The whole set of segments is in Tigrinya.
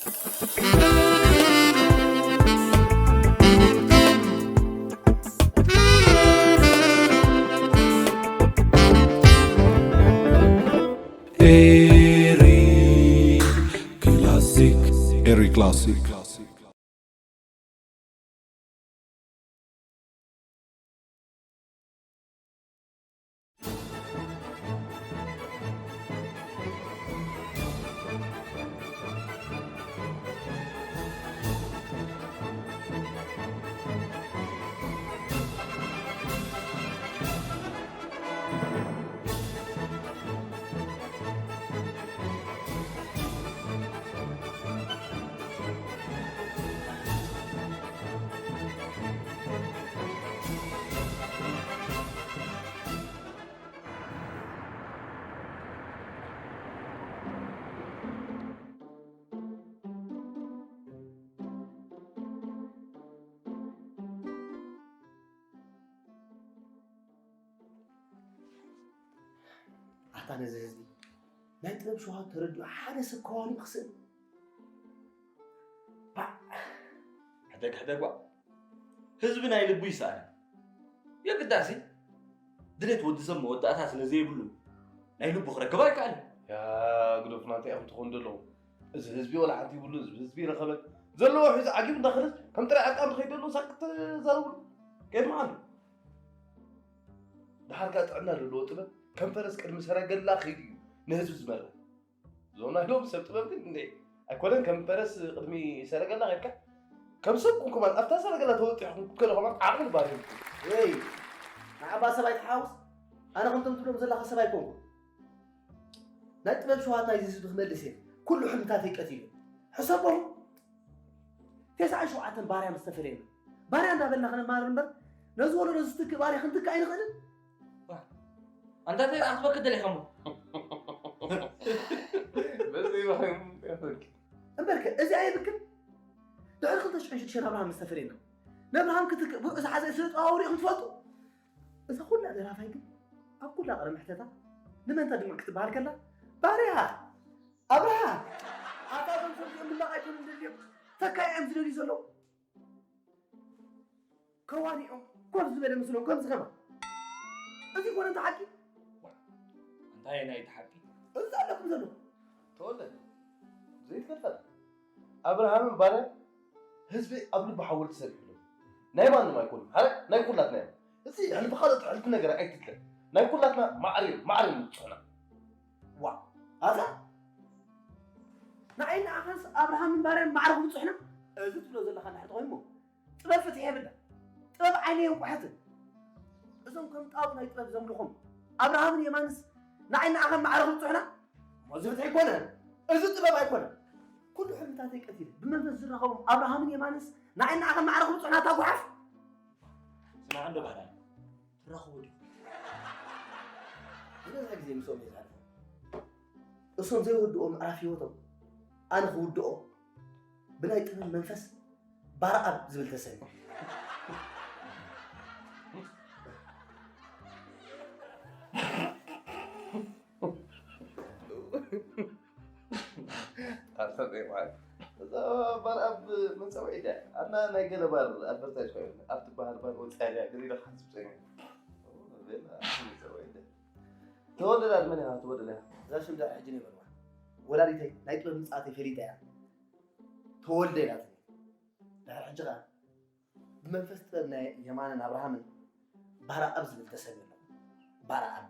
Eric Classic. Eric Classic. ኣታ ነዚ ህዝቢ ናይ ጥበብ ሸውሃት ተረዲኡ ሓደ ሰብ ከዋኒ ክስእል። ባዕ! ሕደግ ሕደግ ባዕ! ህዝቢ ናይ ልቡ ይሰኣል። የግዳሲ ድሌት ወዲ ሰብ መወዳእታ ስለ ዘይብሉ ናይ ልቡ ክረክብ ኣይከኣልን። ያ ግደፉና፣ እንታይ ኢኹም ትኾኑ ዘለኹም? እዚ ህዝቢ ወላ ሓንቲ ይብሉ፣ ህዝቢ ይረኸበን ዘለዎ ሒዙ ዓጊቡ እንዳኸደስ ከም ጥራይ ዕርቃን ዝኸይድ ዘሎ ሳቅ ተዛረብሉ። ከየድምዓሉ። ደሓር ከኣ ጥዕና ዘለዎ ጥበብ ከም ፈረስ ቅድሚ ሰረገላ ከይዱ እዩ ንህዝቢ ዝመርሕ። እዞም ናይ ሎሚ ሰብ ጥበብ ግን እንዴ ኣይኮነን ከም ፈረስ ቅድሚ ሰረገላ ከይድካ ከም ሰብ ኩንኩማን ኣብታ ሰረገላ ተወጢሕኩም ክትከዱ ከማን ዓቕሊ ባር ይብልኩም። ወይ ንዓባ ሰብ ኣይትሓውስ። ኣነ ከምቶም ትብሎም ዘለኻ ሰብ ኣይኮንኩን። ናይ ጥበብ ሸውሃት ናይዚ ህዝቢ ክመልስ እየ። ኩሉ ሕልምታተይ ቀቲሉ። ሕሰቦም። ተስዓን ሸውዓተን ባርያ ምስ ተፈለየና ባርያ እንዳበልና ክንማር እምበር ነዚ ወለዶ ዝትክእ ባርያ ክንትክእ ኣይንኽእልን። ኣንታ እንታይ ክትበክ ደሊኻ እሞ? በዚ ይባህም ያፈክ። እምበርከ እዚ ኣየብክን። ድሕሪ ክልተ ሽሕን ሽዱሽተን ኣብርሃም ምስ ተፈለየና ነብርሃም ክትክእ ብኡ ዝሓዘ ስለ ጠዋውሪ ኢኹም ትፈልጡ። እዛ ኩላ ደራፋይ ግን ኣብ ኩላ ቅድሚ ሕተታ ንመንታ ድምዕ ክትበሃል ከላ ባርያ ኣብርሃ ኣታ ዞም ሰብዚኦም ምላቕ ኣይኮኑን ደልዮም ተካይዖም ዝደልዩ ዘለዉ ከዋኒኦም ኮፍ ዝበለ ምስሎም ከምዚ ከማ እዚ ኮነ እንተ ሓቂ እንታይ ናይ ሓቂ እዚ ኣለኩም ዘሎ ተወለ ዘይትፈልፈል ኣብርሃምን ባርያ ህዝቢ ኣብ ልቢ ሓወልቲ ሰሪሕሎም ናይ ማንም ኣይኮኑን ሓደ ናይ ኩላትና እዮም እዚ ሕልፍኻ ዘጥሕልቲ ነገር ኣይትትለ ናይ ኩላትና ማዕር እዮም ማዕር እዮም ንብፅሑና ዋ ኣታ ንዓይ ንዓኻስ ኣብርሃምን ባርያን ማዕረ ክብፅሑና እዚ ትብሎ ዘለኻ እንድሕር ተኾይኑ ጥበብ ፍትሒ የብላ ጥበብ ዓይነ የንቋሐትን እዞም ከም ጣዖት ናይ ጥበብ ዘምልኹም ኣብርሃምን የማንስ ንዓይ ንዓኻን ማዕረ ክብፅሑና እሞ እዚ ፍትሒ ኣይኮነን እዚ ጥበብ ኣይኮነን ኩሉ ሕልምታተይ ቀቲለ ብመንፈስ ዝራኸቦም ኣብርሃምን የማንስ ንዓይ ንዓኻን ማዕረ ክብፅሑና እታ ጓሓፍ ስማዕ እንዶ ባህራይ ትራኸቡ ዲኹም ዝበዝሐ ግዜ ምስኦም እየ ዝሓልፎ እሶም ዘይወድኦ ምዕራፍ ህይወቶም ኣነ ክውድኦ ብናይ ጥበብ መንፈስ ባርኣብ ዝብል ተሰሚ ኣርሰን ሬማን እዛ ባር ኣብ መፀውዒ ድያ ኣና ናይ ገለ ባር ኣድቨርታይዝ ኮይኑ ኣብቲ ባህር ባር ወፃኢ ድያ ገለ ኢለ ክሓስብ ፀኒ ተወለዳ መን ኢኻ ትወደላ እዛ ሽም ድያ ሕጂ ነው ይበልዋ ወላዲተይ ናይ ጥበብ ምፅኣተይ ፈሊጣ እያ ተወልደ ኢላትኒ ድሕሪ ሕጂ ከዓ ብመንፈስ ጥበብ ናይ የማንን ኣብርሃምን ባርኣብ ዝብል ተሰብዮ ኣሎ። ባርኣብ።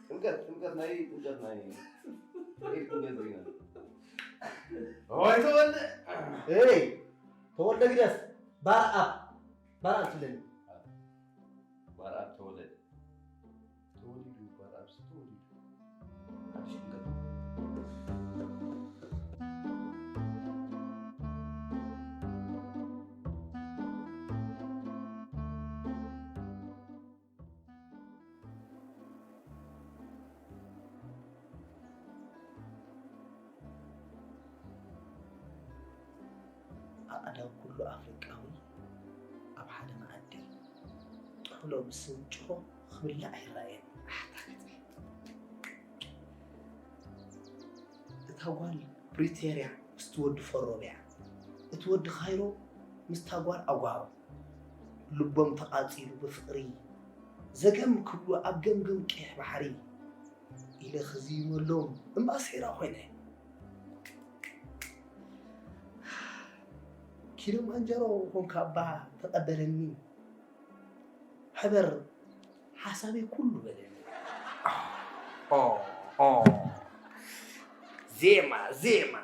ጥምቀት ጥምቀት ናይ ጥምቀት ናይ ጥምቀት ዜና ወይ ተወልደ ተወልደ ግደፍ ባርኣብ ባርኣብ ትብለኒ ባርኣብ ተወለደ ተወሊዱ ባርኣብ ተወሊዱ ሓድሽ ጥምቀት ኣእዳው ኩሉ ኣፍሪቃዊ ጥሕሎ ምስንጭሮ ክብላዕ ይረኣየኒ። ኣታ ገጸይ። እታ ጓል ፕሪቶርያ ምስቲ ወዲ ፈሮብያ፣ እቲ ወዲ ካይሮ ምስታ ጓል ኣጓሮ፣ ልቦም ተቓጺሉ ብፍቕሪ፣ ዘገም ክብሉ ኣብ ገምገም ቀይሕ ባሕሪ ኢለ ክዝይመሎም እምባ ሰይራ ኮይነ። ኪሎማንጀሮ ኮንካ እባ ተቐበለኒ፣ ሕበር ሓሳበይ ኩሉ በለኒ። ኦ፣ ኦ፣ ዜማ፣ ዜማ።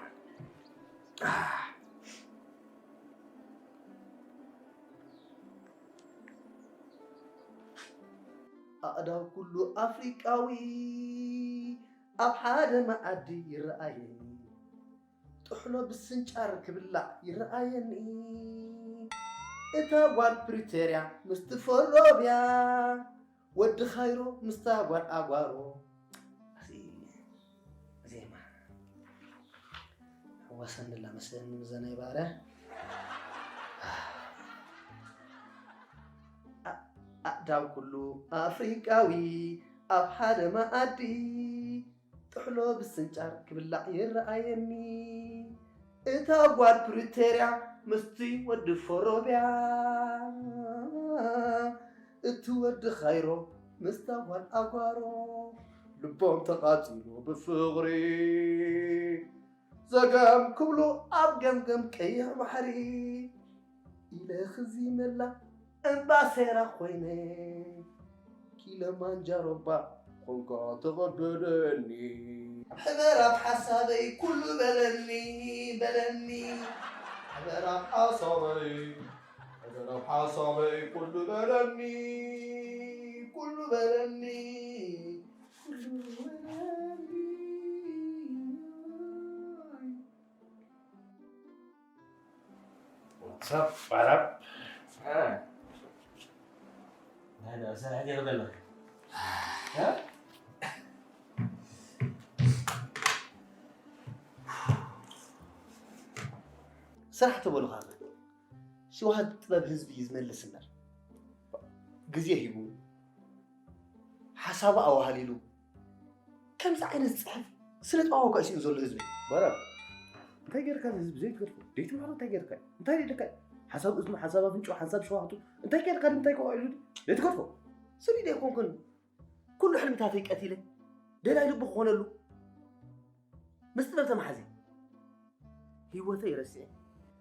ኣእዳው ኩሉ ኣፍሪቃዊ ኣብ ሓደ መኣዲ ይረኣየኒ። ጥሕሎ ብስንጫር ክብላዕ ይረኣየኒ። እታ ጓል ፕሪቶርያ ምስቲ ፈሮብያ፣ ወዲ ካይሮ ምስታ ጓል ኣጓሮ። እዚ ዜማ ሕወሰንላ መስለኒ ምዘናይ ባርያ። ኣ-፣ ኣእዳው ኩሉ ኣፍሪቃዊ ኣብ ሓደ መኣዲ ጥሕሎ ብስንጫር ክብላዕ ይረኣየኒ። እታ ጓል ፕሪቶርያ ምስቲ ወዲ ፈሮብያ፣ እቲ ወዲ ካይሮ ምስታ ጓል ኣጓሮ፣ ልቦም ተቓጺሉ ብፍቕሪ ዘገም ክብሉ ኣብ ገምገም ቀይሕ ባሕሪ ኢለ ክዚመላ እምባ ሰይራ ኮይነ፣ ኪለማንጃሮ እባ ኮንካ ተቐበለኒ። ሕበር ኣብ ሓሳበይ ኩሉ በለኒ፣ በለኒ። ሕበር ኣብ ሓሳበይ፣ ሕበር ኣብ ሓሳበይ ኩሉ በለኒ፣ ኩሉ በለኒ፣ ኩሉ በለኒ። What's up, what up? እ። ናይ ዳ ስራሕ ጌርካ ኣለኻ? እ? ስራሕ ተበሉኻ፣ ሽውሃት ጥበብ ህዝቢ እዩ ዝመልስ እምበር፣ ግዜ ሂቡ፣ ሓሳቡ ኣዋህሊሉ፣ ከምዚ ዓይነት ዝጽሕፍ ስነ ጥበባዊ እኳ እዩ ስኢኑ ዘሎ ህዝቢ። በረር፣ እንታይ ጌርካ ህዝቢ ዘይትገድፎ? ዘይትምሃሮ እንታይ ጌርካ? እንታይ ደልካ? ሓሳብ እዝኑ፣ ሓሳብ ኣፍንጫ፣ ሓሳብ ሸዋህቱ፣ እንታይ ጌርካ ንምንታይ ከውዕሉ ዘይትገድፎ? ስኒ ዶ ኣይኮንኩን ኩሉ ሕልምታተይ ቀቲለ ደላይ ልቡ ክኾነሉ ምስ ጥበብ ተማሓዜ ህይወተይ ረሲዐ።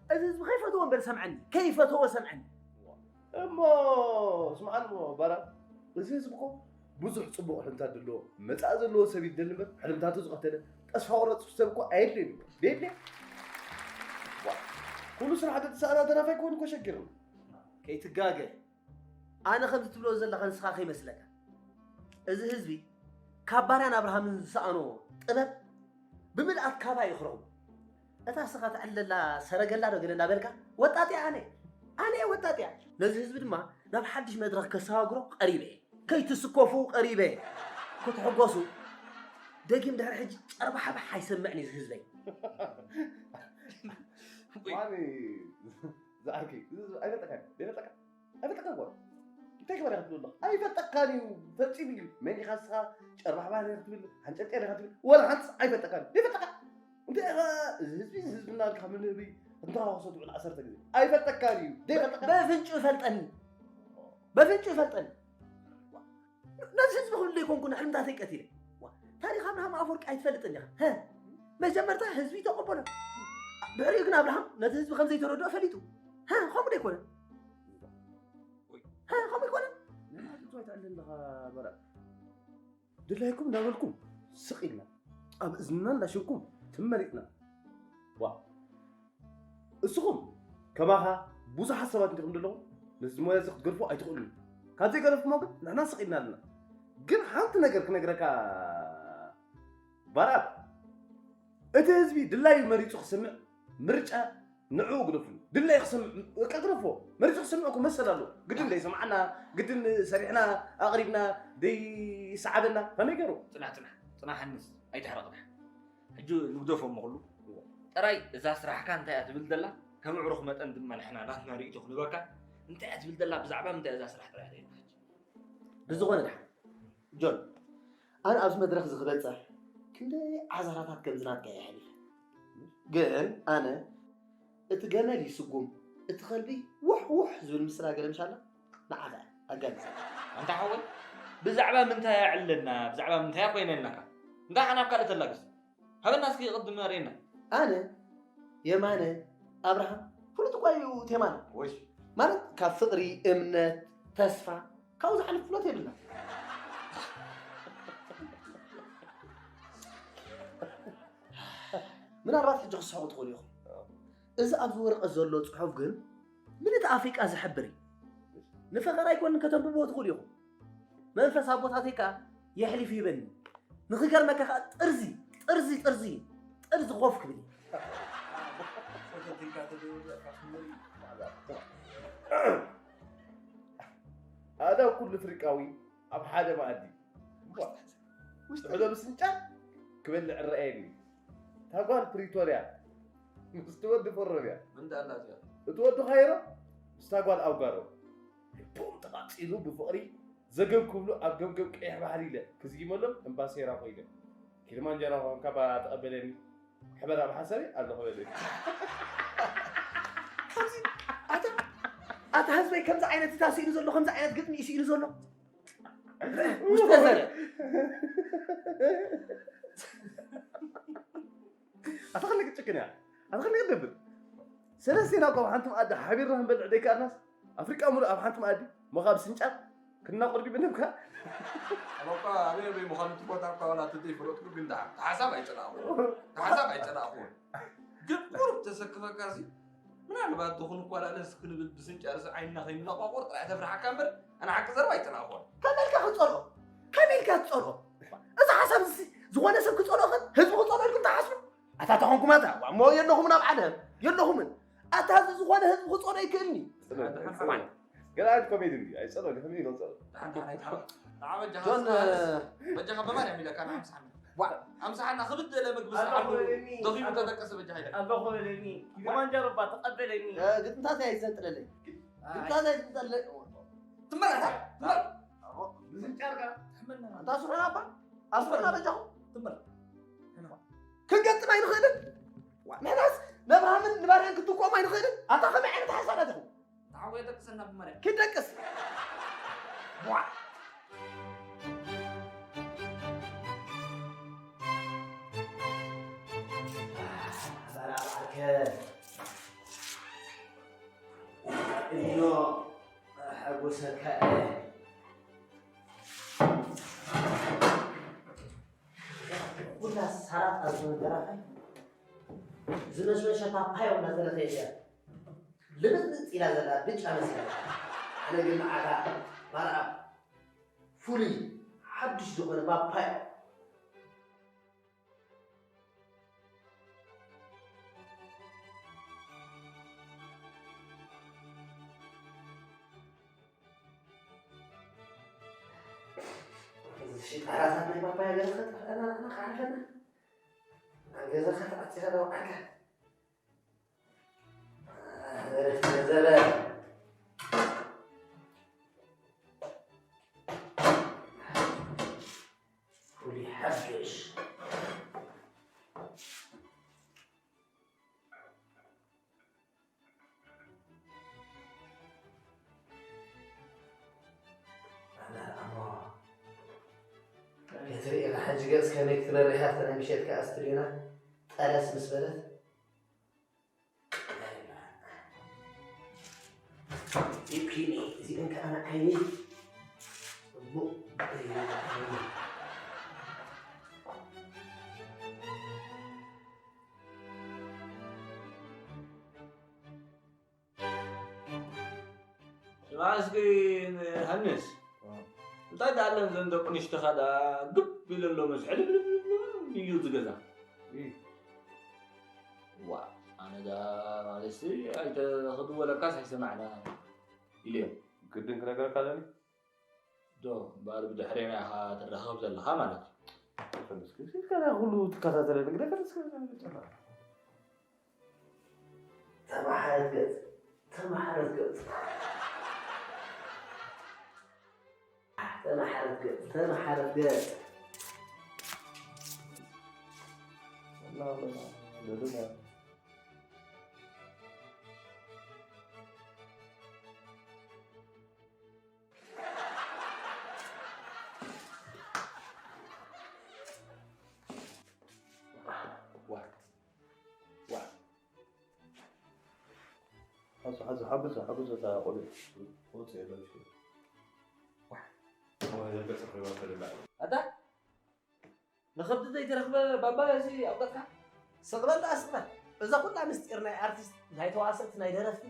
እዚ ህዝቢ ከይፈተዎ እምበር ሰምዐኒ፣ ከይፈተዎ ሰምዐኒ። እሞ ስምዓኒ እሞ ባራ፣ እዚ ህዝቢ እኮ ብዙሕ ጽቡቕ ሕልምታት ዘለዎ፣ መጻኢ ዘለዎ ሰብ ይደሊ እምበር፣ ሕልምታቱ ዝቐተለ፣ ተስፋ ቆረጽ ሰብ እኮ ኣየድልዮን እዩ። ደየድልዮ? ዋ፣ ኩሉ ስራሕ ተተሳእና ደራፋይ ክኾን እኮ ሸጊርና። ከይትጋገ። ኣነ ከምዚ ትብሎ ዘለኻ ንስኻ ከይመስለካ። እዚ ህዝቢ ካብ ባርያን ኣብርሃምን ዝሰኣኖ ጥበብ ብምልኣት ካባ እዩ ክረኽቦ። እታ ስኻ ትዕልለላ ሰረገላ ዶ ገለ እንዳበልካ ወጣጢያ ኣነ፣ ኣነ እየ ወጣጢያ። ነዚ ህዝቢ ድማ ናብ ሓድሽ መድረኽ ከሰጋግሮ ቀሪበ እየ። ከይትስከፉ ቀሪበ እየ። ክትሕጎሱ። ደጊም ድሕሪ ሕጂ ጨርባሕባሕ ኣይሰምዕን እዩ እዚ ህዝበይ። ዋኒ ዝዓርከይ፣ እዚ ኣይፈጠካን፣ ዘይፈጠካ? ኣይፈጠካን እኮ። እንታይ ክበር ኢኻ ትብል ኣለኻ? ኣይፈጠካን እዩ፣ ፈጺሙ እዩ። መን ኢኻ ንስኻ? ጨርባሕባር ኢኻ ትብል፣ ሓንጨርጨር ኢኻ ትብል፣ ወላ ሓንቲ ኣይፈጠካን። ዘይፈጠካ። እንታይ ኢኻ፣ እዚ ህዝቢ፣ እዚ ህዝቢ እናበልካ ምን ህዝቢ እንትኻኸሶ ትውዕል ዓሰርተ ግዜ። ኣይፈጠካን እዩ፣ ዘይፈጠካ። በፍንጩ ይፈልጠኒ። በፍንጩ ይፈልጠኒ። ነዚ ህዝቢ ክብል ዘይኮንኩ ንሕልምታተይ ቀቲለ። ዋ፣ ታሪኽ ኣብርሃም ኣፈወርቂ ኣይትፈልጥን ኢኻ። ሀ? መጀመርታ ህዝቢ ተቐበሎ። ድሕሪኡ ግን ኣብርሃም ነቲ ህዝቢ ከም ዘይተረድኦ ፈሊጡ። ሀ? ከምኡ ዶ ኣይኮነን? ሀ? ከምኡ ኣይኮነን? ንማለት እንታይ ትዕልል ኣለኻ በረቕ? ድላይኩም እንዳበልኩም ስቕ ኢልና፣ ኣብ እዝንና እንዳሸንኩም ትም መሪቕና። ዋ፣ እስኹም ከማኻ ብዙሓት ሰባት እንዲኹም ዘለኹም፣ ነዚ ሞያ እዚ ክትገድፎ ኣይትኽእሉን። ካብ ዘይገደፍኩሞ ግን ንሕና ስቕ ኢልና ኣለና። ግን ሓንቲ ነገር ክነግረካ ባርኣብ፣ እቲ ህዝቢ ድላዩ መሪጹ ክስምዕ ምርጫ ንዕኡ ግደፍሉ። ድላዩ ክሰምዕ፣ በቃ ግደፎ። መሪጹ ክሰምዕ እኮ መሰል ኣለዎ። ግድን ደይሰምዓና፣ ግድን ሰሪሕና፣ ኣቕሪብና፣ ደይሰዓበና፣ ከመይ ገይሩ? ጽናሕ፣ ጽናሕ፣ ጽናሕ፣ ሃንስ፣ ኣይትሕረቕ፣ ጽናሕ። ሕጂ ንግደፎ እሞ ኩሉ። ጥራይ እዛ ስራሕካ እንታይ እያ ትብል ዘላ? ከም ኣዕሩኽ መጠን ድማ ንሕና ናትና ርእይቶ ክንበካ። እንታይ እያ ትብል ዘላ? ብዛዕባ ምንታይ እያ እዛ ስራሕ ጥራይ ትርእየና ሕጂ? ብዝኾነ ድሓን ጆን፣ ኣነ ኣብዚ መድረኽ እዚ ክበፅሕ ክንደይ ዓዘራታት ከምዚ ናትካ እየ ኣሕሊፈ። ግን ኣነ እቲ ገመል ይስጉም፣ እቲ ከልቢ ውሕ ውሕ ዝብል ምስላ ገለ ምሻላ ንዓኻ እያ ኣጋልፃ። ኣንታ ሓወይ፣ ብዛዕባ ምንታይ ኣዕለና፣ ብዛዕባ ምንታይ ኮይነናካ? እንታይ ሓናብ ካልእ ተላግስ? ሃበና እስኪ ቅድም ኣርእየና። ኣነ የማነ ኣብርሃም ፍሉጥ እኳ እዩ ቴማና። ወይ ማለት ካብ ፍቕሪ፣ እምነት፣ ተስፋ ካብኡ ዝሓልፍ ፍሎት የብልና። ምናልባት ሕጂ ክስሕቑ ትኽእሉ ኢኹም። እዚ ኣብዚ ወረቐት ዘሎ ጽሑፍ ግን ምልእቲ ኣፍሪቃ ዝሕብር እዩ። ንፈኸራ ኣይኮንን ከተንብብዎ ትኽእሉ ኢኹም። መንፈስ ኣቦታተይ ከኣ የሕሊፉ ይበኒ። ንኽገርመካ ከኣ ጥርዚ ጥርዚ ጥርዚ ጥርዚ ኮፍ ክብል እዩ። ኣዳም ኩሉ ኣፍሪቃዊ ኣብ ሓደ መኣዲ ጥሕሎ ምስንጫ ክበልዕ ረኣየኒ። እታ ጓል ፕሪቶርያ ምስቲ ወዲ ፈረምያ። ምንታይ ኣላ እዚኣ? እቲ ወዲ ካይሮ ምስታ ጓል ኣውጋሮ ልቦም ተቓጺሉ ብፍቕሪ ዘገብ ክብሉ ኣብ ገምገም ቀይሕ ባሕሪ ኢለ ክዝይመሎም እምባሴራ ኮይነ ኪልማንጃሮ ኮንካ ባራ ተቐበለኒ። ሕበራ ብሓሳበይ ኣለኹ በለኒ። ኣታ ህዝበይ ከምዚ ዓይነት እታ ስኢሉ ዘሎ ከምዚ ዓይነት ግጥሚ እዩ ስኢሉ ዘሎ ውሽጠ ዘረ ኣታ ከለ ክትጭክን እያ ኣታ ከለ ክትደብር ሰለስቴና እኮ ኣብ ሓንቲ መኣዲ ሓቢርና ክንበልዕ ደይከኣልናስ ኣፍሪቃ ሙሉእ ኣብ ሓንቲ መኣዲ ሞኻብ ስንጫር ክናቑር ድዩ ብንብካ ኣበቃ ኣበይ ኣበይ ምዃኑ እቲ ቦታ እኳ ዋላ እቲ ዘይፈለጥኩ ግን ደሓን እቲ ሓሳብ ኣይጸላእኹዎን እቲ ሓሳብ ኣይጸላእኹዎን ግን ቁሩብ ተሰክፈካ ሲ ምናልባት ትኹን እኳ ላለስ ክንብል ብስንጫርስ ዓይንና ከይንነቋቑር ጥራይ ተፍርሓካ እምበር ኣነ ሓቂ ዘረባ ኣይጸላእኹዎን ከመይ ኢልካ ክትጸልኦ ከመይ ኢልካ ክትጸልኦ እዚ ሓሳብ እዚ ዝኾነ ሰብ ክጸልኦ ከ ህዝቢ ክጸልኦ ኢልኩም ትሓስቡ ኣታ ተኾንኩም ኣታ እሞ የለኹምን ኣብ ዓለም የለኹምን ኣታ እዚ ዝኾነ ህዝቢ ክጸልኦ ይክእልኒ ገለ ዓይነት ኮሜዲ እንዲ ኣይጸልኦ ከመይ ኢሎ ጸልኦ ጆን በጃኻ በማርያም ኢለካ ንሓምሳሓና ኣምሳሓና ክብደለ ምግቢ ስዓሉ ደኺሙ ተጠቀሰ በጃኻ ኢለካ ኣለኹ በለኒ ኪሊማንጃሮ እባ ተቐበለኒ ግጥምታት እያ ይዘንጥለለይ ግጥምታት እያ ይዘንጥለለይ ትመራታ ትመራ ብዝንጫርካ ኣንታ ስሑና እባ ኣስሑና በጃኹም ትመራ ክንገጥም ኣይንኽእልን ንሕናስ ነብርሃምን ንባርያን ክትቆም ኣይንኽእልን ኣንታ ከመይ ዓይነት ሓሳባት ኢኹም ተዓወየ ደቅሰና ብመርያ ክደቅስ በራባርከ እኖ ሓጎሰካ እየ ኩላ ሳራጣ ዝመንገራኸ ዝመሽመሸ ፓፓዮ እናተለኸየ እያ ልብጥብጥ ኢላ ዘላ ብጫ መሲላ ኣነ ግን ንዓኻ ባርኣ ፍሉይ ሓዱሽ ዝኾነ ፓፓዮ ሽጣራታት ናይ ፓፓያ ገለ ከጥፍአና ንዓና ክዓርፈና ኣብ ገዛኻ ተዓፂኻ ደው ዓጋ ዘረ ዘረ ፍሉይ ሓድሽ ክትርኢ ኢኻ ሕጂ ገጽ ከመይ ክትበርህ ኣብቲ ናይ ምሸት ከኣ ስትድዮና ጠለስ ምስ በለት ይብኪኒ እዚአን ከኣ ንዓይኒ ጽቡቕ ስማ እስኪ ንሃንስ እንታይ ደኣለን ዘን ደቂ ንሽትኻ ደኣ ግብ ኢለ ኣሎ መስሕል እዩ ዝገዛ ዋ ኣነ ደኣ ማለትሲ ኣይተኽድወለካስ ኣይሰማዕና ኢለዮም ግድን ክነግረካ ኣለኒ ዶ እምበኣር ብድሕሬና ኢኻ ትራኸብ ዘለኻ ማለት እዩ። ፈለስኩ ስልካ ናይ ኩሉ ትከታተለ ንግደ ፈለስኩ ጨና ተማሓረት ገጽ ተማሓረት ገጽ ተመሓረት ገጽ፣ ተመሓረት ገጽ። ዋ። ዋ። ሓዙ፣ ሓዙ፣ ሓግዞ፣ ሓግዞ እታ ቆልዑ። ወጽእ የለን ሽኮር። ዋ። ወይ፣ ገጽ ሪባ ተደላ። ኣታ? ንኸብዲ ዘይተረኽበ ባባ እዚ ኣብ ገጽካ? ስቕ በል ደኣ ስቕ በል። እዛ ኩላ ምስጢር ናይ ኣርቲስት፣ ናይ ተዋሰእቲ፣ ናይ ደረፍቲ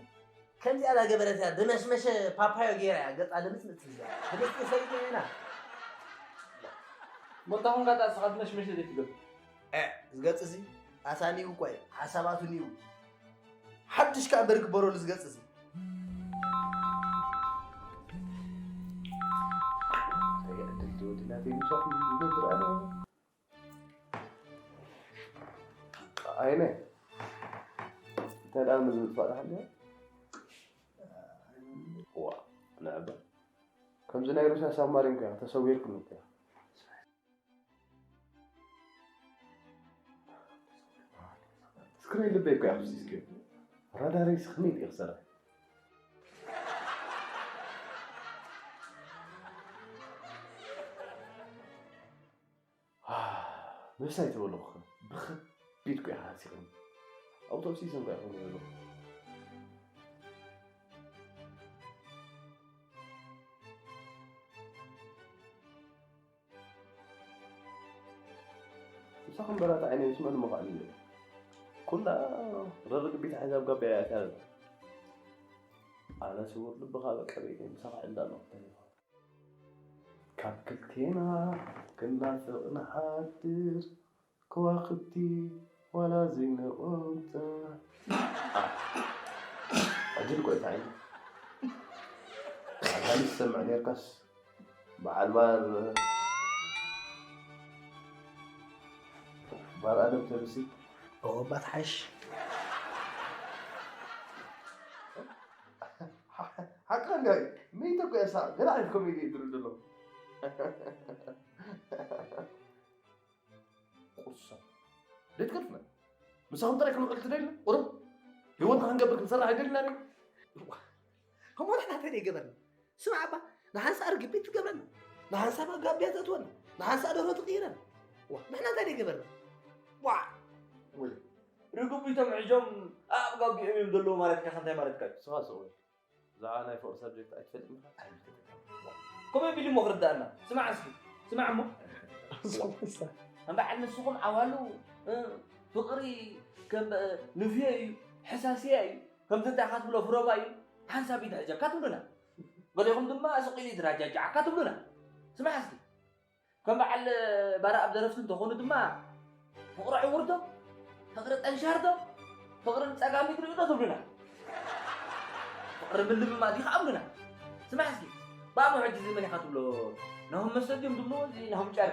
ከምዚኣ ዳገበረት እያ፣ ድመሽመሸ ፓፓዮ ገይራ እያ ገጻ ልምጽምጽ ትብል። ብምስጢር ፈሊጥና ኢና። ሞታ ኹንካ ደኣ ንስኻ ድመሽመሸ ዘይትገብር። እ፣ እዚ ገጽ እዚ ኣታ ኒው እኳ እዩ፣ ሓሳባቱ ኒው። ሓድሽ ከኣ እምበር ግበረሉ እዚ ገጽ እዚ። እንታይ ዕድል ተወዲላተይ ምሳኹም ዝገብር ኣነ። ኣይነ፣ እንታይ ደኣ ነዚ ምጥፋእ ደሓን ድያ? ዋ፣ ንዕበ። ከምዚ ናይ ሩስያ ሳብማሪን ኮይና ተሰዊርኩም እኮ። ስክሪን ልበይ እኮ እያ ክፍሲስክዮ። ራዳረይስ ከመይ ድየ ክሰርሕ? ምሳይ ተበለኹ ብኸቢድ እኮ ኢኻ ሃሲኽኒ። ኣውቶቡስ ይዘንጋ ኢኹም ዘለኹ። ምሳኹም በራታ ዓይነይ ምስ መን ምዃን እዩ? ኩላ ረርግቢት ሓይዛ ኣብ ጋቢያ እያ እታ። ኣነ ስውር ልብኻ በቃ ቤተይ ምሳኻ ዕልዳ ኣለኹ ተሪፋ። ካብ ክልቴና ክናፍቕ ንሓድር ከዋኽብቲ ዋላ ዘይነቖምታ። ዕድል ቆይታ ዓይኒ። ኣዳም ትሰምዕ ኔርካስ በዓል ባር፣ ባር ኣደም ተብሲ። ኦባ ትሓይሽ። ሓቂ እንዲያ እዩ። መይተ እኮ እያ ሳቕ። ገለ ዓይነት ኮሜዲ እዩ ዝርኢ ዘሎ። ቁርሳ። ዘይትገድፍና። ምሳኹም ጥራይ ክንውዕል ትደልዩ? ቁሩብ ህይወትና ክንገብር ክንሰርሕ ኣይደልናን እዩ? እሞ ንሕና እንታይ ደይገበርና? ስማዕ እባ፣ ንሓንሳእ ርግቢት ትገብረና፣ ንሓንሳእ ጋቢያ ተእትወና፣ ንሓንሳእ ደርሆ ትቕይረና። ዋ፣ ንሕና እንታይ ደይገበርና? ዋ! ወይ፣ ርግቢቶም ሕጆም ኣብ ጋቢኦም እዮም ዘለዉ ማለትካ ከ እንታይ ማለትካ እዩ? ስኻ ስቕ በል። ብዛዕባ ናይ ፍቕሪ ሳብጀክት ኣይትፈልጥን ኢኻ? ከምኡ ኣቢሉ እሞ ክርድኣና። ስማዕ እስኪ፣ ስማዕ እሞ። ከም በዓል ንስኹም ዓዋሉ፣ እ፣ ፍቕሪ ከም፣ እ፣ ንፍዮ እዩ፣ ሕሳስያ እዩ። ከምዚ እንታይ ኢኻ ትብሎ ፍረባ እዩ፣ ሓንሳብ ይድሕጀካ ትብሉና። ገሊኹም ድማ ስቕ ኢሉ ይድራጃጃዓካ ትብሉና። ስማዕ እስኪ። ከም በዓል ባርኣብ ደረፍቲ እንተኾኑ ድማ ፍቕሪ ዕውርዶ፣ ፍቕሪ ጠንሻርዶ፣ ፍቕሪ ንጸጋሚት ርእዶ ትብሉና። ፍቕሪ ምልምማድ እዩ ከኣ ብሉና። ስማዕ እስኪ፣ ባሞ ሕጂ እዚ መን ኢኻ ትብሎ? ናሆም መስተ ድዮም ዝብልዎ? እዚ ናሆም ጨር።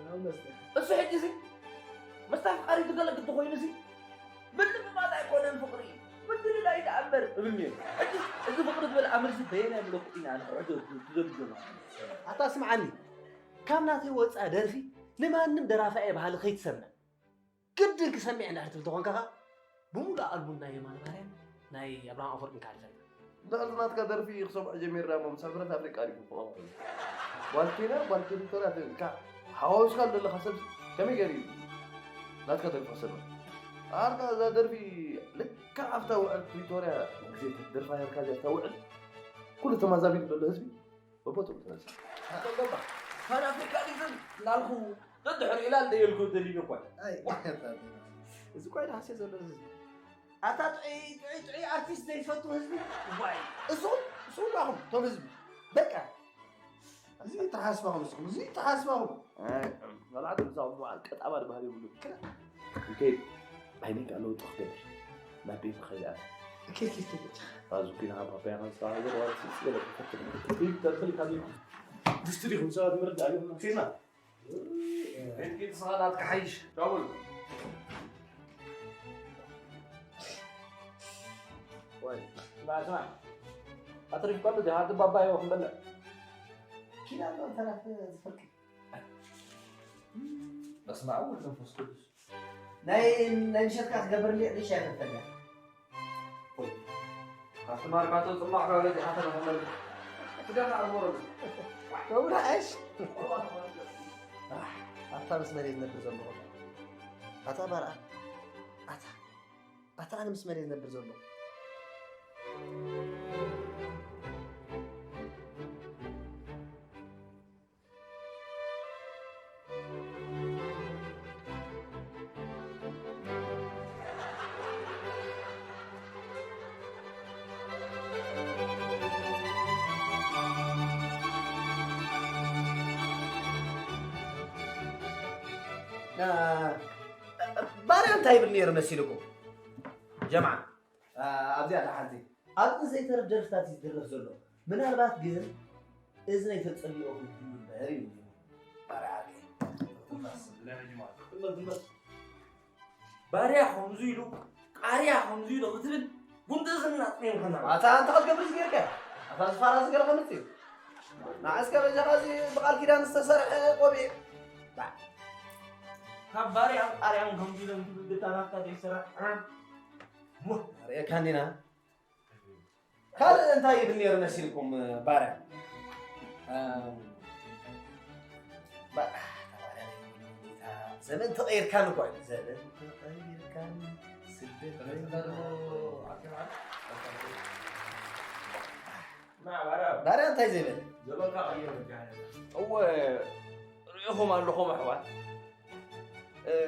ናሆም መስተ። እሱ ሕጂ እዚ መስተ ኣፍቃሪ ትገለግል ተኾይኑ እዚ ምልምማድ ኣይኮነን ፍቕሪ፣ ምድልላይ ደኣ እምበር እብል ነይሩ። ሕጂ እዚ ፍቕሪ ዝበል ኣምርሲ በየናይ ምለኩ ኢና ንሕሕዶ ትዘልጆ ኣለኹ? ኣታ ስምዓኒ፣ ካብ ናተይ ወጻኢ ደርፊ ንማንም ደራፋየ ባህሊ ከይትሰምዕ። ግድን ክሰምዕ እንድሕር ትብል ተኾንካ ኸኣ፣ ብምሉእ ኣልቡም ናይ የማነ ማርያም፣ ናይ ኣብርሃም ኣፈወርቅን ካልእ እንታይ? እንድሕር ናትካ ደርፊ ክሰምዖ ጀሚርና እሞ፣ ምስ ሕብረት ኣፍሪቃ ዲኹም ክቐቕሉ? ጓል ኬንያ፣ ጓል ፕሪቶርያ ትብል፣ እንካ ሓዋዊስካ ዘለኻ ሰብ ከመይ ገይሩ እዩ ናትካ ደርፊ ክሰምዕ? ኣርካ እዛ ደርፊ ልክዕ ኣብታ ውዕል ፕሪቶርያ ግዜ ደርፋ ነርካ እዚኣ፣ ኣብታ ውዕል ኩሉ ተማዛቢሉ ዘሎ ህዝቢ በቦትኡ ተነሳ። ኣቶ ገባ፣ ፓን ኣፍሪካ ዲግሪ እናልኩ ደድሕሪኡ ኢላ ልደየልኩ ደሊሉ እኳ። ኣይ፣ እዚ እኳ እዩ ደሃስዮ ዘሎ ህዝቢ። ኣታ ጥዑይ፣ ጥዑይ፣ ጥዑይ ኣርቲስት ዘይፈቱ ህዝቢ። ዋይ፣ እሱ፣ እሱ እኳኹም፣ እቶም ህዝቢ። በቃ። እዚ ተሓስባኹም እስኹም፣ እዚ ተሓስባኹም። ኣይ፣ መብዛሕትኡ ምሳኹም መዓል ቀጣባ ዝበሃል የብሉን። ክላ። እንከይ ዓይነይ ከኣ ለውጢ ክገብር ናብ ቤት ክኸይድ ኣነ። እኪ፣ እኪ፣ እኪ፣ እኪ። ኣዙ ኪና ፓፓያ ኻን ስራ ነገር ዋላ ስልስ ገለ ክፈትል። እኪ፣ ተርፍል ካብ ድስቲ ዲኹም ሰባት ምርዳእ ኣለኩም። ኬና። ቤት ጌት ስኻ ናትካ ሓይሽ። ዳቡል። ወይ፣ ስማዕ፣ ስማዕ። ኣትሪፍ ከሉ ዲኻ? ኣቲ ባባዮ ክንበልዕ። ኪዳን ተረፈ ዝፈርቂ። በስመ አብ ወወልድ ወመንፈስ ቅዱስ። ናይ ናይ ምሸትካ ክገብር እንዲ ሪሻ ይፈተልያ። ወይ። ካብቲ ማርካቶ ጽማቕ ካብ ገዚእካ ተረኽበሉ። ስጋና ኣልቦረሉ። መብራእሽ። ኣታ ምስ መሬት ነብር ዘሎ። ኣታ ባርኣ። ኣታ ኣታ ኣነ ምስ መን እየ ዝነብር ዘሎ? ባርያ እንታይ ይብል ነይሩ መሲልኩም? ጀምዓ ኣብዚኣ ኣላ ሓንቲ ኣብቲ ዘይተርፍ ደርፍታት እዩ ዝድረፍ ዘሎ። ምናልባት ግን እዝነይ ተጸሊኦ ክህሉ እምበር እዩ። ባርያ ዓርከይ። ባርያ ከምዚ ኢሉ ቃርያ ከምዚ ኢሉ ክትብል ጉንጥዝና ጥሜምከና ኣታ ኣንታ ክትገብር ዝገርካ ኣታ ዝፋራ ዝገርካ ምጽ እዩ። ንዓስከ በጃኻ እዚ ብቃል ኪዳን ዝተሰርሐ ቆቢዕ ካብ ባርያን ቃርያን ከምዚ ኢሎም ትብል ግታናካ ዘይሰራሕ ርኤካ እንዲና። ካልእ እንታይ ይብል ነይሩ መሲልኩም ባርያ? ዘመን ተቐይርካን እኮ እዩ። ዘመን ተቐይርካን ስደት ባርያ እንታይ ዘይበለ? እወ ርኢኹም ኣለኹም ኣሕዋት።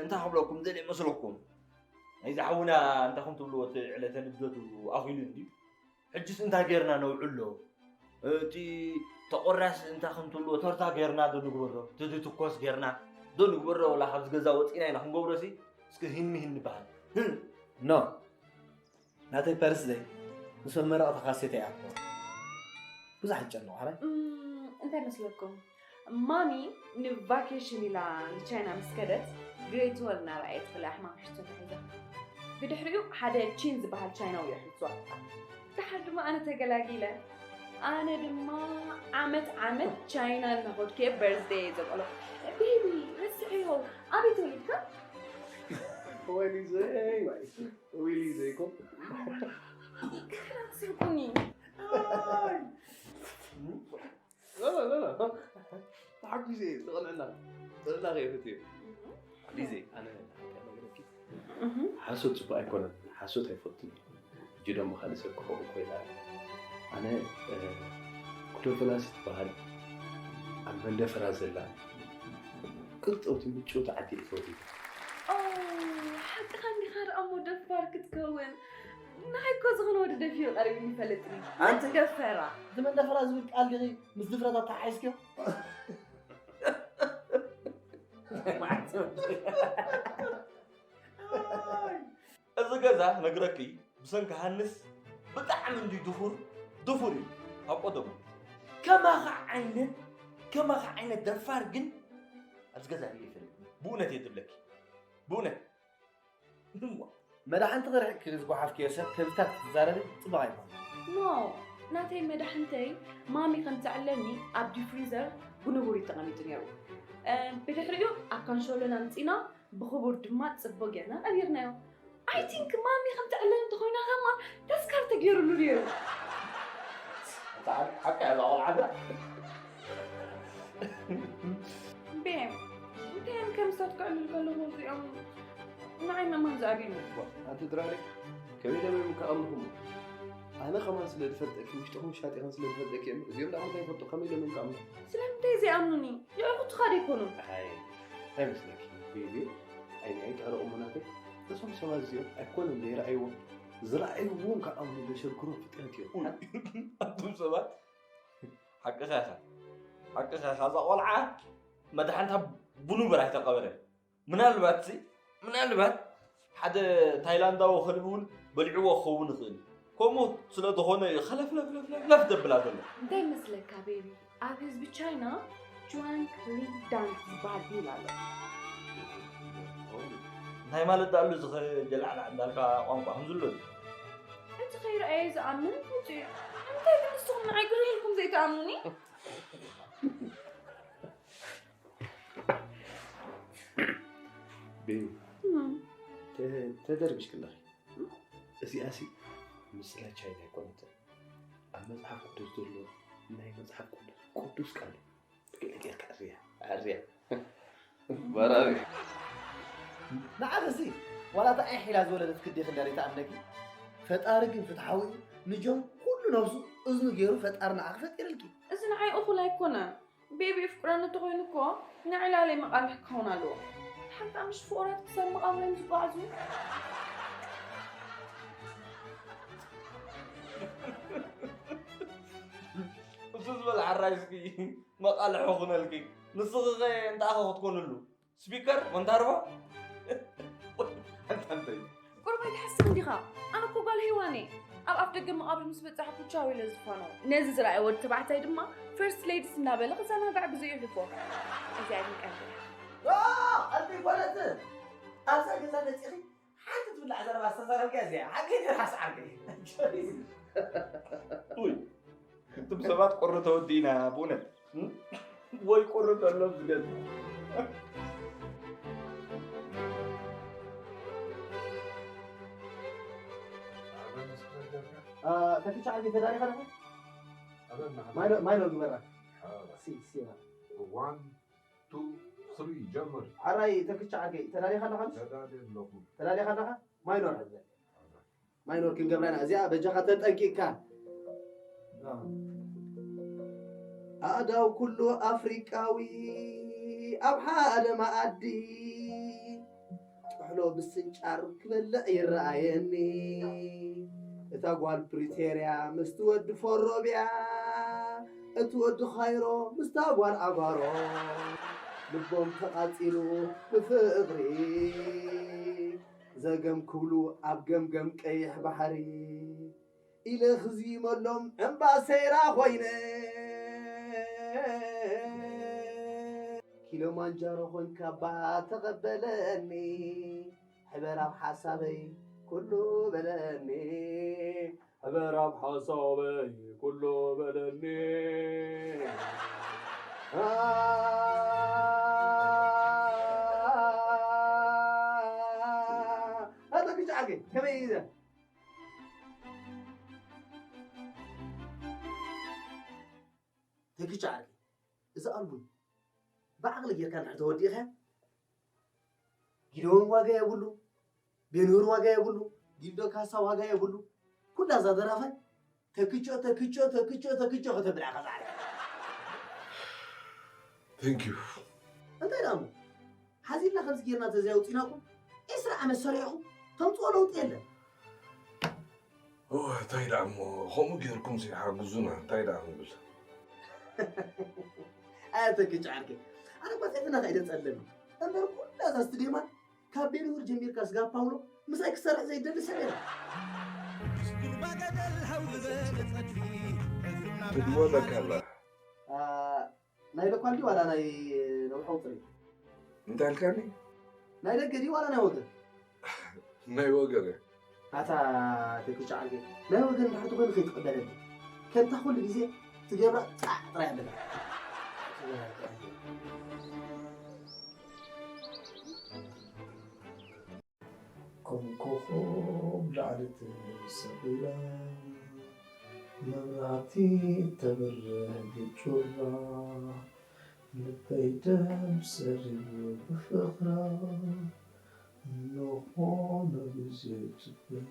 እንታይ ክብለኩም ደልየ መስለኩም? ናይዚ ሓውና እንታይ ከም ትብልዎ እቲ ዕለተ ልደቱ ኣኺሉ እንድዩ። ሕጅስ እንታይ ጌርና ነውዕሎ? እቲ ተቆራስ እንታይ ከም ትብልዎ ቶርታ ጌርና ዶ ንግበሮ? እቲ ዝትኮስ ጌርና ዶ ንግበሮ? ወላ ካብዚ ገዛ ወፂና ኢና ክንገብሮ ሲ እስኪ ህኒ ህኒ በሃል። ኖ ናተይ ፐርስደይ ምስ መመረቕታ ካሴት እያ እኮ። ብዙሕ ይጨነቑ ሓራይ። እም፣ እንታይ መስለኩም? ማሚ ንቫኬሽን ኢላ ንቻይና ምስ ከደት ግሬት ወል እናረኣየት ከላ ሕማም ሕቶ ተሒዛ። ብድሕሪኡ ሓደ ቺን ዝበሃል ቻይናዊ ኣሕልፍዋ። ደሓር ድማ ኣነ ተገላጊለ። ኣነ ድማ ዓመት ዓመት ቻይና እናኸድኩ እየ በርዝደይ ዘብዕሎ። ቤቢ ረስዕዮ ኣበይ ተወሊድካ? ወሊዘይ ወይ ዊሊ ዘይኮ ክራክ ስርቁኒ። ላላ ላላ ተሓጒሰ እየ። ንቕንዕና ንቕንዕና ከየፍት እየ። ሊዜ ኣነ ሓቂ ነገረኪ ሓሶት ጽቡቕ ኣይኮነን። ሓሶት ኣይፈቱን። ሕጂ ደሞ ካልእ ሰብ ክኸውን ኮይና ኣነ ኩዶፈላስ ትበሃል ኣብ መንደፈራ ዘላ ቅልጥውቲ ምጭውቲ ዓዲ እየ ፈትዩ። ሓቅኻ እንዲኻ ደኣ እሞ ደፋር ክትከውን። ንዓይ እኮ ዝኾነ ወዲ ደፊሩ ቀሪቡ ይፈልጥኒ። ኣንቲ ደፈራ። እቲ መንደፈራ ዝብል ቃል ዲኺ ምስ ድፍረት ኣተሓሒዝክዮ? እዚ ገዛ ክነግረኪ ብሰንኪ ሃንስ ብጣዕሚ እንዲ ድፉር ድፉር እዩ ካብ ቀደሙ። ከማኻ ዓይነት ከማኻ ዓይነት ደፋር ግን ኣብዚ ገዛ ሪኤ ይፈልጥ ብእውነት እየ ዝብለኪ ብእውነት። መዳሕንቲ ክርሕቅኪ ዝጓሓፍክዮ ሰብ ከምዚታት ክትዛረቢ ጽቡቕ ኣይኮነን። ኖ ናተይ መዳሕንተይ ማሚ ከም ትዕለኒ ኣብ ዲፍሪዘር ብንቡር እዩ ተቐሚጡ ነይሩ። ብድሕሪኡ ኣብ ካንሸሎና ኣምጺና ብኽቡር ድማ ጽቡቕ ጌርና ቀቢርናዮ። I think ማሚ ከም ትዕለኒ እንተኾይና ከማን ተስካር ተገይሩሉ ነይሩ። ሓቂ እያ እዛ ቆልዓ እዛ። ቤም እንታይ እዮም ከም ሰብ ክዕልል ከለኹ እዚኦም ንዓይ ምእማን ዝኣብዩኒ። ኣንቲ ድራሪ ከመይ ደመም ከቐምኹም ኣነ ከማን ስለ ዝፈልጠኪ ውሽጥኹም ሻጢኸን ስለ ዝፈልጠኪ እዮም እዚኦም ደኣ እንታይ ይፈልጡ ከመይ ደመም ከቐምኹም ስለምንታይ ዘይኣምኑኒ? የዕሩኽትኻ ዶ ኣይኮኑን? ኣይ እንታይ መስለኪ ቤቢ ዓይኒ ኣይትዕረቑ እሞ ናተይ እዞም ሰባት እዚኦም ኣይኮነን ዘይረኣይዎም ዝረኣይዎም ከኣ እሞ ዘሸግሩ ፍጥረት እዮም። ኣንቱም ሰባት ሓቅኻ ኢኻ ሓቅኻ ኢኻ እዛ ቆልዓ መድሓንታ ብኑበር ኣይተቐበለን ምናልባት ምናልባት ሓደ ታይላንዳዊ ከልቢ እውን በሊዕዎ ክኸውን ይኽእል እዩ ከምኡ ስለ ዝኾነ እዩ ኸለፍለፍለፍለፍ ዘብላ ዘሎ እንታይ ይመስለካ ቤቢ ኣብ ህዝቢ ቻይና ጁዋንግ ሊ ዳንግ ዝበሃል ብሂል ኣሎ እንታይ ማለት ዳኣ ኣሎ እዚ ኸጀላዕላዕ እንዳልካ ቋንቋ ከም ዘሎ እዩ እቲ ኸይረኣየ ዝኣምን ውፅኡ እንታይ ግን ንስኹም ንዓይ ግርህ ኢልኩም ዘይትኣምኑኒ ቤቢ፣ እም። ተ-፣ ተደርቢሽ ከለኺ፣ እዚኣሲ ምስላ ቻይና ኣይኮነትን። ኣብ መጽሓፍ ቅዱስ ዘሎ ናይ መጽሓፍ ቅዱስ ቅዱስ ቃል እዩ። ገለ ጌርካ ኣዕርያ፣ ኣዕርያ። በራሪ። ንዓኺ ሲ ዋላ እታ ዒሕ ኢላ ዝወለደት ክዴኺ እንዳ ዘይትኣምነኪ። ፈጣሪ ግን ፍትሓዊ እዩ። ንጆን ኩሉ ነብሱ እዝኑ ገይሩ ፈጣሪ ንዓኺ ፈጢርልኪ። እዚ ንዓይ እኹል ኣይኮነን። ቤቢ የፍቅረኒ እንተኾይኑ እኮ ንዕላለይ መቓልሕ ክኸውን ኣለዎ። ሓንታ ምሽ ፍቑራት ክሳብ መቓብሮም ዝጓዓዙ። እሱ ዝበል ሓራይ እስኪ መቓልሕ ይኹነልኪ። ንስኺ ኸ እንታይ ኢኺ ክትኮንሉ? ስፒከር? መንታርባ? ኣንታ እንታይ? ቁሩብ ኣይትሓስብ እንዲኻ? ኣነ እኮ ጓል ሄዋን እየ። ኣብ ኣፍ ደገ መቓብር ምስ በጻሕኩ ቻው ኢለ ዝፋነው። ነዚ ዝረኣየ ወዲ ተባዕታይ ድማ ፈርስት ሌዲስ እናበለ ክዘናጋዕ ግዜ የሕልፎ። እዚኣ ግን ቀልዲ እያ። ኦ፣ ኣልቢ ጓለቲ፣ ኣብዛ ገዛ መጺኺ ሓንቲ ትብላዕ ዘረባ ዝተዛረብክያ እዚኣ ሓቂ ድያ ሓስ ዓርከይ? ኡይ፣ እቶም ሰባት ቁሪ ተወዲእና ብእውነት። እም? ወይ ቁሪ ተሎም ዝገዝ። አ፣ ተኪቻ ዓርከይ ተዳሊኻ ዲኻ? ማይኖ-፣ ማይኖር ግበራ። ሲ፣ ሲ፣ ሲ። ዋን፣ ቱ፣ ስሪ፣ ጀምር። ዓራይ ተኪቻ ዓርከይ ተዳሊኻ ኣለኻ? ተዳልየ ኣለኹ። ተዳሊኻ ኣለኻ? ማይኖር ሕዘ። ማይኖር ክንገብራ ኢና። እዚኣ በጃኻ ተጠንቂቕካ። ኣእዳው ኩሉ ኣፍሪቃዊ ኣብ ሓደ መኣዲ ጥሕሎ ብስንጫር ክበልዕ ይረኣየኒ። እታ ጓል ፕሪቶርያ ምስቲ ወዲ ፎሮብያ፣ እቲ ወዲ ካይሮ ምስታ ጓል ኣጓሮ ልቦም ተቓጺሉ ብፍቕሪ። ዘገም ክብሉ ኣብ ገምገም ቀይሕ ባሕሪ ኢለ ክዝይመሎም እምባሰይራ ኮይነ። ኪሎማንጃሮ ኮንካ እባ ተቐበለኒ፣ ሕበር ኣብ ሓሳበይ ኩሉ በለኒ። ሕበር ኣብ ሓሳበይ ኩሉ በለኒ። አ-፣ ኣታ ክጫዓገ ከመይ ኢለ ተኪቻ ዓርከይ፣ እዚ ኣልቡም ብዓቕሊ ጌርካ እንድሕር ተወዲእኻዮ፣ ጊደዎን ዋጋ የብሉ፣ ቤንሁር ዋጋ የብሉ፣ ጊልዶ ካሳ ዋጋ የብሉ። ኩላ እዛ ደራፋይ ተክቾ፣ ተክቾ፣ ተክቾ፣ ተክቾ ከተብል ኢኻ ዛዕባ። Thank you። እንታይ ደኣ እሞ? ሓዚልና ከምዚ ጌርና ተዘያውፂናኩም፣ ዒስራ ዓመት ሰሪሕኹም፣ ተምፅኦ ለውጢ የለን። ኦ፣ እንታይ ደኣ እሞ፣ ከምኡ ጌርኩም ሲ ሓግዙና፣ እንታይ ደኣ ንብል? ኣየ ተክቼ ዓርከይ፣ ኣነ እኳ ጸይፍና ከይደ ጸለኒ። እምበር ኩላ እዛ ስቱድዮ ማን፣ ካብ ቤንሁር ጀሚርካ ስጋብ ፓውሎ፣ ምሳይ ክሰርሕ ዘይደሊ ሰብ የለን። ትድወለካ ኣላ። ኣ፣ ናይ ሎካል ድዩ ዋላ ናይ ነዊሕ ቁጽሪ? እንታይ ኢልካኒ? ናይ ደገ ድዩ ዋላ ናይ ወገን? ናይ ወገን እየ። ኣታ ተኪቻ ዓርከይ፣ ናይ ወገን እንድሕር ተኾይኑ ከይትቕበለኒ። ከምታ ኩሉ ግዜ ትገብራ ጻዕ ጥራይ ኣለካ። ከም ኮኾብ ላዕሊ ትስቕ ኢላ፣ መብራህቲ እተብርህ ግጩራ፣ ልበይ ደም ሰሪቡ ብፍቕራ፣ ንኾነ ግዜ ጽበያ።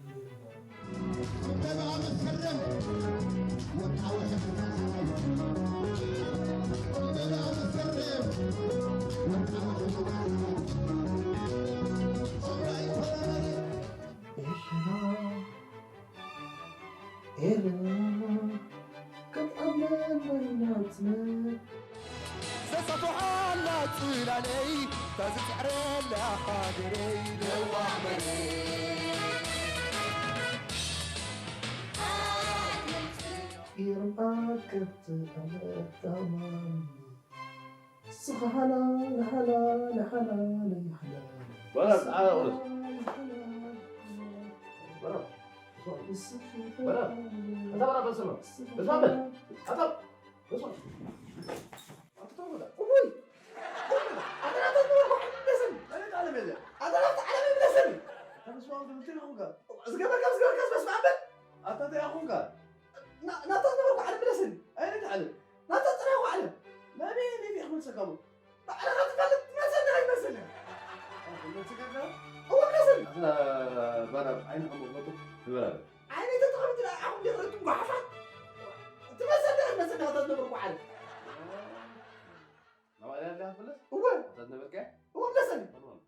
ኤርትራ፣ ኤርትራ፣ ክትኣምን ወይ ናጽነት። ዘሳፍሓላ ጽላለይ፣ እታ ዝጽዕረላ ሃገረይ፣ ለዋህ መሬት። ኢርምኣ ከብቲ ኣመት ታማሚ። ስኻ ሓላል፣ ሓላል፣ ሓላል፣ ሓላል። በላ፣ ጻዕዳ ቁርስ። በላ። በላ። እታ በላ በስመ። እስማ በል። ኣታ ኣታ ተወዳ። እውይ! ኣታ ናታ ተወዳ። ኣታ ናታ ዓለም ይብለሰኒ። ኣታ ናታ ዓለም ይብለሰኒ። ተመስዋም ትምህርቲ ነው ጋር። ዝገበርካ ዝገበርካ በስመ ኣብ በል። ኣታ እንታይ ኣኹም ጋር? ና-፣ ናታ ዝገበርካ ዓለም ይብለሰኒ። ኣይነት ዓለም። ናታ ጥራይ እኮ ዓለም። ናይ ቤት ቤት ይኹን ሰጋሙ። ባዕልኻ ትፈልጥ ትመስል ኣይመስልን። እወ፣ ይመስል። ኣታ ባና ዓይንኻ መቕመጡ ይበላል። ዓይነይ ተተኸፊቱ ንዓኹም ዲኽረቱም ጓሓፋት። ትመስል ዲኻ ትመስል ዲኻ ተትነብር ጓሓል። ናባይ ኣለኻ ትምለስ? እወ። ኣታ ዝነበርካያ? እወ፣ ምለሰኒ። ተማም።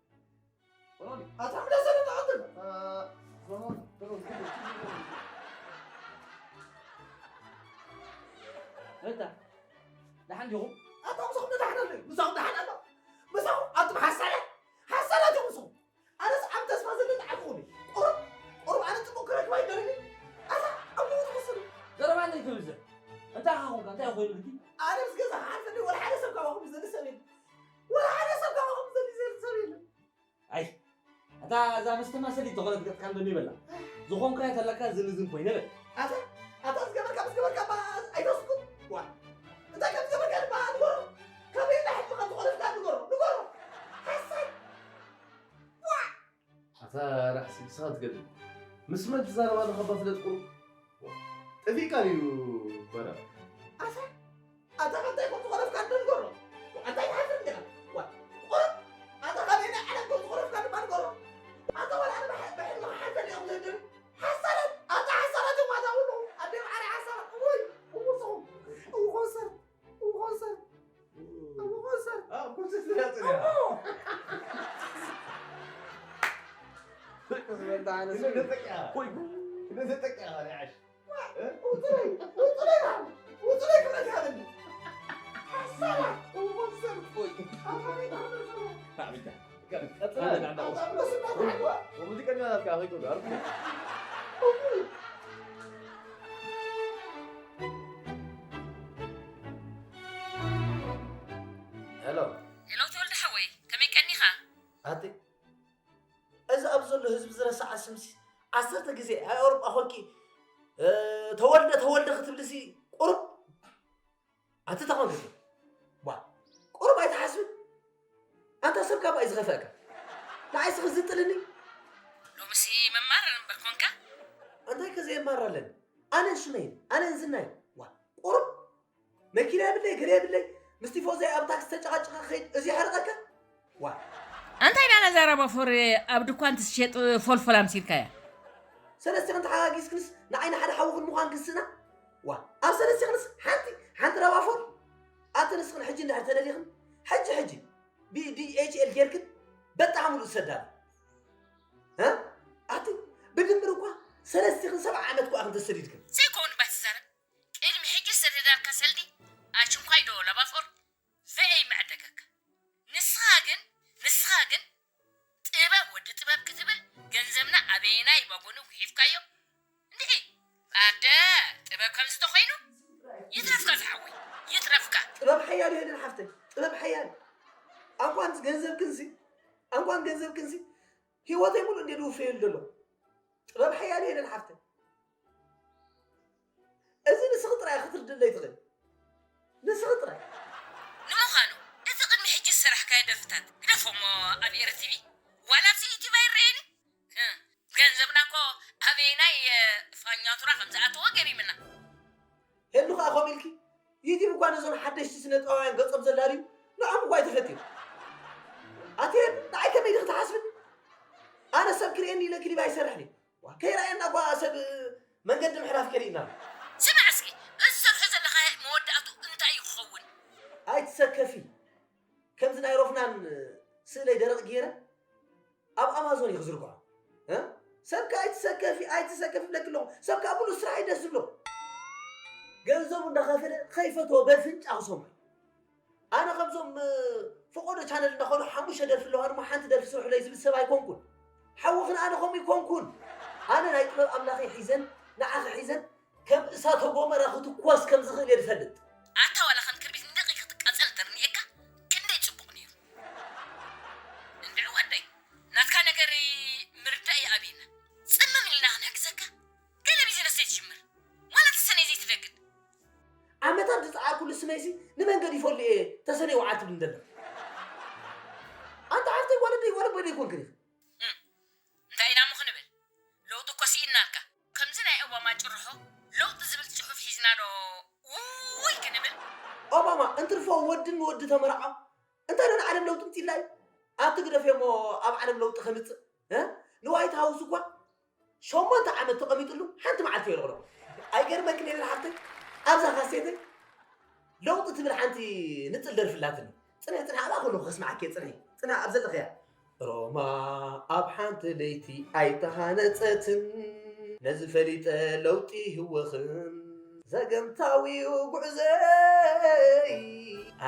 ተማም። ኣታ ምለሰኒ ተቐትል። ኣታ ተማም፣ ተማም። እታ ደሓን ዲኹም? ኣታ ምሳኹም ደሓን ኣሎ። ምሳኹም ደሓን ኣሎ። ምሳኹም ኣቱም ሓሳዳት፣ ሓሳዳት ኢኹም ምሳኹም። ኣነስ ዓም ተስፋ ዘለኒ ዓኹም። ቁሩብ፣ ቁሩብ ኣነ ጽቡቕ ክረክባ ይደልኒ። ኣታ ኣብ ሞት ሓሰሩ። ዘረባ እንዴት ትብዝሕ? እንታይ ኢኻ ኾንካ? እንታይ ኮይኑ ልኪ? ኣነ ምስ ገዛ ክሓልፈኒ ወላ ሓደ ሰብ ካባኹም ዝደሊ ሰብ የለን። ወላ ሓደ ሰብ ካባኹም ዝደሊ ዘል-፣ ሰብ የለን። ኣይ፣ እታ እዛ መስተማሰሊት ዝኾነት ገጽካ እንደኒ በላ። ዝኾንካዮ ተለካ ዝንዝን ኮይነ በል። ኣታ፣ ኣታ ዝገበርካ ምስ ገበርካ እባ ኣይተስኩት። ዋ። እንታይ ከም ዝገበርካ ድማ ንገሮ። ከመይ ኢላ ሕጂ ከም ዝኾነትካ ንገሮ። ንገሮ። ሓሳይ። ዋ። ኣታ ራእሲ ንስኻ ትገድል። ምስ መን ትዛረብ ኣለኻ እባ ፍለጥ ቁሩብ። ጠፊእካ ድዩ በራ? ኣታ፣ ኣታ ካብ እንታይ ከም ዝኾነፍካ እንዶ ንገሮ። ኣታ ይሓፍር እንዲኻ። ዋ፣ ቁሩብ። ኣታ ካበየናይ ዓለም ከም ዝኾነፍካ ድማ ንገሮ። ኣታ ወላ ኣነ ብሓ-፣ ብሕልሚ ክሓልፈኒ እዮም ዘደሉ። ሓሳዳት፣ ኣታ ሓሳዳት እዮም ኣታ ውሉ። ኣደ መዓረ ሓሳዳት። እውይ፣ እውይ ሰው። እው ኮንሰርት፣ እው ኮንሰርት። እው ኮንሰርት። ኣብ ኮንሰርት ትሪኣ ጽኒሓ። እዎ። ክስበልታ ኣነ ክነ ሰው። ዘጠቂያ። ኮይ። ክነ ዘጠቂያ፣ ናይ ዓሽ። ውጹለይ፣ ውጹለይ፣ ውጹለይ ክብረት ይሃበኒ። ሓሳዳት፣ እው ኮንሰርት። ኮይ። ኣታ ቤት ኣታ ሰው። ኣታ ቤት። ቀጽላ። ኣታ ቤት። ወሙዚቀኛ ናትካ ኣኺ ኮዶ ኣርኩ። ሄሎ። ሄሎ ተወልደ ሓወይ፣ ከመይ ቀኒኻ? ኣቲ፣ እዚ ኣብ ዘሎ ህዝቢ ዝረስዓ ስምሲ ዓሰርተ ግዜ ኣይ ኣውሮጳ ኮንኪ፣ እ፣ ተወልደ፣ ተወልደ ክትብልሲ ቁሩብ ኣቲ ተኾንኪ። ዋ፣ ቁሩብ ኣይትሓስብን? ኣንታ ሰብ ካብ እዩ ዝኸፍአካ? ንዓይ ስኺ ዝጥልኒ? ሎምሲ መማረር እምበር ኮንካ? ኣንታይ ከ ዘየማርር ኣለኒ? ኣነ ሽመይ፣ ኣነ እንዝናይ። ዋ፣ ቁሩብ መኪና የብለይ፣ ገለ የብለይ። ምስ ቲፎዘይ ኣብ ታክሲ ተጨቓጭቐ ክኸይድ እዚ ይሓርቐካ? ዋ። ኣንታይ ዳና እዛ ራባፎር ኣብ ድኳን ትሸጥ ፎልፎል ኣምሲልካያ? ሰለስቲኽን ተሓጋጊዝክንስ ንዓይ ንሓደ ሓውኽን ምዃን ክንስእና? ዋ። ኣብ ሰለስቲኽንስ ሓንቲ፣ ሓንቲ ራባፎር? ኣቲ ንስኽን ሕጂ እንድሕር ተደሊኽን፣ ሕጂ፣ ሕጂ ብ-፣ ዲ ኤች ኤል ጌርክን በጣሕ ሙሉእ ዝሰዳሉ። እ? ኣቲ ብድምር እኳ ሰለስቲኽን ሰብዓ ዓመት እኳ ኢኽን ተሰዲድክን። ዘይከውን እባ ትዛረብ። ቅድሚ ሕጂ ዝሰደዳልካ ሰልዲ ኣሽንኳይ ዶ ላባፎር ዘይ መዕደገካ። ንስኻ ግን፣ ንስኻ ግን ጥበብ ወዲ ጥበብ ክትብል ገንዘብና ኣበየናይ ባጎኒ ጉሒፍካዮ? እንድዒ ኣደ ጥበብ ከምዚ ተኾይኑ ይትረፍካ ዝሓወይ፣ ይትረፍካ። ጥበብ ሓያል እዩ ሄለን ሓፍተይ፣ ጥበብ ሓያል። ኣንኳን ገንዘብ ክንሲ፣ ኣንኳን ገንዘብ ክንሲ፣ ህይወተይ ሙሉእ እንዴ ዝውፈየሉ ዘሎ። ጥበብ ሓያል እዩ ሄለን ሓፍተይ። እዚ ንስኺ ጥራይ ክትርድእለይ ትኽእል። ንስኺ ጥራይ። ንምዃኑ፣ እቲ ቅድሚ ሕጂ ዝሰራሕካዮ ደርፍታት ግደፎ እሞ ኣብ ኤረ ቲቪ ዋላ ኣብዚ ዩቲዩብ ኣይረኣየን እዩ። እ፣ ገንዘብና እኮ ኣበየናይ፣ እ፣ ፋኛቱራ ከም ዝኣተወ ገሪምና። ሄሉ ኸኣ ከምኡ ኢልኪ፣ ዩቲዩብ እኳ ነዞም ሓደሽቲ ስነ ጥበባውያን ገጾም ዘላልዩ ንዖም እኳ ኣይተፈትዩ። ኣቲ ሄሉ፣ ንዓይ ከመይ ዲኺ ትሓስብኒ? ኣነ ሰብ ክርእየኒ ኢለ ክሊፕ ኣይሰርሕን እየ። ዋ፣ ከይረኣየና እኳ ሰብ መንገዲ ምሕላፍ ከሊእና። ስማዕ እስኪ፣ እዚ ትሰርሖ ዘለኻ መወዳእቱ እንታይ እዩ ክኸውን? ኣይትሰከፊ። ከምዚ ናይ ሮፍናን ስእለይ ደረቕ ገይረ ኣብ ኣማዞን እዩ ክዝርግሖ። እ? ሰብ ከ ኣይትሰከፊ፣ ኣይትሰከፊ ብለኪ ኣለኹ። ሰብ ከ ሙሉእ ስራሕ እዩ ደስ ዝብሎ። ገንዘቡ እንዳኸፈለ ከይፈተወ በፍንጫ ክሰምዖ። ኣነ ከምዞም፣ እ፣ ፈቆዶ ቻነል እንዳኸዱ ሓሙሽተ ደርፊ ኣለዋ ድማ ሓንቲ ደርፊ ስርሑለይ ዝብል ሰብ ኣይኮንኩን። ሓውኽን ኣነ ከምኡ ኣይኮንኩን። ኣነ ናይ ጥበብ ኣምላኸይ ሒዘን፣ ንዓኺ ሒዘን ከም እሳተ ጎመራ ክትኮስ ከም ዝኽእል እየ ዝፈልጥ። ኣታ ዋላ ከም ክርቢት ንደቂቕ ክትቃጸል እንተርኒኤካ ክንደይ ጽቡቕ ነይሩ። እንድዒ ወደይ፣ ናትካ ነገር ምርዳእ ይኣብየና። ጽምም ኢልና ክንሕግዘካ ገለ ቢዝነስ ዘይትጅምር? ዋላ ተሰነይ ዘይትደግድ? ዓመታት ዝጸዓርኩሉ ነይሲ ንመንገዲ ይፈሉ እየ ተሰነይ ወዓል ትብል እንደለ ኣንታ ሓፍተይ ጓል ደይ ጓል በደ ይኮንክን ኢኺ እንታይ ኢና ምኽንብል ለውጢ እኮ ስኢንናልካ ከምዚ ናይ ኦባማ ጭርሖ ለውጢ ዝብል ጽሑፍ ሒዝና ዶ ውይ ክንብል ኦባማ እንትርፎ ወድን ወዲ ተመርዓው እንታይ ዶ ንዓለም ለውጢ ምጽኢላ እዩ ኣብቲ ግደፍ እሞ ኣብ ዓለም ለውጢ ከምጽእ ንዋይት ሃውስ እኳ ሸሞንተ ዓመት ተቐሚጥሉ ሓንቲ መዓልቲ የልቕሎ ኣይገርመክን የለን ሓፍተይ ኣብዛ ካሴተይ ለውጢ ትብል ሓንቲ ንጽል ደርፊ ኣላትኒ ጽንሒ ጽንሒ ኣብኣ ከለኹ ከስምዓኪ እየ ጽንሒ ጽንሒ ኣብ ዘለኽያ ሮማ ኣብ ሓንቲ ለይቲ ኣይተሃነጸትን ነዚ ፈሊጠ ለውጢ ህወኽን ዘገምታዊኡ ጉዕዘይ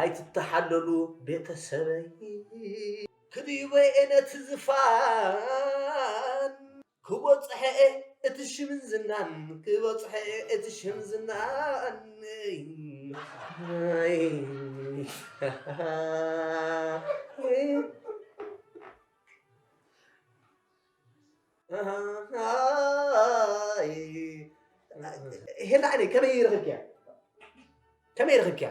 ኣይትተሓለሉ ቤተሰበይ ክድይቦ እየ ነቲ ዝፋን ክበጽሐ እየ እቲ ሽምን ዝናን ክበጽሐ እየ እቲ ሽም ዝናን ሄላ ዓደይ ከመይ ረኽብክያ ከመይ ረኽብክያ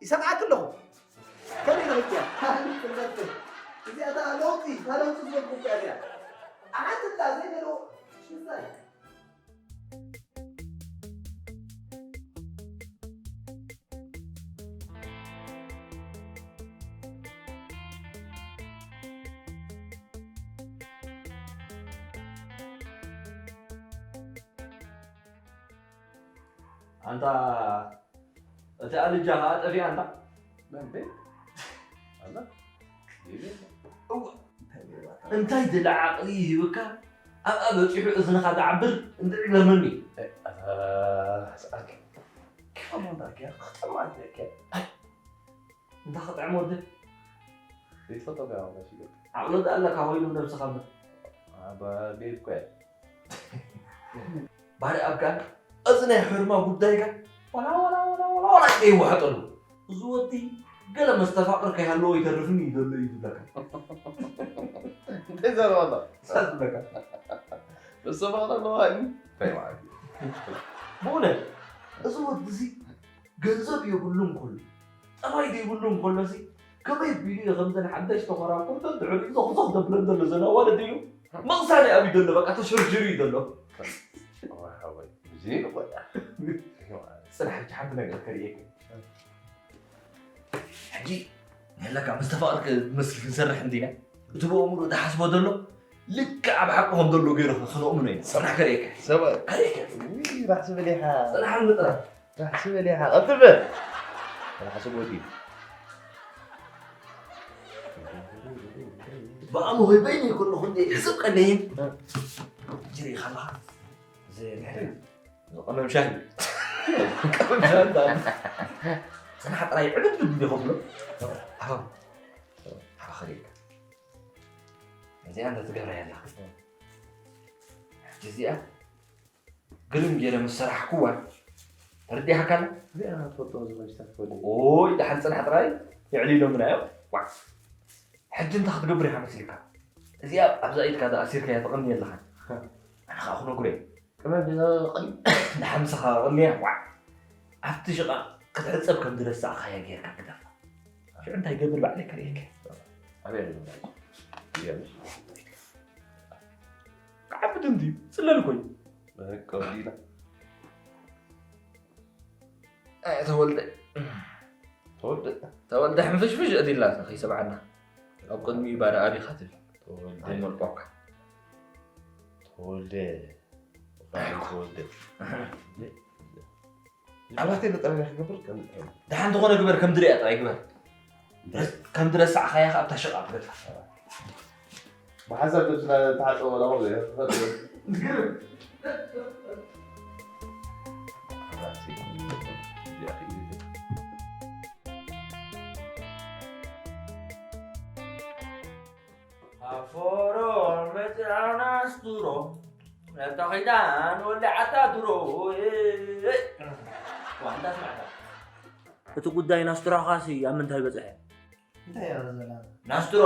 ይሰምዓክ ኣለኹ ከመይ ረኽብክያ እዚኣ ለውጢ እታ ለውጢ ዝበልኩ እዚኣ ኣሓትላ ዘይደለዎ ሽዛይ ኣንታ እቲ ኣልጃ ኸዓ ጠፊኣ ኣንታ መንበ ኣላ እወ እንታይ ድለ ዓቕሊ ይህብካ ኣብኣ በፂሑ እዝንኻ ዝዓብር እንድዒ ገርመኒ ኣታ ስኣልከ ከማንዳኪያ ክጠማት ደኪያ እንታይ ክጥዕም ወዲ ዘይትፈልጦ ጋር ማለት እዩ ዓቕሎ ኣለካ ኮይኑ ነብስኻ እምበር ቤት እኮ እያ ባሪ ኣብ ጋር እዚ ናይ ሕርማ ጉዳይ ጋር ዋላ ዋላ ዋላ ዋላ ዋላ ከይዋሕጠሉ እዚ ወዲ ገለ መስተፋቅር ከይሃለዎ ይተርፍኒ ይደሎ እዩ ዝብለካ እንታይ ዘረባ ኣሎ ሳት ዝብለካ መስተፋቅር ኣለዋ እዩ እንታይ ማለት እዩ ብእውነት እዚ ወዲ እዚ ገንዘብ የብሉን ከሎ ጠባይ ዘይብሉ እንከሎሲ ከመይ ቢሉ እዩ ከምዘን ሓዳሽ ተኾራኩርተን ድሕሪኡ ዞኽዞኽ ዘብለን ዘሎ ዘን ኣዋልድ ኢሉ መቕሳኒ ኣብዩ ዘሎ በቃ ተሸርሽሩ እዩ ዘሎ ፅናሕ ሕጂ ሓንቲ ነገር ከርእየኩም ሕጂ ንህለካ መስተፋቕር ክመስል ክንሰርሕ እንዲና እቲ ብእምሩ ዝሓስቦ ዘሎ ልክዕ ኣብ ሓቂ ከም ዘሎ ገይሩ ክነእምኖ ኢና። ሰብና ከርእየካ። ሰብኣይ። ከርእየካ። ውይ፣ ራሕሲ በሊሓ። ጽናሕ ንጥራ። ራሕሲ በሊሓ። ቀልጥፍ በል። ራሕሲ ጎዲ። ብኣምሆይ በይነይ ከለኹ እንደ ይሕስብ ቀለይን። እ። ጅሪ ኢኻ ኣለኻ። ዘ-፣ ዝቐመም ሻሂ። ቀመም ሻሂ እንዳለ። ጽናሕ ጥራይ ዕብድ ብድ እንደ ከብሎ። ሃባ። ሃባ ከርእየካ። እዚኣ እንተ ትገብራ ያላ። ሕጂ እዚኣ ግርም ገይረ ምስ ሰራሕኩዋ፣ ተረዲእካ ኣላ? እዚኣ ትፈልጦ ዝመጅታ ትፈልጥ። ኦይ፣ ደሓን ጽናሕ ጥራይ የዕሊሎምና እዮም። ዋዕ። ሕጂ እንታይ ክትገብር ኢኻ መሲልካ? እዚኣ ኣብዛ ኢድካ ዝኣሲርካያ ተቐንየ ኣለኻ። ኣነ ኸኣ ክነግሮ እየ። ቅመም ድዛ ቐል-፣ ንሓምሳኻ ቐልያ፣ ዋዕ። ኣብቲ ሽቓ ክትሕጸብ ከም ዝረሳዕኻያ ጌርካ ግደፋ። ሽዑ እንታይ ገብር ባዕለይ ከርእየካ። ኣበይ ኣሎ? ይገርምሽ። ክዓብድ እንድዩ፣ ጽለል ኮይኑ። በቃ ወዲና። ኣይ፣ ተወልደ። ተወልደ? ተወልደ ሕንፍሽፍሽ እዲላትና፣ ከይሰምዓና። ኣብ ቅድሚኡ ባዳ ኣቢኻ ትብል። ተወልደ። ኣይመልቋካ። ተወልደ። ኣይኮ። ተወልደ። ኣባቴ ንጥረ ክገብር ከም ደሓን ዝኾነ ግበር፣ ከም ድሪያ ጥራይ ግበር። ከም ድረሳዕኻያ ከኣ ኣብታ ሸቓ ትገድፋ። ብሓንሳብ ልብስና ተሓጽቦ ወላ ኾ ዘይትፈልጥ። ግርም። ኣፎሮ መጽዓና ስቱሮ ነታ ኺዳን ወሊዓታ ድሮ። ዋንታ ስማዕታ። እቲ ጉዳይ ናስትሮኻሲ ኣብ ምንታይ በጽሐ? እንታይ እያ ዘላ? ናስትሮ፣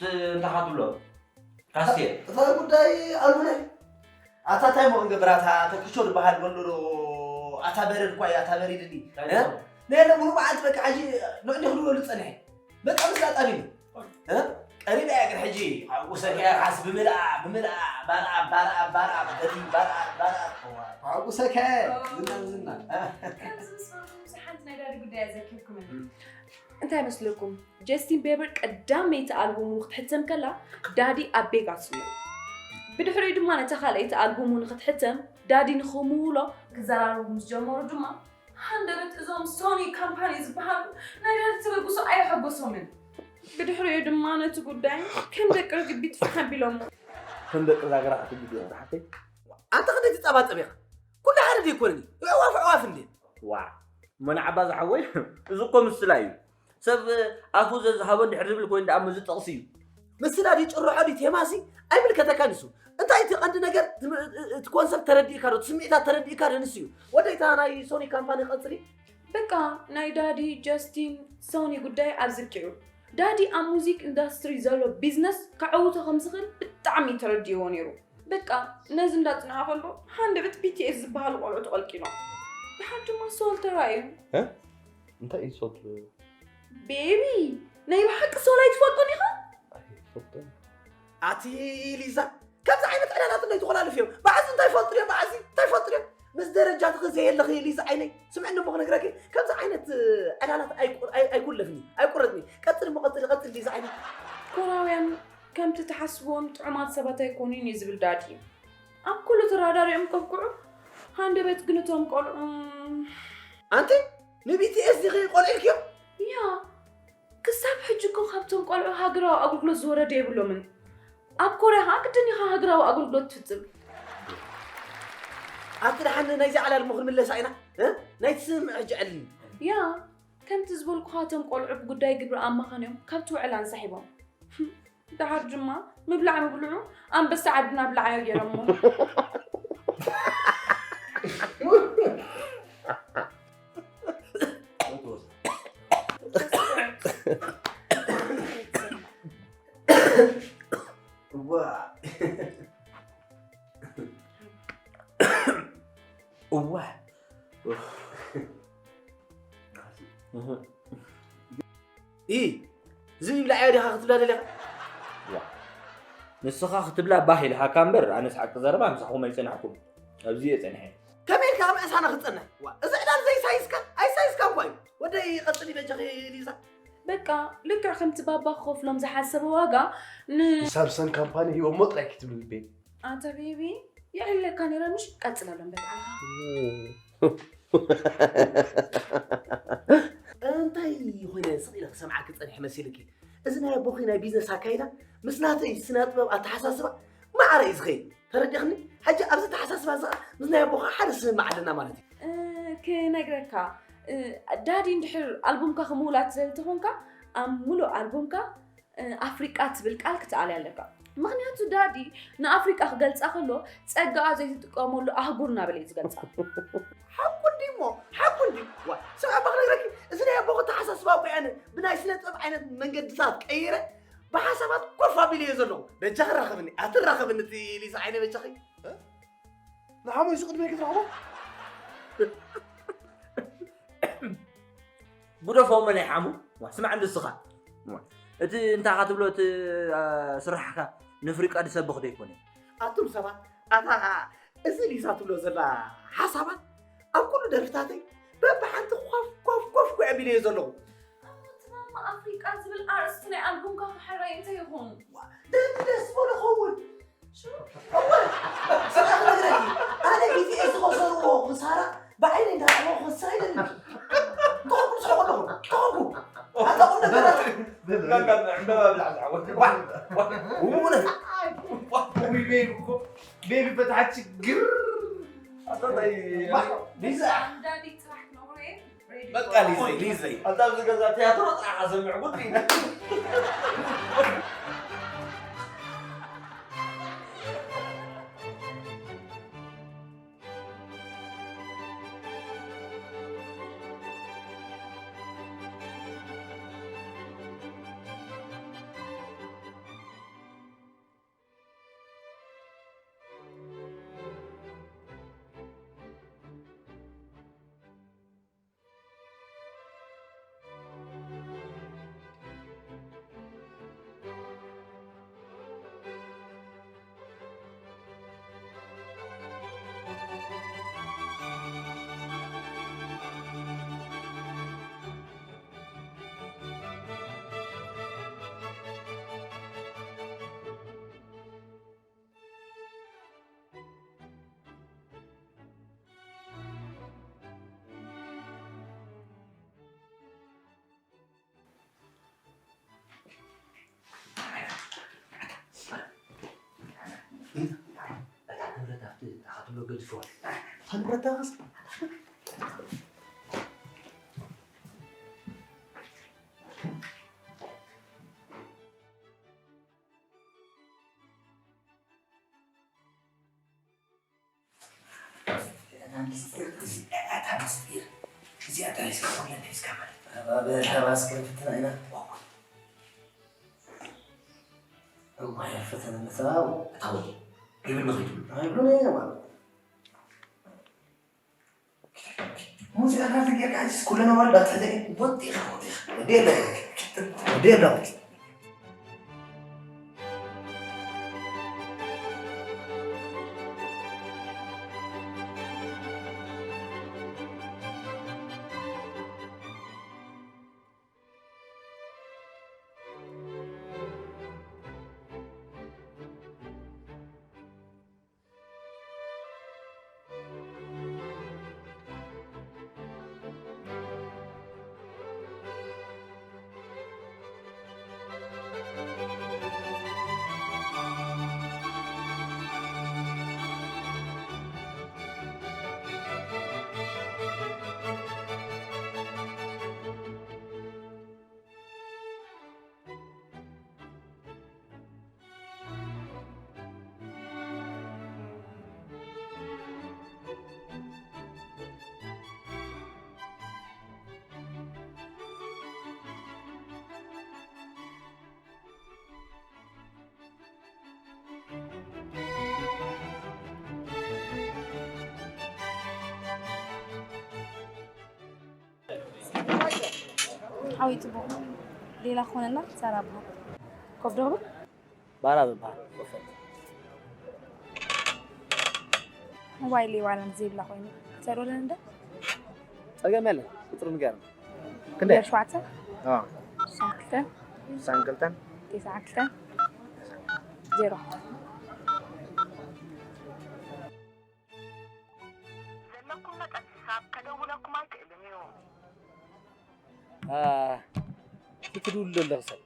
ት-፣ እንታይ ኻ ትብሎ? ካስቴ። እታ ጉዳይ ኣሉነ ኣታ እንታይ ሞ ክንገብር ኣታ ተክሾ ዝበሃል በሎ ዶ ኣታ በረድ እኳ እያ ኣታ በሪድኒ። እ? ነየለ ሙሉ መዓልቲ በቃ ሕጂ ንዕዲ ክልበሉ ጸኒሐ። በቃ ምስ ኣጣቢኒ። እ? ቀሪበ እያ ግን ሕጂ ሓጉሰ ከያ ሓስ ብምልኣ ብምልኣ ባርኣ ባርኣ ባርኣ በቲ ባርኣ ባርኣ ሓጉሰ ከያ ዝና ዝና። ከምዚ ምስ በልኩም ብዙሓት ናይ ዳዲ ጉዳይ ኣዘኪርኩምኒ። እንታይ መስለኩም? ጀስቲን ቤበር ቀዳመይቲ ኣልቡሙ ክትሕተም ከላ ዳዲ ኣብ ቬጋስ እዩ። ብድሕሪኡ ድማ ነታ ካልኣይቲ ኣልቡሙ ንክትሕተም ዳዲ ንክምውሎ ክዘራረቡ ምስ ጀመሩ ድማ ሃንደበት እዞም ሶኒ ካምፓኒ ዝበሃሉ ናይ ዳዲ ተበግሶ ኣየሐጎሶምን። ብድሕሪኡ ድማ ነቲ ጉዳይ ከም ደቂ ርግቢት ፍሕ ኣቢሎሞ። ከም ደቂ ዛገራ ክትግዲ እዮም ሓፍተይ። ኣንተ ክንደይ ትጻባጸብ ኢኻ? ኩሉ ሓደ ዘይኮነን እዩ። ኣዕዋፍ ኣዕዋፍ እንዴ? ዋ መናዕባ ዝሓወይ እዚ እኮ ምስላ እዩ። ሰብ ኣፉ ዘዝሃቦ እንድሕር ዝብል ኮይኑ ደኣ ምዚ ጥቕሲ እዩ። ምስላ ድዩ ጭርሖ ድዩ ቴማሲ ኣይምልከተካን እሱ። እንታይ እቲ ቀንዲ ነገር እቲ ኮንሰፕት ተረዲእካ ዶ እቲ ስምዒታት ተረዲእካ ዶ ንሱ እዩ። ወደይ እታ ናይ ሶኒ ካምፓኒ ቀጽሊ። በቃ ናይ ዳዲ ጀስቲን ሶኒ ጉዳይ ኣብዚ ኣብቂዑ። ዳዲ ኣብ ሙዚክ ኢንዳስትሪ ዘሎ ቢዝነስ ከዐውቶ ከም ዝኽእል ብጣዕሚ እዩ ተረዲእዎ ነይሩ። በቃ ነዚ እንዳጽንሓ ከሎ ሃንደበት ቢቲኤስ ዝበሃሉ ቆልዑ ተቐልቂሎም። ድሓር ድማ ሶል ተራእዩ። እንታይ እዩ ሶል? ቤቢ ናይ ብሓቂ ሶል ኣይትፈልጦን ኢኻ? ኣይፈልጦን። ኣቲ ሊዛ ከምዚ ዓይነት ዕላላት እንዶ ይተኾላልፍ እዮም። ባዕዚ እንታይ ይፈልጡ እዮም ባዕዚ እንታይ ይፈልጡ እዮም። ምስ ደረጃትኺ ዘየለኺ ሊዛ ዓይነይ ስምዕኒ እሞ ክነግረኪ ከምዚ ዓይነት ዕላላት ኣይኩለፍኒ ኣይቁረጥኒ። ቀፅሊ እሞ ቀፅሊ ቀፅሊ ሊዛ ዓይነይ። ኮራውያን ከምቲ ትሓስብዎም ጥዑማት ሰባት ኣይኮኑን እዩ ዝብል ዳዲ። ኣብ ኩሉ ተራዳሪኦም ከብቅዑ ሃንደበት ግን እቶም ቆልዑ። ኣንቲ ንቢቲኤስ ዲኺ ቆልዒልክዮም? ያ ክሳብ ሕጂ እኮ ካብቶም ቆልዑ ሃገራዊ ኣገልግሎት ዝወረደ የብሎምን። ኣብ ኮርያ ከዓ ግድን ኢኻ ሃገራዊ ኣገልግሎት ትፍፅም። ኣቲ ደሓን ናይዚ ዓላል እሞ ክንምለሳ ኢና እ? ናይቲ ስምምዕ ሕጂ ዕልኒ። ያ ከምቲ ዝበልኩኻ እቶም ቆልዑ ብጉዳይ ግብሪ ኣማኻንዮም ካብቲ ውዕል ኣንሳሒቦም። ደሓር ድማ ምብላዕ ምብልዑ ኣንበሳ ዓድና ብልዓዮ ገይሮሞ። እዋ እዋ ኢ ዝብኢ ብላዕዮ ዲኻ ክትብላ ደሊኻ? ንስኻ ክትብላ ባህ ኢልሃካ እምበር ኣነስ ሓቂ ዘረባ ምሳኹም ኣይጸናሕኩን ኣብዚ እየ ጸኒሐ። ከመይ ኢልካ ኣብ ዕሳና ክትጸንሕ? ዋ እዚ ዕላል ዘይሳይስካ ኣይሳይስካ እኳ እዩ። ወደይ ቀጽሊ በጃኺ ሊዛ። በቃ ልክዕ ከምቲ ባባ ክኸፍሎም ዝሓሰበ ዋጋ ን ሳምሰን ካምፓኒ ሂቦሞ ጥራይ ክትብል ቤቢ። ኣንተ ቤቢ የዕለካ ነይረ ምሽ ቀጽለሎም በቃ። እንታይ ኮይነ ስቕ ኢለ ክሰምዓኪ ጸኒሐ መሲልኪ? እዚ ናይ ኣቦኺ ናይ ቢዝነስ ኣካይዳ ምስ ናተይ ስነ ጥበብ ኣተሓሳስባ ማዕረ እዩ ዝኸይድ። ተረዲእኽኒ? ሕጂ ኣብዚ ኣተሓሳስባ እዚ ምስ ናይ ኣቦኻ ሓደ ስምምዕ ኣለና ማለት እዩ። ክነግረካ ዳዲ እንድሕር ኣልቡምካ ክምውላት ትደሊ ተኾንካ ኣብ ሙሉእ ኣልቡምካ ኣፍሪቃ ትብል ቃል ክትኣልያ ኣለካ። ምኽንያቱ ዳዲ ንኣፍሪቃ ክገልጻ ከሎ ጸጋኣ ዘይትጥቀመሉ ኣህጉር እናበለ እዩ ዝገልጻ። ሓቁ እንዲሞ ሓቁ እንዲ ዋ ስምዒ ኣባ ክነግረኪ እዚ ናይ ኣቦ ክተሓሳስባ እኮ እያነ ብናይ ስነ ጥበብ ዓይነት መንገድታት ቀይረ ብሓሳባት ኮፍ ኣቢለ እየ ዘለኹ። በጃኺ ራኸብኒ ኣትራኸብኒ እቲ ሊዛ ዓይነ በጃኺ። ንሓሙይ እዚ ቅድመይ ክትረኽቦ ጉደፎሞ ናይ ሓሙ ስማዕ እንድስኻ እቲ እንታይ ኻ ትብሎ እቲ ስራሕካ ንፍሪቃ ድሰብኽ ዘይኮነ ኣቱም ሰባት ኣታ እዚ ሊዛ ትብሎ ዘላ ሓሳባት ኣብ ኩሉ ደርፍታተይ በብሓንቲ ኮፍ ኮፍ ኮፍ ኮ ኣቢለዮ ዘለኹ ትማማ ኣፍሪቃ ዝብል ኣርእስቲ ናይ ኣልቡምካ ክሕረይ እንታይ ይኹን ደስ በሎ ኸውን እወ ስራሕ ነግረኪ ኣነ ቢቲኤስ ዝኸሰርዎ ክሳራ ብዓይነ እንዳረኣኹ ክስራ ይደሊ ተኸኩ ስሕቁ ኣለኹ ተኸኩ ኣታ ቁም ነገራት ዕምበባ ብላዕ ዝዓወት ቤቢ እኮ ቤቢ በታች ግር ሊዛ በቃ ሊዘይ ሊዘይ ኣታ ኣብዚ ገዛ ቲያትሮ ጥራሕ ኣሰምዕ ጉድ እታ ንብረት ኣብቲ ታኻትሎ ገድፍዋ። እታ ንብረት ታኻስ? ሙዚቃ ናርዲ ጌርካ፣ ሕጂስ ኩለን ኣዋልድ ኣብ ትሕቲ ወጢኻ፣ ወጢኻ። ወዲ የለን። ወዲ የለን። ሓወይ ጽቡቕ። ሌላ ክኾነና ሳራ በሃል። ኮፍ ዶ ክብል? ባራ ዝበሃል ኮፈት። ሞባይለይ ዋላ ዘይብላ ኮይኑ። ትሰርወለን እንደ? ጸገም የለን። ቁጽሪ ንገርኒ። ክንደይ? ዜሮ ሸውዓተ? ኣዎ። ስሳን ክልተን? ስሳን ክልተን? ተስዓን ክልተን? ዜሮ። ዘለኩም መጠን ሕሳብ ከደውለኩም ኣይክእልን እዩ። አ፣ እቲ ትድውሉ ዘለኺ ሰብ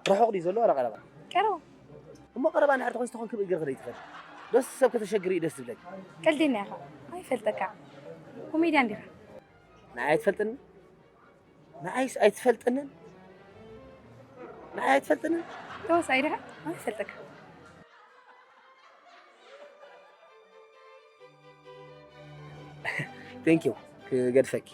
ርሑቕ ድዩ ዘሎ ዋላ ቀረባ? ቀረባ። እሞ ቀረባ እንድሕር ተኾይንስ ተኾንኪ ብእግርኺ ደይትኸዲ? ዶስ ሰብ ከተሸግሪ እዩ ደስ ዝብለኪ? ቀልደኛ ኢኻ። ኣይፈልጠካ። ኮሜድያን ዲኻ? ንዓይ ኣይትፈልጥኒ? ንዓይስ ኣይትፈልጥንን? ንዓይ ኣይትፈልጥንን? ተዋሳኢ ዲኻ? ኣይፈልጠካ። Thank you ክገድፈኪ።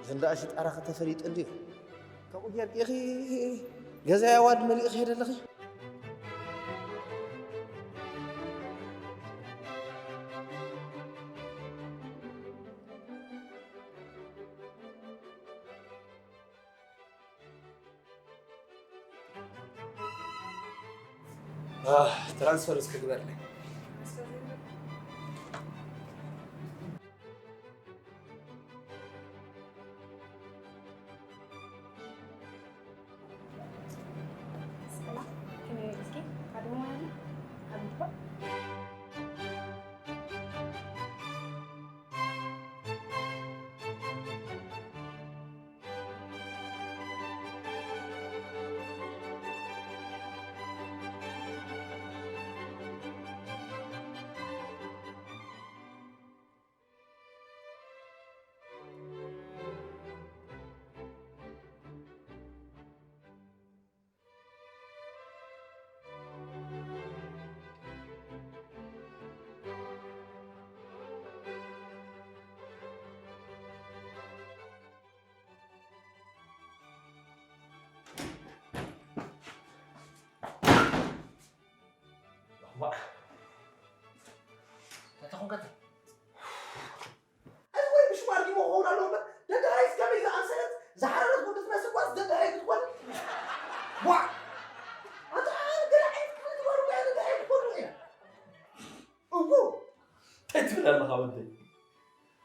እዘን ደኣ ሽጣራ ከተፈሊጡ እንድዩ። ከምኡ ጌርኪ ኢኺ ገዛይ ኣዋልድ መሊእኺ ሄደ ኣለኺ። ትራንስፈር እስኪ ግበርለይ። እዚ ወይ ምሽማር ዲሞ ክኸውን ኣለዎ እምበር፣ ደድሕረይስ ከመይ ዝኣምሰለት ዝሓረረት ወዲ ትመስል ጓስ ደድሕረይ ክትኮን? ቧዕ! ኣታ ገለ ዓይነት ክፍሊ ትበሉ እኮ እያ ደድሕረይ ክትኮን ኢላ። እዎ። እንታይ ትብል ኣለኻ ወደይ?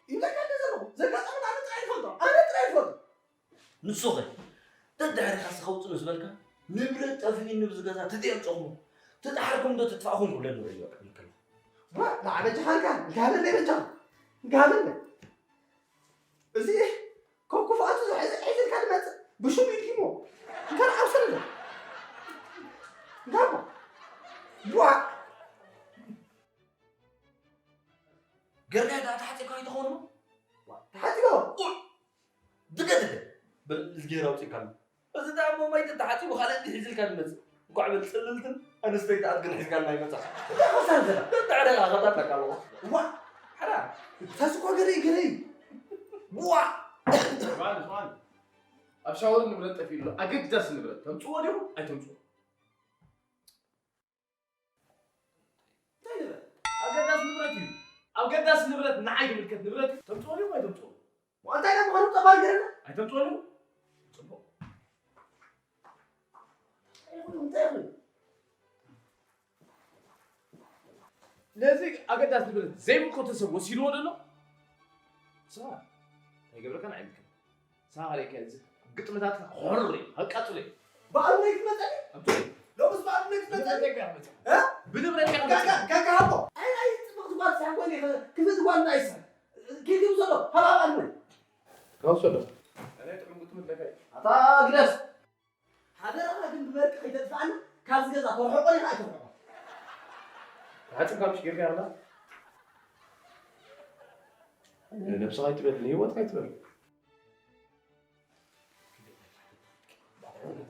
ይብለካ እንደ ዘለኹ፣ ዘጋጠመና ኣነ ጥራይ ዝፈልጦ፣ ኣነ ጥራይ ዝፈልጦ። ንሱኸ ደድሕሪኻስ ከውፅእ ምስ በልካ፣ ንብረት ጠፊኡኒ ብዚ ገዛ ትድየም ጨኹ፣ ትጣሓርኩም ዶ ትጥፋእኹም ክብለኒ ርእዮ ክብል ከለኹ። ዋ፣ ንዓ በጃኻ እንካ፣ እንካ ሃበለይ በጃኻ፣ እንካ ሃበለይ። እዚ ካብ ክፍኣቱ ዝሕዝ ሒዝልካ ዝመጽእ ብሽሙ እዩ ዲሞ። እንካ ንዓ ውሰደለይ። እንካ እሞ። ዋ። ገርጋይ ደኣ ተሓጺብካ ኣይትኸውን እሞ? ተሓጺቦ? ኡይ! ድገ ድገ! በል እዝጊሄር ኣውጺእካ ኣሎ። እዚ ደኣ እሞ ማይ ተተሓጺቡ ካልእ እንዲ ሒዝልካ ዝመጽእ። እንኳዕ በል ጽልልትን ኣንስተይቲ ኣድግን ሒዝካልና ይመጻ። እንታይ ኮሳን ዘላ? ደንታ ዕደጋ ኸታትለካ ኣለዎ። ዋ! ሓራ! ታዚ እኮ ገለ እዩ፣ ገለ እዩ። ዋ! ስማዕኒ፣ ስማዕኒ። ኣብ ሻወር ንብረት ጠፊኡ ኣሎ። ኣገዳሲ ንብረት። ተምጽዎ ዲኹም? ኣይተምጽዎ። እንታይ ንብረት? ኣገዳሲ ንብረት እዩ። ኣገዳሲ ንብረት ንዓይ ዝምልከት ንብረት እዩ። ተምጽኦ ድዩ ኣይተምጽኦ? እንታይ ደኣ ምዃኑ ጠባል ገረና? ኣይተምጽኦ ድዩ? ጽቡቕ። እንታይ ይኹን፣ እንታይ ይኹን? ነዚ ኣገዳሲ ንብረት ዘይምልከቶ ሰብ ወሲድዎ ዘሎ? ንስኻ እንታይ ገብረካ ንዓይ ይምልከት። ሳኻሪካ እዚ ግጥምታት ሆር ኣቃጽሎ። በኣሉ ወይ ትመጸኒ? ኣምጽኦ። ሎምስ በኣሉ ወይ ትመጸኒ? ብንብረት ኢኻ መጸ። እ? ብንብረት ኢኻ መጸ። ጋጋ፣ ጋጋ ሃቦ። ኣይ፣ ኣይ፣ ጽብቕቲ ጓል ሳሕኮ እኔ ክፍልቲ ጓል እንታይ ይስሕቅ? ኪድ ይውሰዶ፣ ሃብ፣ ሃብ ኣሉ። ካውሰዶ። ኣነ ጥዑም ግጥም ኣለካ እዩ። ኣታ ግደፍ። ሓደራኻ ግን ብበርቂ ከይተጥፍኣና፣ ካብዚ ገዛ ተርሕቆ ዲኻ ኣይተርሕቆ? ተሓጺብካ ምሽ ጌርካ ያላ። ንነብስኻ ኣይትበል፣ ንህይወትካ ኣይትበል።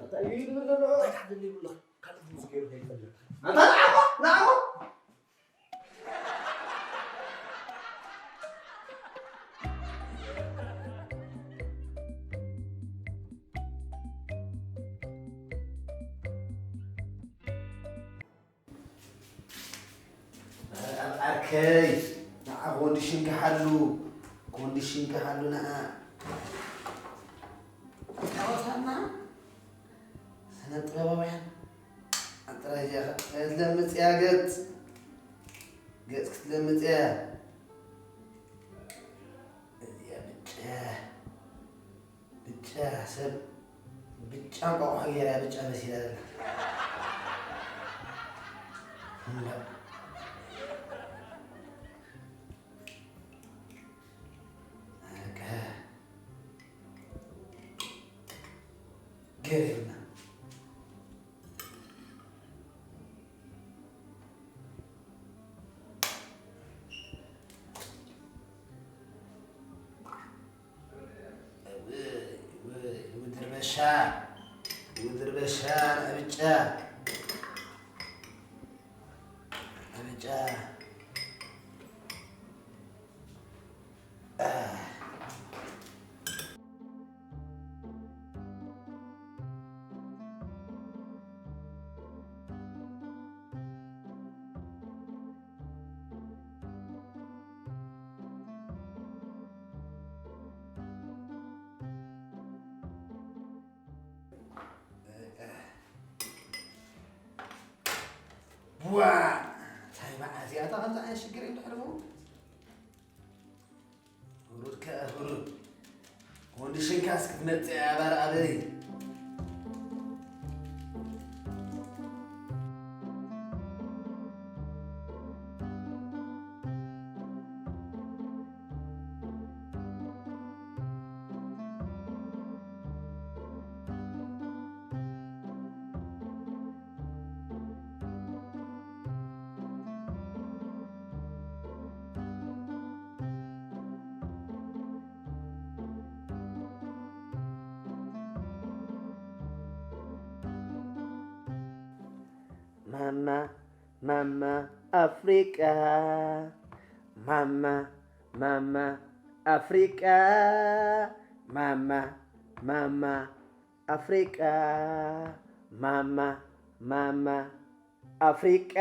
እንታይ እዩ ዝብል ዘሎ? እንታይ ትሓተኒ ይብሎ? ካልእ ድምፂ ገይሩ ከይፈልጥ። ኣታ ንዓሞ፣ ንዓሞ። ኣብ ዓርከይ፣ ንዓ ኮንዲሽን ክሓሉ፣ ኮንዲሽን ክሓሉ ንዓ። ጣዖታትና ስነ ጥበባውያን ጥራይ እዚኣ ክትለምጽ እያ ገጽ፣ ገጽ ክትለምጽ እያ። እዚኣ ብጫ። ብጫ ሰብ ብጫ እንቋቑሖ ገይራ ብጫ መሲላ ዘላ። እምበር። በቃ። ገሪርና። ውድርበሻ፣ ውድርበሻ፣ ንዕብጫ፣ ንዕብጫ። ዋ! እንታይ መዓት እያ እታ ከምዚ ዓይነት ሽግር እዮም ዘሕልፉ? ሁሩድ ከኣ ሁሩድ። ኮንዲሽንካስ ክትመጽእ እያ፣ ኣባር ኣበይ? ማማ፣ ማማ ኣፍሪቃ፣ ማማ፣ ማማ ኣፍሪቃ፣ ማማ፣ ማማ ኣፍሪቃ፣ ማማ፣ ማማ ኣፍሪቃ።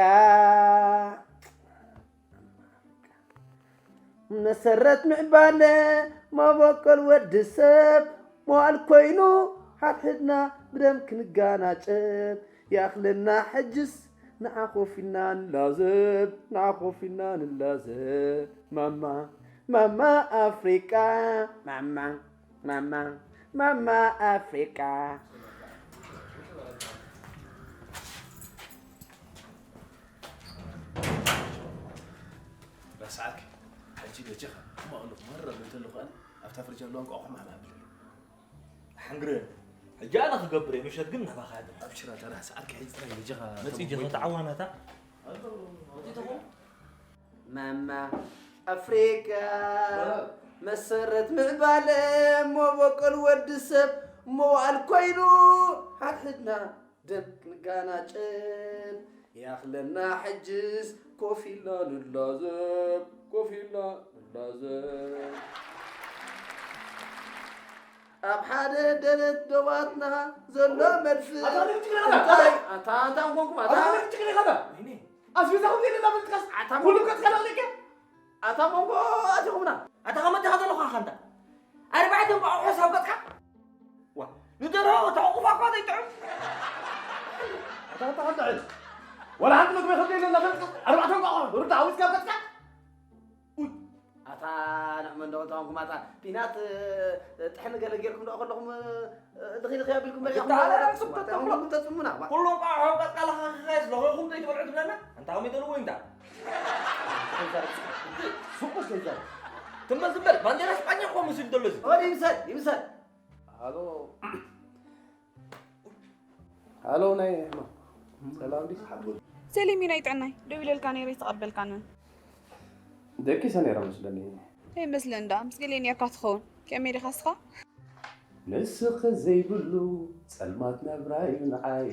መሰረት ምዕባለ መበቆል ወዲ ሰብ መዋል ኮይኑ ሓድሕድና ብደም ክንጋናጨብ ይኣኽለና ሕጅስ ንዓ ኮፍ ኢልና ንላዘብ ንዓ ኮፍ ኢልና ንላዘብ ማማ ማማ ኣፍሪቃ ማማ ማማ ማማ ኣፍሪቃ ረስዓኪ ሕጂ በጃኻ ሕማቕ ኣለኹ መረር እንተለኹ ኣነ ኣብታ ፍርጃ ኣለዋ እንቋቑሖ ማዕማዕ ብለኒ ሓንግረ ሕጂ ኣነ ክገብር እየ ምሸት ግን ናባኻ ያድር ኣብሽራ ተራ ሰዓት ክሕጂ ጥራይ በጃኻ መጺእ ጀኸ ተዓዋናታ ማማ ኣፍሪካ መሰረት ምዕባለ መበቆል ወዲ ሰብ መዋል ኮይኑ ሓድሕድና ደም ክንጋናጨብ ያኽለና ሕጅስ ኮፍ ኢልና ንላዘብ ኮፍ ኢልና ንላዘብ ኣብ ሓደ ደረት ዶባትና ዘሎ መድፍእ እንታይ ኣታ ኣታ ኮንኩም ኣታ ኣስቤዛኹም ዘይለና ምጥቃስ ኣታ ኩሉ ገጽካ ለቕሊቀ ኣታ መንጎ ኣቲኹምና ኣታ ከመ ተኸተልኻ ኸንታ ኣርባዕተ እንቋቑሖ ሳብ ገጽካ ዋ ንደርሆ ተዕቑፋ እኳ ዘይጥዑም ኣታ ከንታ ከንታ ሕል ወላ ሓንቲ መግቢ ከም ዘይለና ፈልጥካ ኣርባዕተ እንቋቑሖ ሩዳ ዓዊዝካ ኣብ ገጽካ ኣታ ንሕመ እንዶ ተንኩም ኣታ ፒናት ጥሕኒ ገለ ጌርኩም ዶ ከለኹም ድኺ ድኺ ኣቢልኩም ተጽሙና ኩሎም ቃ ሕንቀት ቃላኻ ክኸየስ ለኸኹም ዘይትበልዑ ትብለና ኣንታ ከመይ ተልዎ እንታ ሱቁ ከይዛር ትመ ዝበል ባንዴራ ስጳኛ እኮ ምስል ዘሎ እዚ ወደ ይምሰል ይምሰል ሃሎ ሃሎ ናይ ሕማ ሰላም ዲስ ሓቦ ሰሊም ናይ ጥዕናይ ደው ኢለልካ ነይረ ይተቐበልካንን ደቂሰ ነይረ መስለኒ ዘይመስለ እንዳ ምስ ገሊኤ ነርካ ትኸውን ከመይ ዲኻ ስኻ ንስኺ ዘይብሉ ጸልማት ናብራ እዩ ንዓይ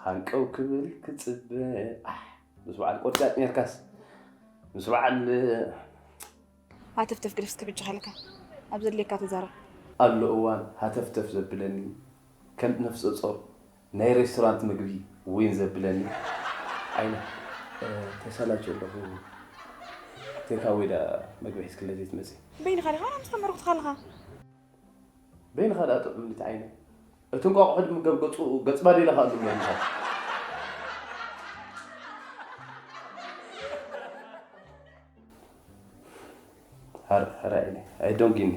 ሃንቀው ክብል ክጽበ ኣሕ ምስ በዓል ቆርጫጭ ነርካስ ምስ በዓል ሃተፍተፍ ግደፍ እስከ በጃኻ ኢለካ ኣብ ዘድልየካ ተዛረብ ኣሎ እዋን ሃተፍተፍ ዘብለኒ ከም ነፍሰ ጾር ናይ ሬስቶራንት ምግቢ ዊን ዘብለኒ ዓይነ ተሰላች ኣለኹ ቴካዌ ዳ መግቢ ሒዝክለ ዘይትመጽእ በይንኻ ዲኻ ምስ ተመርኩትካ ኣለኻ በይንኻ ዳ ጥዑም ልቲ ዓይነ እቲ እንቋቑሖ ድምገብ ገጹ ገጽ ባዴላ ኸኣ ዝብሎ ምሳ ሐረ ሐረ ዓይነ ኣይዶንጊኒ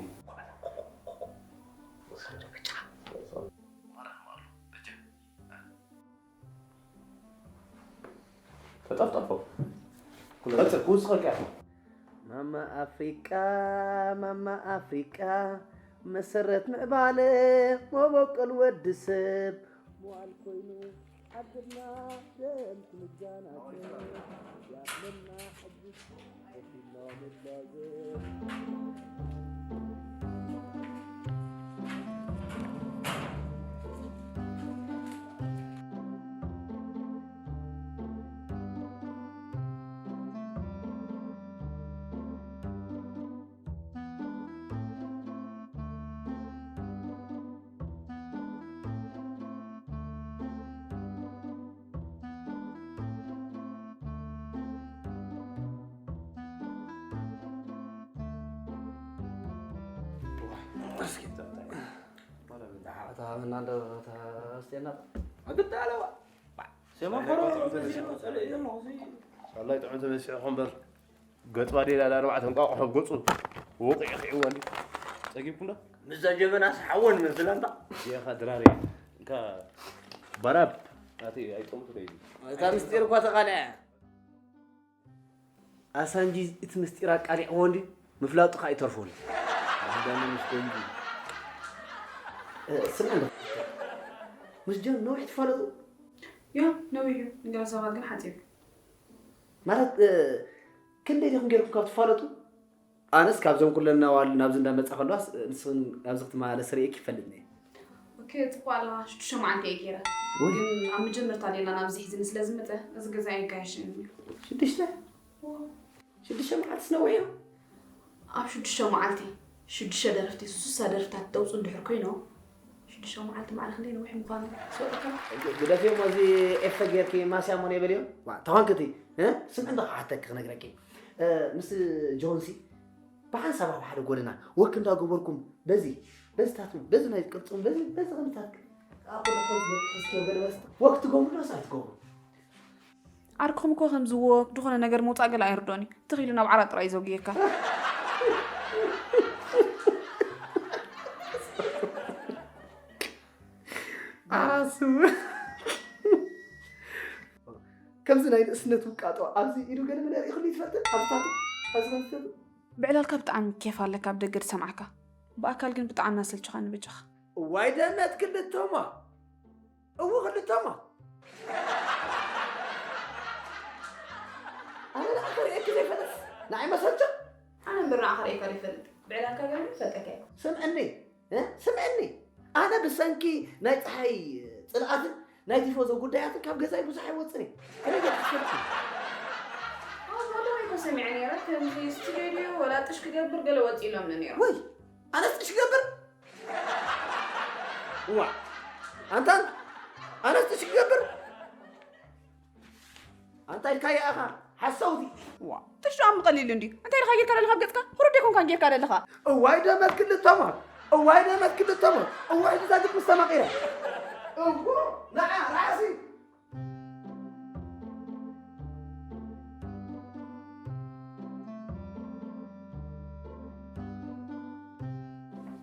ተጠፍጠፎ ቀጽል ክውስኸካ ኢኹ ማማ ኣፍሪቃ ማማ ኣፍሪቃ መሰረት ምዕባለ መበቆል ወዲ ሰብ መዋል ኮይኑ ዓድና ደም ክንጋናገር ያለና ሕጅስ ሳላይ ጥዑም ተመሲሑ እምበር ገጽ ባዴላ ዳርባዕተ እንቋቑሖ ገጹ ወቂዑ ኺዕዋ እንዲ ጸጊብኩም ዶ? ምስዛ ጀበናስ ሓወን መስል ኣንታ። ዲኻ ድራር እንካ ባራብ ኣቲ ኣይጠምቱ ከይዱ። እታ ምስጢር እኳ ተቓልዐ። ኣሳንጂ እቲ ምስጢር ኣቃሊዕዎ እንዲ ምፍላጡ ኸኣ ይተርፎ ኣሎ። ኣዳሚ ምስ ጎንጂ። ስምዕ እንዶ ምስ ጆን ነዊሕ ትፋለጡ? ዮ ነዊሕ እዩ ንገለ ሰባት ግን ሓፂር እዩ። ማለት ክንደይ ዲኹም ገይርኩም ካብ ትፋለጡ? ኣነስ ካብዞም ኩለን ናዋል ናብዚ እንዳመፃ ከለዋስ ንስኽን ኣብዚ ክትመላለስ ርእየኪ ይፈልጥ ነየ። ኦኬ ፅቡቅ ኣለኻ ሽዱሽተ መዓልቲ እየ ገይረ ግን ኣብ መጀመርታ ሌላ ናብዚ ሒዝኒ ስለ ዝመፀ እዚ ገዛ ኣይጋየሽን እዩ። ሽዱሽተ ሽዱሽተ መዓልትስ ነዊሕ እዩ። ኣብ ሽዱሽተ መዓልቲ ሽዱሽተ ደረፍቲ ሱሳ ደርፍታት ተውፁ እንድሕር ኮይኖም ሽዱሽተ መዓልቲ ማዕረ ክንደይ ነዊሕ ምዃኑ ስወጠካ ግደፍዮም እዚ ኤፈ ጌርኪ ማስያ ሞን የበልዮም ተኾንክቲ ስምዒ እንዶ ክሓተኪ ክነግረኪ ምስ ጆንሲ ብሓንሳብ ኣብ ሓደ ጎደና ወክ እንዳገበርኩም በዚ በዚታት በዚ ናይ ቅርጽም በዚ በዚ ከምታት ኣኮ ሒዝኪ ገለ መስተ ወክ ትገብሩ ዶስ ኣይትገብሩ? ዓርክኹም እኮ ከምዚ ወክ ዝኾነ ነገር ምውፃእ ገለ ኣይርዶን እዩ። ተኺሉ ናብ ዓራት ጥራይ እዩ ዘጉየካ። ዓራት ስሙ ከምዚ ናይ ንእስነት ውቃጦ ኣብዚ ኢዱ ገለ መለ ርኢኹሉ ይትፈልጥ? ኣብዚ ታቱ ኣብዚ ከምዚ ብዕላልካ ብጣዕሚ ኬፍ ኣለካ ኣብ ደገ ዝሰምዓካ። ብኣካል ግን ብጣዕሚ ኣሰልችኻኒ በጃኻ። እዋይ ደነት ክልተማ እው ክልተማ ኣነ ንዓኻ ርእየኪ ዘይፈልጥ ንዓይ መሰልቸ ኣነ እምበር ንዓኻ ርእየካ ዘይፈልጥ ብዕላልካ ገለ ይፈልጠካ እየ ስምዕኒ እ? ስምዕኒ ኣነ ብሰንኪ ናይ ፀሓይ ፅልኣትን ናይ ቲፎዞ ጉዳያትን ካብ ገዛይ ብዙሕ ኣይወፅን እየ ከመይ ጌርኪ ትፈልጢ ኣቦ እኮ ሰሚዐ ነይረ ከምዚ ስቱዲዮ ድዩ ወላ ጥሽ ክገብር ገለ ወፂ ኢሎምኒ ነይሮም ወይ ኣነስ ጥሽ ክገብር እዋ ኣንታን ኣነስ ጥሽ ክገብር ኣንታ ኢልካያ ኢኻ ሓሰውቲ ዋ ጥሽ ደኣ ምቐሊል እንድዩ እንታይ ኢኻ ጌርካ ዘለኻ ኣብ ገጽካ ህሩድ ኣይኮንካን ጌርካ ዘለኻ እዋይ ደመት ክልተ ሞት እዋይ ደመት ክልተ ሞት እዋይ እዛ ግጥሚ ዝተማቒረ እዎ ንዓ ራእሲ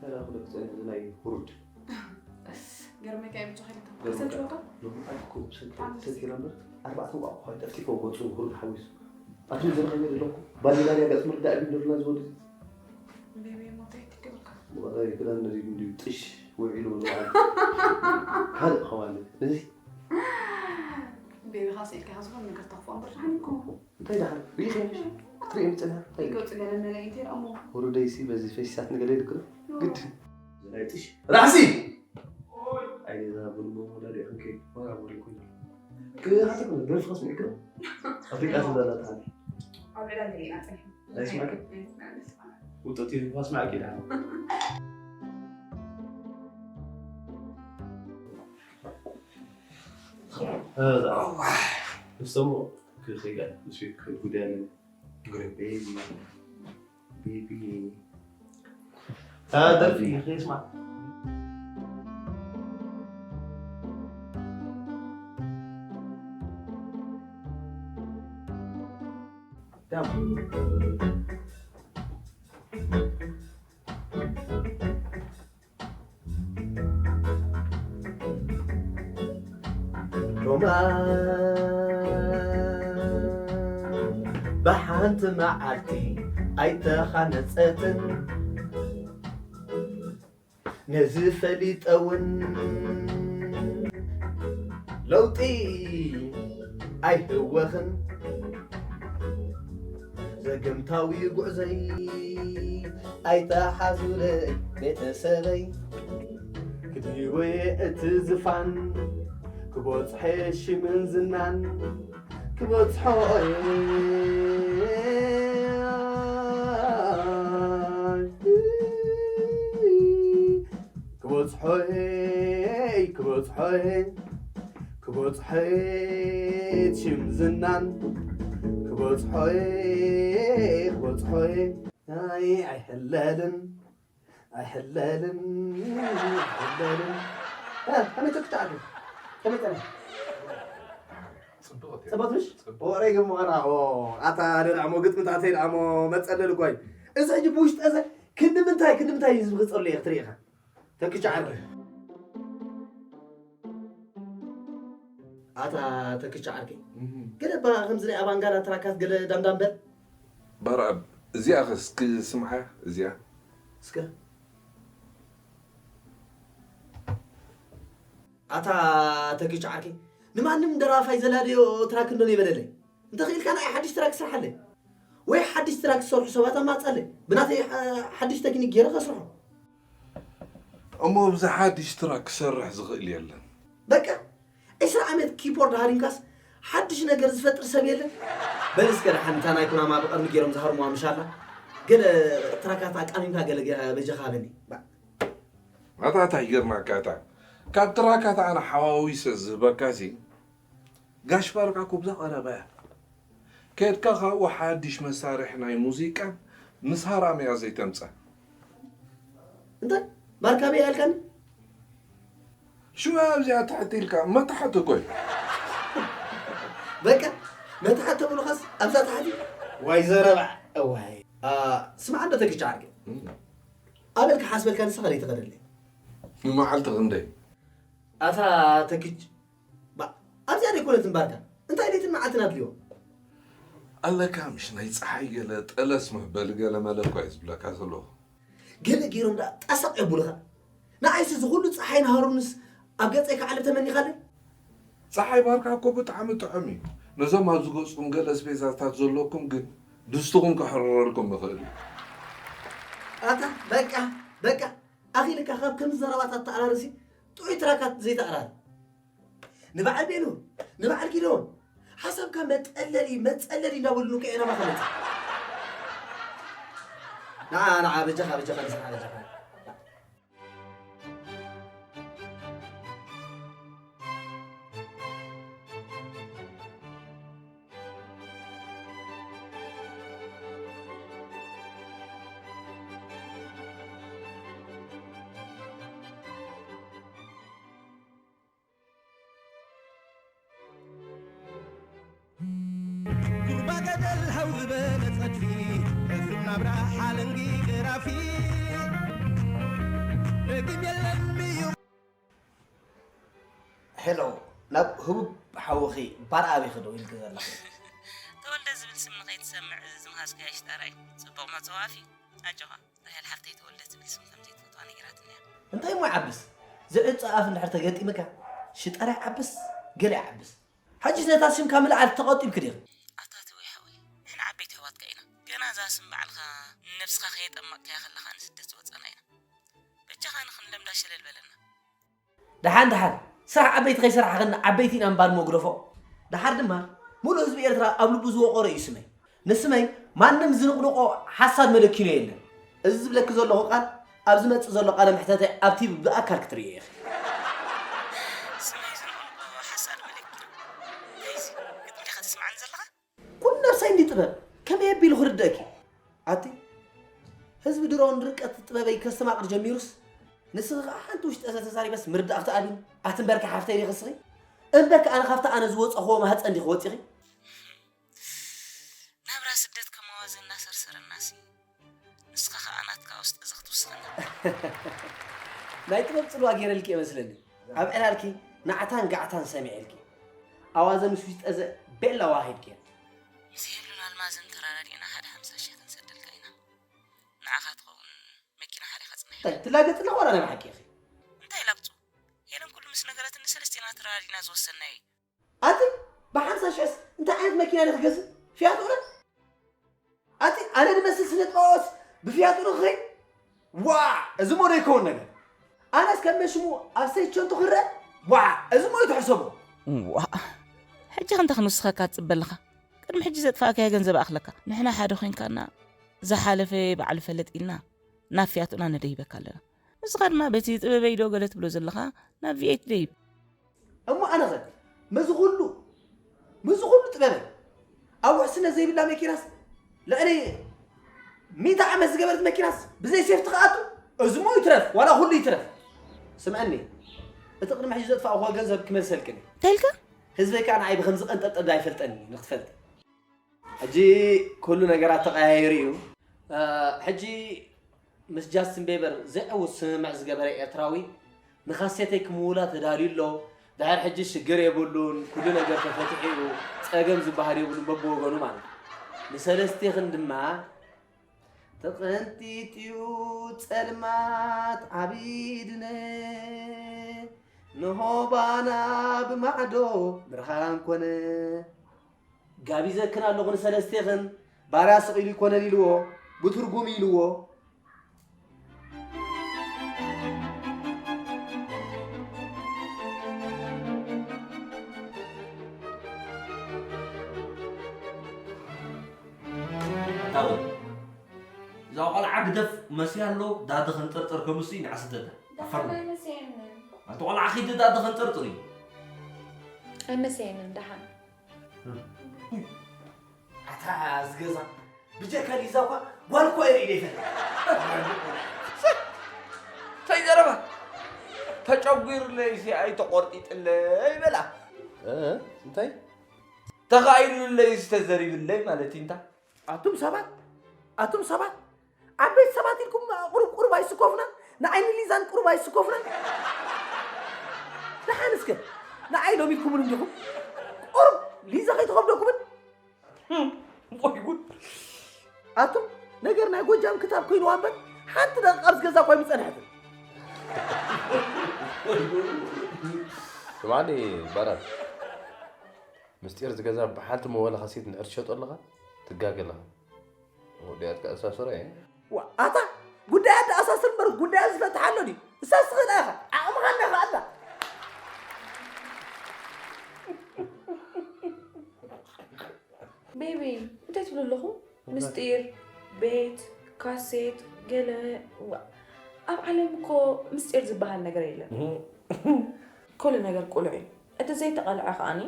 ተላኽለክ ጸኒሑ ናይ ሁሩድ ገርመካ እየ ብቻ ከይዱ ገርመካ። ሰልችወካ ሎሚ ኣኮ ብሰንኪ ሰቲራ እምበር ኣርባዕተ እንቋቑሖ ጠፍጢፎ ገጹ ሁሩድ ሓዊሱ ኣቲ ዝረኸበ ዘለኹ ባሊላርያ ገጽ ምርዳእ ቢንደርና ዝወዱ ቤቢ ሞታይ ትገብካ ወላይ ክዳን ነዲዱ እንዲዩ ጥሽ ውዒሉ ወልዓል ካልእ ኸዋለ ነዚ ቤቢ ካስኢልካ ዝኾነ ነገር ተኽፎ እምበር ሓኒኩም እንታይ ደሓን ርኢኺ ክትርኢ ምፅና እንታይ ኢሉ? ገፁ ገለ መለ እንታይ ደኣ እሞ ወረደይሲ በዚ ፈሽሳት ንገለ ይልክዶ ግድ ናይ ጥሽ ራእሲ ኣይኔዛ ብልሞ ወላዲ ክንከይ ወራ ወሪ ኮይኑ ክሃተት ደርፍኻ ስሚዕክዶ ኣፍሪቃ ትብላላ ትሃለ ኣብ ዕላል ገሊና ፀኒሑ ኣይስማዕክ ውጥት እዩ ንፋስ ማዕቂ ደሓን እሰሙ ክኸይዳ ንሱ ክኸይድ ጉዳይ ኣለኒ። ጉዳይ ቤቢ ቤቢ ደርፊ ከይስማዕ ሮማ ብሓንቲ መዓልቲ ኣይተኻነጸትን ነዚ ፈሊጠ እውን ለውጢ ኣይህወኽን ዘገምታዊ ጉዕዘይ ኣይተሓዙለይ ቤተሰበይ ክድይቦየ እቲ ዝፋን ክበፅሐ ሽምን ዝናን ክበፅሖ ክበፅሖ ክበፅሖ ክበፅሖ ሽም ዝናን ክበፅሖ ክበፅሖ ኣይ ኣይሕለልን ኣይሕለልን ኣይሕለልን ከመይ ተክታዕሉ ከመይ ጠነ ጽቡቅ ጽቡቅ ምሽ ወረ ይገምቀና ኣታ ደልዓሞ ግጥምታት ይልዓሞ መጸለል ጓይ እዚ ሕጂ ብውሽጢ እዘ ክንዲ ምንታይ ክንዲ ምንታይ ህዝቢ ክጸሉ እየ ክትርኢ ኢኻ ተክቻ ዓርኪ ኣታ ተክቻ ዓርኪ ገለ ባ ከምዚ ናይ ኣባንጋዳ ትራካት ገለ ዳምዳም በል በርዐብ እዚኣ ኸስ ክስምዓ እዚኣ እስከ ኣታ ተኪች ዓርከይ ንማንም ደራፋይ ዘላደዮ ትራክ እንዶ የበለለይ እንተኽኢልካ ንኣይ ሓድሽ ትራክ ስርሓለይ ወይ ሓድሽ ትራክ ዝሰርሑ ሰባት ኣማፃለይ ብናተይ ሓድሽ ተክኒክ ገይረ ከስርሖ እሞ ብዚ ሓድሽ ትራክ ክሰርሕ ዝኽእል የለን በቃ ዕስራ ዓመት ኪፖርድ ሃሪምካስ ሓድሽ ነገር ዝፈጥር ሰብ የለን በል እስከ ደሓን እታ ናይ ኩናማ ብቐርኒ ገይሮም ዝሃርሙዋ ምሻላ ገለ ትራካት ኣቃሚምካ ገለ በጃኻ ሃበኒ ኣታ እንታይ ይገርመካ እታ ካብ ትራካት ኣነ ሓዋዊሰ ዝህበካሲ ጋሽ ባርካ እኮ ብዛ ቀረባ እያ ከድካ ካብኡ ሓድሽ መሳርሒ ናይ ሙዚቃ ምስ ሃራምያ ዘይተምፀ። እንታይ ባርካ በይ ኣልካኒ? ሽወ ኣብዚኣ ትሕት ኢልካ መታሕት እኮ እዩ። በቃ መታሕት ተብሉኻስ ኣብዛ ታሕቲ። ዋይ ዘረባ። እዋይ። ስማዕ እንዶ ተግጫ ዓርገ፣ ኣበልካ ሓስበልካ ንስኻ ለይትቐደለይ። ንመዓልቲ ክንደይ? ኣታ ተግጭ ኣብዚኣ ደይኮነት እምባርካ እንታይ ለይትን መዓልትን ኣድልዮ? ኣለካ ምሽ ናይ ፀሓይ ገለ ጠለስ ምበል ገለ መለ እኳ እዩ ዝብለካ ዘለኹ። ገለ ገይሮም ደኣ ጣሳቕ የብሉኻ። ንዓይሲ ዝኹሉ ፀሓይ ንሃሩንስ ኣብ ገፀይ ክዓልብ ተመኒኻለይ? ፀሓይ ባርካ እኮ ብጣዕሚ ጥዑም እዩ። ነዞም ኣብ ዝገፅኩም ገለ ስፔዛታት ዘለኩም ግን ድስትኹም ክሕርረልኩም ይኽእል እዩ። ኣታ በቃ በቃ ኣኺልካ ካብ ከምዚ ዘረባታት ተኣራርሲ ጥዑይ ትራካት ዘይተኣራር ንበዓል ቤሉ ንበዓል ጊዶን ሓሳብካ መጠለሊ መፀለሊ እንዳበሉ ንከ ኤናማ ከመፃ ንዓ ንዓ በጃኻ በጃኻ ንስራሕ በጃኻ ጉርባ ገደል ሃው ዝበለ ጸድፊ ሕፍና ብራ ሓለንጊ ገራፊ ደጊም የለን እዩ ሄሎ ናብ ህቡብ ሓውኺ ባር ኣቢኺ ደው ኢልኪ ዘለኺ። ተወልደ ዝብል ስም ንኸይትሰምዕ ዝምሃዝካዮ ሽጣራይ ጽቡቕ መጸዋፊ ኣጆኻ። ራሄል ሓፍተይ ተወልደ ዝብል ስም ከም ዘይትፈትዋ ነጊራትኒ እያ። እንታይ እሞ ይዓብስ? ዝዕጾ ኣፍ እንድሕር ተገጢምካ ሽጠራ ይዓብስ ገለ ይዓብስ። ሕጂስ ነታ ስምካ ምልዓል ተቐጢብኪ ዲኺ? ኣታ ተወይ ሓወይ ንሕና ዓበይቲ ኣሕዋትካ ኢና። ገና እዛ ስም ባዕልኻ ንነብስኻ ከየጠመቕካያ ከለኻ ንስደት ዝወጻና ኢና። በጃኻ ንኽንለምዳ ሸለል በለና። ደሓን ደሓን ስራሕ ዓበይቲ ከይሰራሕኽና ዓበይቲ ኢና ምባል መጉረፎ። ደሓር ድማ ሙሉእ ህዝቢ ኤርትራ ኣብ ልቡ ዝወቐሮ እዩ ስመይ። ንስመይ ማንም ዝንቕንቖ ሓሳድ መለኪኖ የለን። እዚ ዝብለኪ ዘለኹ ቃል ኣብ ዝመጽእ ዘሎ ቃለ መሕተተይ ኣብ ቲቪ ብኣካል ክትርእዮ ኢኺ። ስመይ ዝንቕንቆ ሓሳድ መለኪኖ እንታይ እዚ ግጥሚ ዲኻ ተስምዓኒ ዘለኻ? ኩሉ ነብሰይ እንዲ ጥበብ ከመይ ኣቢሉ ክርደእኪ ኣቲ ህዝቢ ድሮ ንርቀት ጥበበይ ከስተማቕር ጀሚሩስ ንስኺ ከዓ ሓንቲ ውሽጢ እዘ ተዛሪበስ ምርዳእ ክትኣቢኒ ኣቲ እምበርኪ ሓፍተይ ዲኺ እስኺ እምበርኪ ኣነ ካብቲ ኣነ ዝወፀኽዎ ማህፀን ዲኺ ወፂኺ ናብራ ስደት ከማዋዘና ሰርሰረናሲ ንስኻ ከዓ ናትካ ውስጥ እዛ ክትውስኸና ናይ ጥበብ ፅልዋ ገይረልኪ እየ መስለኒ ኣብ ዕላልኪ ናዕታን ጋዕታን ሰሚዐልኪ ኣዋዘ ምስ ውሽጠዘ ቤላ ዋሂድ ገይረ ምስ ሄሉን ኣልማዝን ተራዳዲእና ሓደ ሓምሳ ሺሕ ክንሰደልካ ኢና ንዓኻ ትኸውን መኪና ሓሊኻ ፅንሕ እንታይ ትላገፅ ኣለኹ ዋላ ናይ ብሓቂ ኢኺ እንታይ ላግፁ ሄለን ኩሉ ምስ ነገረትኒ ሰለስቴና ተራዳዲእና ዝወሰንናዮ እዩ ኣቲ ብሓምሳ ሽሕስ እንታይ ዓይነት መኪና ዶ ክገዝእ ፊያት እውነት ኣቲ ኣነ ድመስል ስነ ጥበባስ ብፊያት ዶ ክኸይድ ዋ እዚ ሞ ዶ ይከውን ነገር ኣነስ ከም መሽሙ ኣብ ሰይቸንቱ ክረአ ዋ እዚ ሞ ይትሕሰቡ ዋ ሕጂ ክንተ ክንውስኸካ ትፅበ ኣለኻ ቅድሚ ሕጂ ዘጥፋእካዮ ገንዘብ ኣኽለካ ንሕና ሓደ ኮይንካና ዝሓለፈ ባዕሉ ፈለጥ ኢልና ናብ ፊያቱና ነደይበካ ኣለና ንስኻ ድማ በቲ ጥበበይ ዶ ገለ ትብሎ ዘለኻ ናብ ቪኤት ደይብ እሞ ኣነኸ መዚ ኩሉ መዚ ኩሉ ጥበበይ ኣብ ውሕስነት ዘይብላ መኪናስ ልዕሊ ሚእቲ ዓመት ዝገበረት መኪናስ ብዘይ ሴፍቲ ክኣቱ እዝሞ ይትረፍ ዋላ ኩሉ ይትረፍ ስምዐኒ እቲ ቅድሚ ሕጂ ዘጥፋእኹዎ ገንዘብ ክመልሰልክን እንታይ ኢልካ ህዝበይ ከዓ ንዓይ ብከምዚ ቀንጠጠ ዶ ኣይፈልጠኒ ንክትፈልጢ ሕጂ ኩሉ ነገራት ተቀያይሩ እዩ ሕጂ ምስ ጃስትን ቤበር ዘይዕውት ስምምዕ ዝገበረ ኤርትራዊ ንኻሴተይ ክምውላ ተዳልዩ ኣሎ ድሕር ሕጂ ሽግር የብሉን ኩሉ ነገር ተፈቲሑ እዩ ጸገም ዝበሃል የብሉን በብወገኑ ማለት ንሰለስቴኽን ድማ ተቐንጢጥዩ ጸልማት ዓቢድነ ንሆባና ብማዕዶ ብርሃን ኮነ ጋቢዘክን ኣለኹ ንሰለስቴኽን ባርያ ስቕ ኢሉ ይኮነን ኢልዎ ብትርጉም ኢልዎ ታወል እዛ ቆልዓ ግደፍ መስያ ኣሎ ዳዲ ከንጠርጠር ከምሱ ኢና ስደዳ ኣፈርና ኣቲ ቆልዓ ኺዲ ዳዲ ከንጠርጥር እዩ ኣይመሰየንን ደሓን ኣታ ዝገዛ ብጀካ ሊዛ እኳ ጓል እኮ እየ ርእየ ዘይፈልጥ። እንታይ ዘረባ? ተጨጒርለይ ሲ ኣይተቖርጢጥለይ በላ። እ፣ እንታይ? ተኻኢሉለይ ዝተዘሪብለይ ማለት እዩ እንታ። ኣቱም ሰባት፣ ኣቱም ሰባት፣ ዓበይቲ ሰባት ኢልኩም ቁሩብ ቁሩብ ኣይስኮፍናን? ንዓይኒ ሊዛን ቁሩብ ኣይስኮፍናን? ደሓን እስከ ንዓይ ሎሚድኩምን እንዲኹም? ቁሩብ ሊዛ ከይትኸብደኩምን? ወይ ጉድ! ኣቱም ነገር ናይ ጎጃም ክታብ ኮይንዋ እምበር ሓንቲ ደቂቃ ኣብዚ ገዛ እኳ ኣይምጸንሐትን። ስማዕኒ ባራር፣ ምስጢር ዝገዛ ብሓንቲ መወላ ካሴት ንድሕር ትሸጦ ኣለኻ ትጋገ ኣለኻ። ጉዳያት ከኣሳስሮ እየ። ዋ ኣታ ጉዳያት ደኣሳስር እምበር ጉዳያት ዝፈትሓ ኣሎ ድዩ? እሳስ ትኽእላ ኢኻ ዓቕምኻ እንዳ ኢኻ ኣላ። ቤቢ እንታይ ትብሉ ኣለኹም? ምስጢር፣ ቤት፣ ካሴት፣ ገለ ዋ ኣብ ዓለም እኮ ምስጢር ዝበሃል ነገር የለን። ኩሉ ነገር ቁሉዕ እዩ። እቲ ዘይተቐልዐ ከኣኒ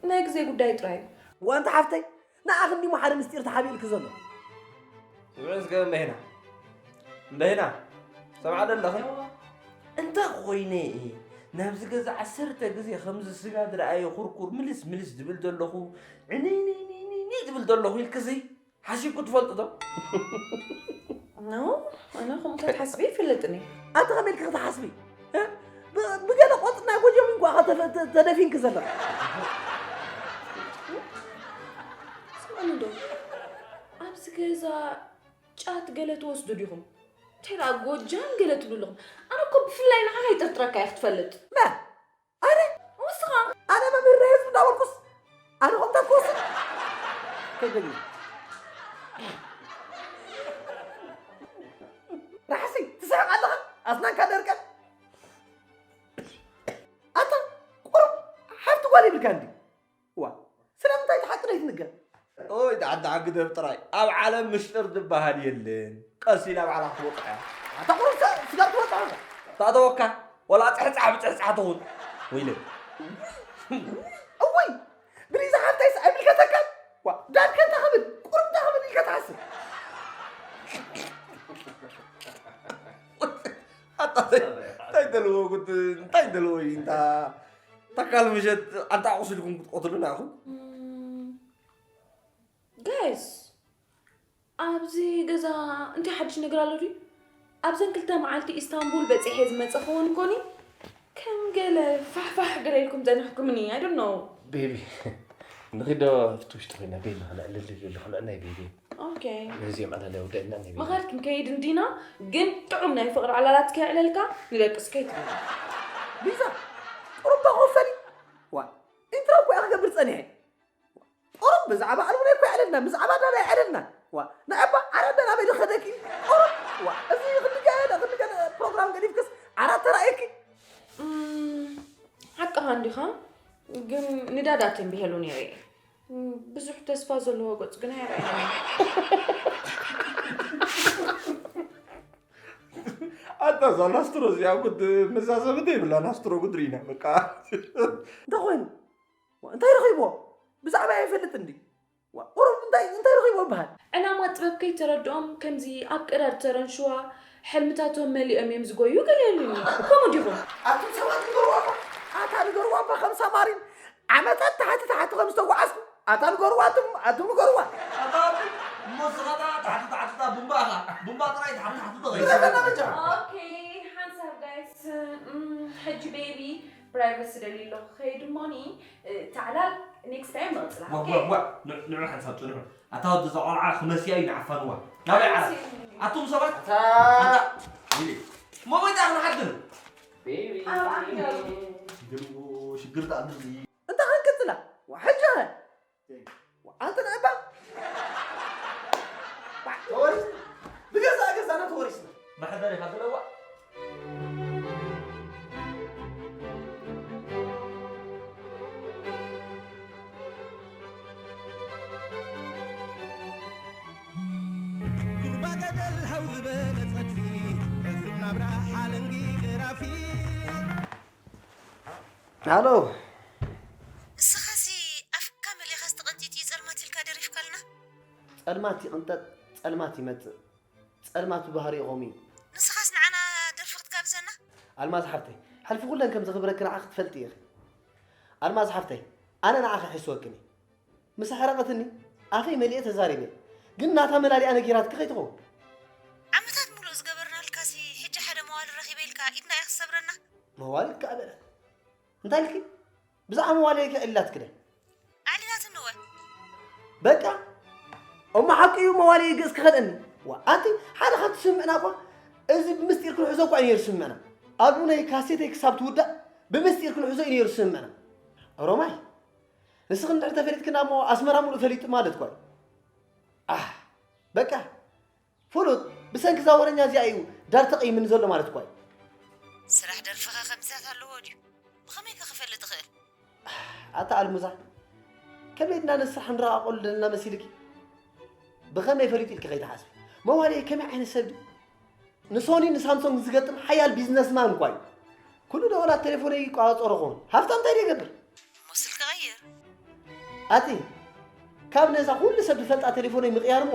ናይ ግዜ ጉዳይ ጥራይ እዩ። ዋንታ ሓፍተይ ንዓኺ እንዲሞ ሓደ ምስጢር ተሓቢእልኪ ዘሎ። ስምዒ እስከ እምበይና እምበይና ሰምዓ ደለኺ እንተ ኮይነ ናብዚ ገዛ ዓሰርተ ግዜ ከምዚ ስጋ ዝረኣየ ኩርኩር ምልስ ምልስ ዝብል ዘለኹ ዕንይንይንይንይ ዝብል ዘለኹ ኢልክሲ ሓሲብኩ ትፈልጡ ዶ? No ኣነ ከምኡ ተትሓስቢ ይፈልጥኒ ኣንተ ከመይ ኢልኪ ክትሓስቢ ብገለ ቆጽ ናይ ጎጀም እንኳ ተደፊንኪ ዘለኺ ስምዕኒ ዶ ኣብዚ ገዛ ጫት ገለ ትወስዱ ዲኹም እንታይ ደኣ ጎጃም ገለ ትብሉ ኣለኹም ኣነ እኮ ብፍላይ ንዓኻ ይጥርጥረካ እየ ክትፈልጥ መ ኣነ ንስኻ ኣነ መምህር ናይ ህዝቢ እንዳበልኩስ ኣነ ከምታት ክወስድ ከይደግም ራሕሲ ትስሕቕ ኣለኻ ኣስናንካ ደርቀ ኣታ ቁሩብ ሓፍቲ ጓል ይብልካ እንዲ ዋ ስለምንታይ እቲ ሓቂ ዘይትንገር ኦይ ዳዕዳዕ ግደፍ ጥራይ ኣብ ዓለም ምሽጥር ዝበሃል የለን ቀስ ኢላ ባዕላ ክትወፅዖ እያ ኣታ ቁሩብ ሰብ ስጋብ ትወፅዖ እታ ተወካ ወላ ፅሕፃሕ ብፅሕፃሕ ትኹን ወይለ እውይ ብሊዛ ሓፍተይስ ኣይምልከተካን ዋ ዳድ ከንታ ክብል ቁሩብ እንታ ክብል ኢልካ ትሓስብ ኣታ እንታይ ደልዎ ጉድ እንታይ ደልዎ እዩ እንታ ተካል ምሸት ኣንታ ቁስልኩም ክትቆትሉና ኢኹም ጋይስ ኣብዚ ገዛ እንታይ ሓድሽ ነገር ኣሎ ድዩ ኣብዘን ክልተ መዓልቲ ኢስታንቡል በፂሐ ዝመፀ ክኸውን ኮኒ ከም ገለ ፋሕፋሕ ገለ ኢልኩም ፀኒሕኩምኒ I don't know ቤቢ ንኺዶ ኣብቲ ውሽጢ ኮይና ቤቢ ከነዕልል ኢሉ ከነዕናይ ቤቢ ኦኬ ነዚኦም ዕላል የውደእና ናይ ቤቢ መኸር ክንከይድ እንዲና ግን ጥዑም ናይ ፍቕሪ ዕላላት ከየዕለልካ ንደቅስ ከይትብል ሊዛ ቁሩብ ዶ ክወፈሪ ዋ ኢንትሮ እኮ እየ ክገብር ፀኒሐ ቁሩብ ብዛዕባ ኣልሙናይ እኮ የዕለልና ብዛዕባ ዳና የዕለልና ዋ ንዕባ ዓረዳ ናበይ ዝኸደኪ ቁሩብ ዋ እዚ ክንዲ ገለ ክንዲ ገለ ፕሮግራም ገዲፍክስ ዓራት ተራእየኪ ሓቅኻ እንዲኻ ግን ንዳዳ ተንቢሀሉ ነይረ እየ ብዙሕ ተስፋ ዘለዎ ገፁ ግን ኣይረኣየን ኣታ እዛ ናስትሮ እዚኣ ጉድ መዛዘሚ ዘይብላ ናስትሮ ጉድ ርኢና በቃ እንታይ ኮይኑ እንታይ ረኺብዎ ብዛዕባ ይፈልጥ እንዲ ቁሩብ እንታይ እንታይ ረኺብዎ ይበሃል ዕላማ ጥበብ ከይተረድኦም ከምዚ ኣብ ቀዳድ ተረንሽዋ ሕልምታቶም መሊኦም እዮም ዝጎዩ ገለ የሉኒ ከምኡ ዲኹም ኣቱም ሰባት ንገርዋ እባ ኣታ ንገርዋ እባ ከም ሳማሪን ዓመታት ታሕቲ ታሕቲ ከም ዝተጓዓዝኩ ኣታ ንገርዋ ኣቱም ኣቱም ንገርዋ ኣታ ኣቢ እሞ ስኻታ ታሕቲ ታሕትታ ቡምባ ኢኻ ቡምባ ጥራይ ታሕቲ ታሕቲ ተኸይዱ ዘፈና በጃ Okay, hands up guys. Mm, ሕጂ ቤቢ ፕራይቨሲ ደልዩ ኣለኹ ክኸይድ እሞኒ ታዕላል ኔክስት ታይም ንቕፅላ ዋ ዋ ዋ ንዑ ሓንሳብ ፅንሑ ኣታ ወዲ እዛ ቆልዓ ክመስያ እዩ ንዓፋንዋ ናበይ ዓራት ኣቱም ሰባት ኣታ ኢለ እሞ መይታ ክንሓድር ኣብ ዓንጋሉ ሽግር ሽግር ተኣምር እንታይ ክንቅፅላ ዋ ሕጂ ኸ ኣንተ ንዕባ ተወሪስ ብገዛእ ገዛና ተወሪስና መሕደሪ ሃገለዋ ጉርባ ገደል ሃው ዝበለ ጸድፊ ሕሱም ናብራ ሓለንጊ ገራፊ ሃሎ እስኻሲ ኣፍካ መሊኻስ ተቐንጢጢ ጸልማት ኢልካ ደሪፍካልና? ጸልማት ይቕንጠጥ ጸልማት ይመጽእ። ጸልማት ብባህሪኡ ከምኡ እዩ። ንስኻስ ንዓና ደርፊ ክትጋብዘና? ኣልማዝ ሓፍተይ፣ ሕልፊ ኩለን ከም ዘኽብረኪ ንዓኺ ክትፈልጢ ኢኺ። ኣልማዝ ሓፍተይ፣ ኣነ ንዓኺ ይሕስወክን እየ። ምስ ኣሕረቐትኒ ኣፈይ መሊኤ ተዛሪበ። ግን ናታ መላሊኣ ነጊራትኪ ከይትኸውን። ዓመታት ሙሉእ ዝገበርናልካሲ ሕጂ ሓደ መዋል ረኺበ ኢልካ ኢድና ኢኻ ትሰብረና? መዋል ከኣ በለት። እንታይ ኢልኪ? ብዛዕባ መዋለይ ከ ኢላትኪ ዶ? ኣዕሊላትኒ እወ። በቃ እሞ ሓቂ እዩ መዋለይ ግእዝ ክኸደኒ። ዋ ኣንቲ ሓደ ካብቲ ስምምዕና እኳ እዚ ብምስጢር ክንሕዞ እኳ እዩ ነይሩ ስምምዕና። ኣልቡነይ ካሴተይ ክሳብ ትውዳእ ብምስጢር ክንሕዞ እዩ ነይሩ ስምምዕና። ኦሮማይ ንስኺ እንድሕር ተፈሊጥክና እሞ ኣስመራ ሙሉእ ፈሊጡ ማለት እኳ እዩ። ኣህ በቃ ፍሉጥ ብሰንኪ እዛ ወረኛ እዚኣ እዩ ዳር ተቐይምኒ ዘሎ ማለት እኳ እዩ። ስራሕ ደርፍኻ ከምዚታት ኣለዎ ድዩ? ብኸመይ ከ ክፈልጥ እኽእል? ኣታ ኣልሙዛ ከመይ ድና ነስራሕ ንረቓቐሉ ዘለና መሲልኪ? ብኸመይ ፈሊጡ ኢልኪ ከይትሓስቢ። መዋልየ ከመይ ዓይነት ሰብ ድዩ? ንሶኒ ንሳምሶንግ ዝገጥም ሓያል ቢዝነስማን እኳ እዩ። ኩሉ ደወላት ቴሌፎነይ ይቆጻጸሮ ክኸውን። ሃፍታም እንታይ ደይገብር? እሞ ስልኪ ቀይር። ኣቲ ካብ ነዛ ኩሉ ሰብ ዝፈልጣ ቴሌፎነይ ምቕያር እሞ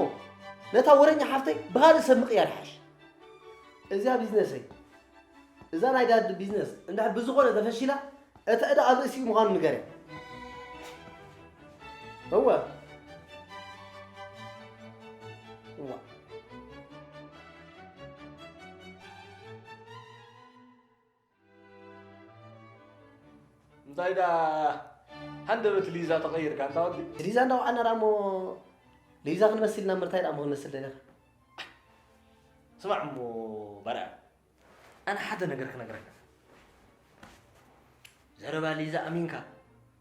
ነታ ወረኛ ሓፍተይ ብኻልእ ሰብ ምቕያር ይሓይሽ። እዚኣ ቢዝነሰይ እዛ ናይ ዳድ ቢዝነስ እንድሕር ብዝኾነ ተፈሺላ እቲ ዕዳ ኣብ ርእሲኡ ምዃኑ ንገርያ። እወ እዋ እንታይ ዳ ሃንደበት ሊዛ ተቐይርካ እንታ ወዲ? ሊዛ እንዳወዓና ደኣ እሞ ሊዛ ክንመስል ኢና እምበር እንታይ ደኣ እሞ ክንመስል ደሊኻ? ስማዕ እሞ ባርያ ኣነ ሓደ ነገር ክነግረካ ዘረባ ሊዛ ኣሚንካ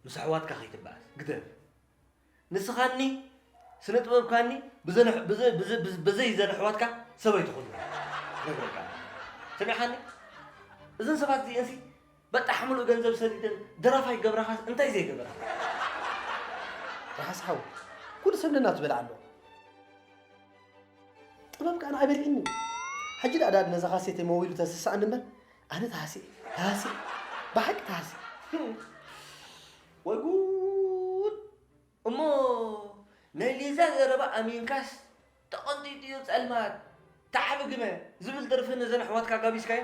ምስ ኣሕዋትካ ከይትበኣስ ግደፍ ንስኻኒ ስነ ጥበብካኒ ብዘይ ዘን ኣሕዋትካ ሰብ ኣይትኹን ነግረካ ሰሚዕኻኒ እዘን ሰባት እዚአንሲ በጣሕ ምሉእ ገንዘብ ሰዲደን ደራፋይ ገብረኻስ እንታይ ዘይገበራ ራሓስ ሓው ኩሉ ሰብ ነናቱ በልዓ ኣሎ ጥበብ ከኣ ንዓይ በሊዕኒ። ሕጂ ደኣ ዳድ ነዛ ካሴተይ ሞቢሉ ተስስኣኒ እምበር ኣነ ተሃስየ ተሃስየ ብሓቂ ተሃስየ። ወይ ጉድ! እሞ ናይ ሊዛ ዘረባ ኣሚንካስ ተቐንጢጡ እዩ ጸልማት ተዓብግመ ዝብል ደርፊ ነዘን ኣሕዋትካ ጋቢዝካዮ?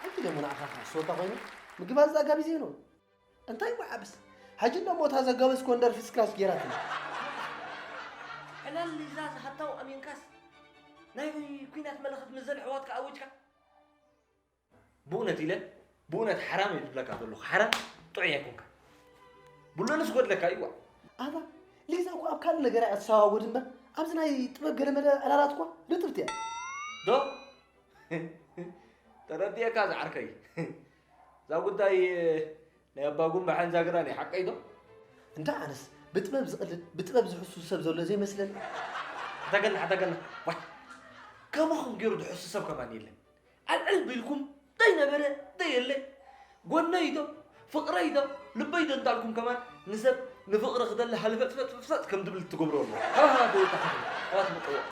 ሕጂ ደሞ ንዓኻ ክሕስወካ ኮይኑ ምግባዝ ኣጋቢዘ ኢሉ። እንታይ ይወዓብስ? ሕጂ እንዶ ሞታ ዘጋበዝኮ እንደር ፍስክራስ ጌራትና። ዕላል ሊዛ ዝሃታው ኣሚንካስ ናይ ኩናት መለኸት ምዘን ኣሕዋትካ ኣዊጅካ? ብእውነት ኢለ ብእውነት ሓራም እየ ዝብለካ ዘለኹ ሓራም ጥዑይ ኣይኮንካ ብሎንስ ጎድለካ ይዋ ኣታ ሊዛ እኮ ኣብ ካልእ ነገር እያ ትሰዋወድ እምበር ኣብዚ ናይ ጥበብ ገለመለ ዕላላት እኳ ርጥብቲ እያ ዶ ተረዲኤካ ዝዓርከይ እዛ ጉዳይ ናይ ኣባ ጉምባሕን ዛግራ ናይ ሓቀይ ዶ እንዳ ኣነስ ብጥበብ ዝቕልድ ብጥበብ ዝሕሱ ሰብ ዘሎ ዘይመስለኒ ሓታገና ሓታገና ዋይ ከማኹም ገይሩ ዝሕሱ ሰብ ከማን የለን ኣልዕል ቢልኩም ደይ ነበረ ደይ የለ ጎነይ ዶ ፍቕረይ ዶ ልበይ ዶ እንዳልኩም ከማን ንሰብ ንፍቕሪ ክደሊ ሃልፈጥፈጥፈጥ ከም ድብል ትገብሮ ኣሎ ሃሃ ደይታ ሃሃ ኣባት ምጠወቕ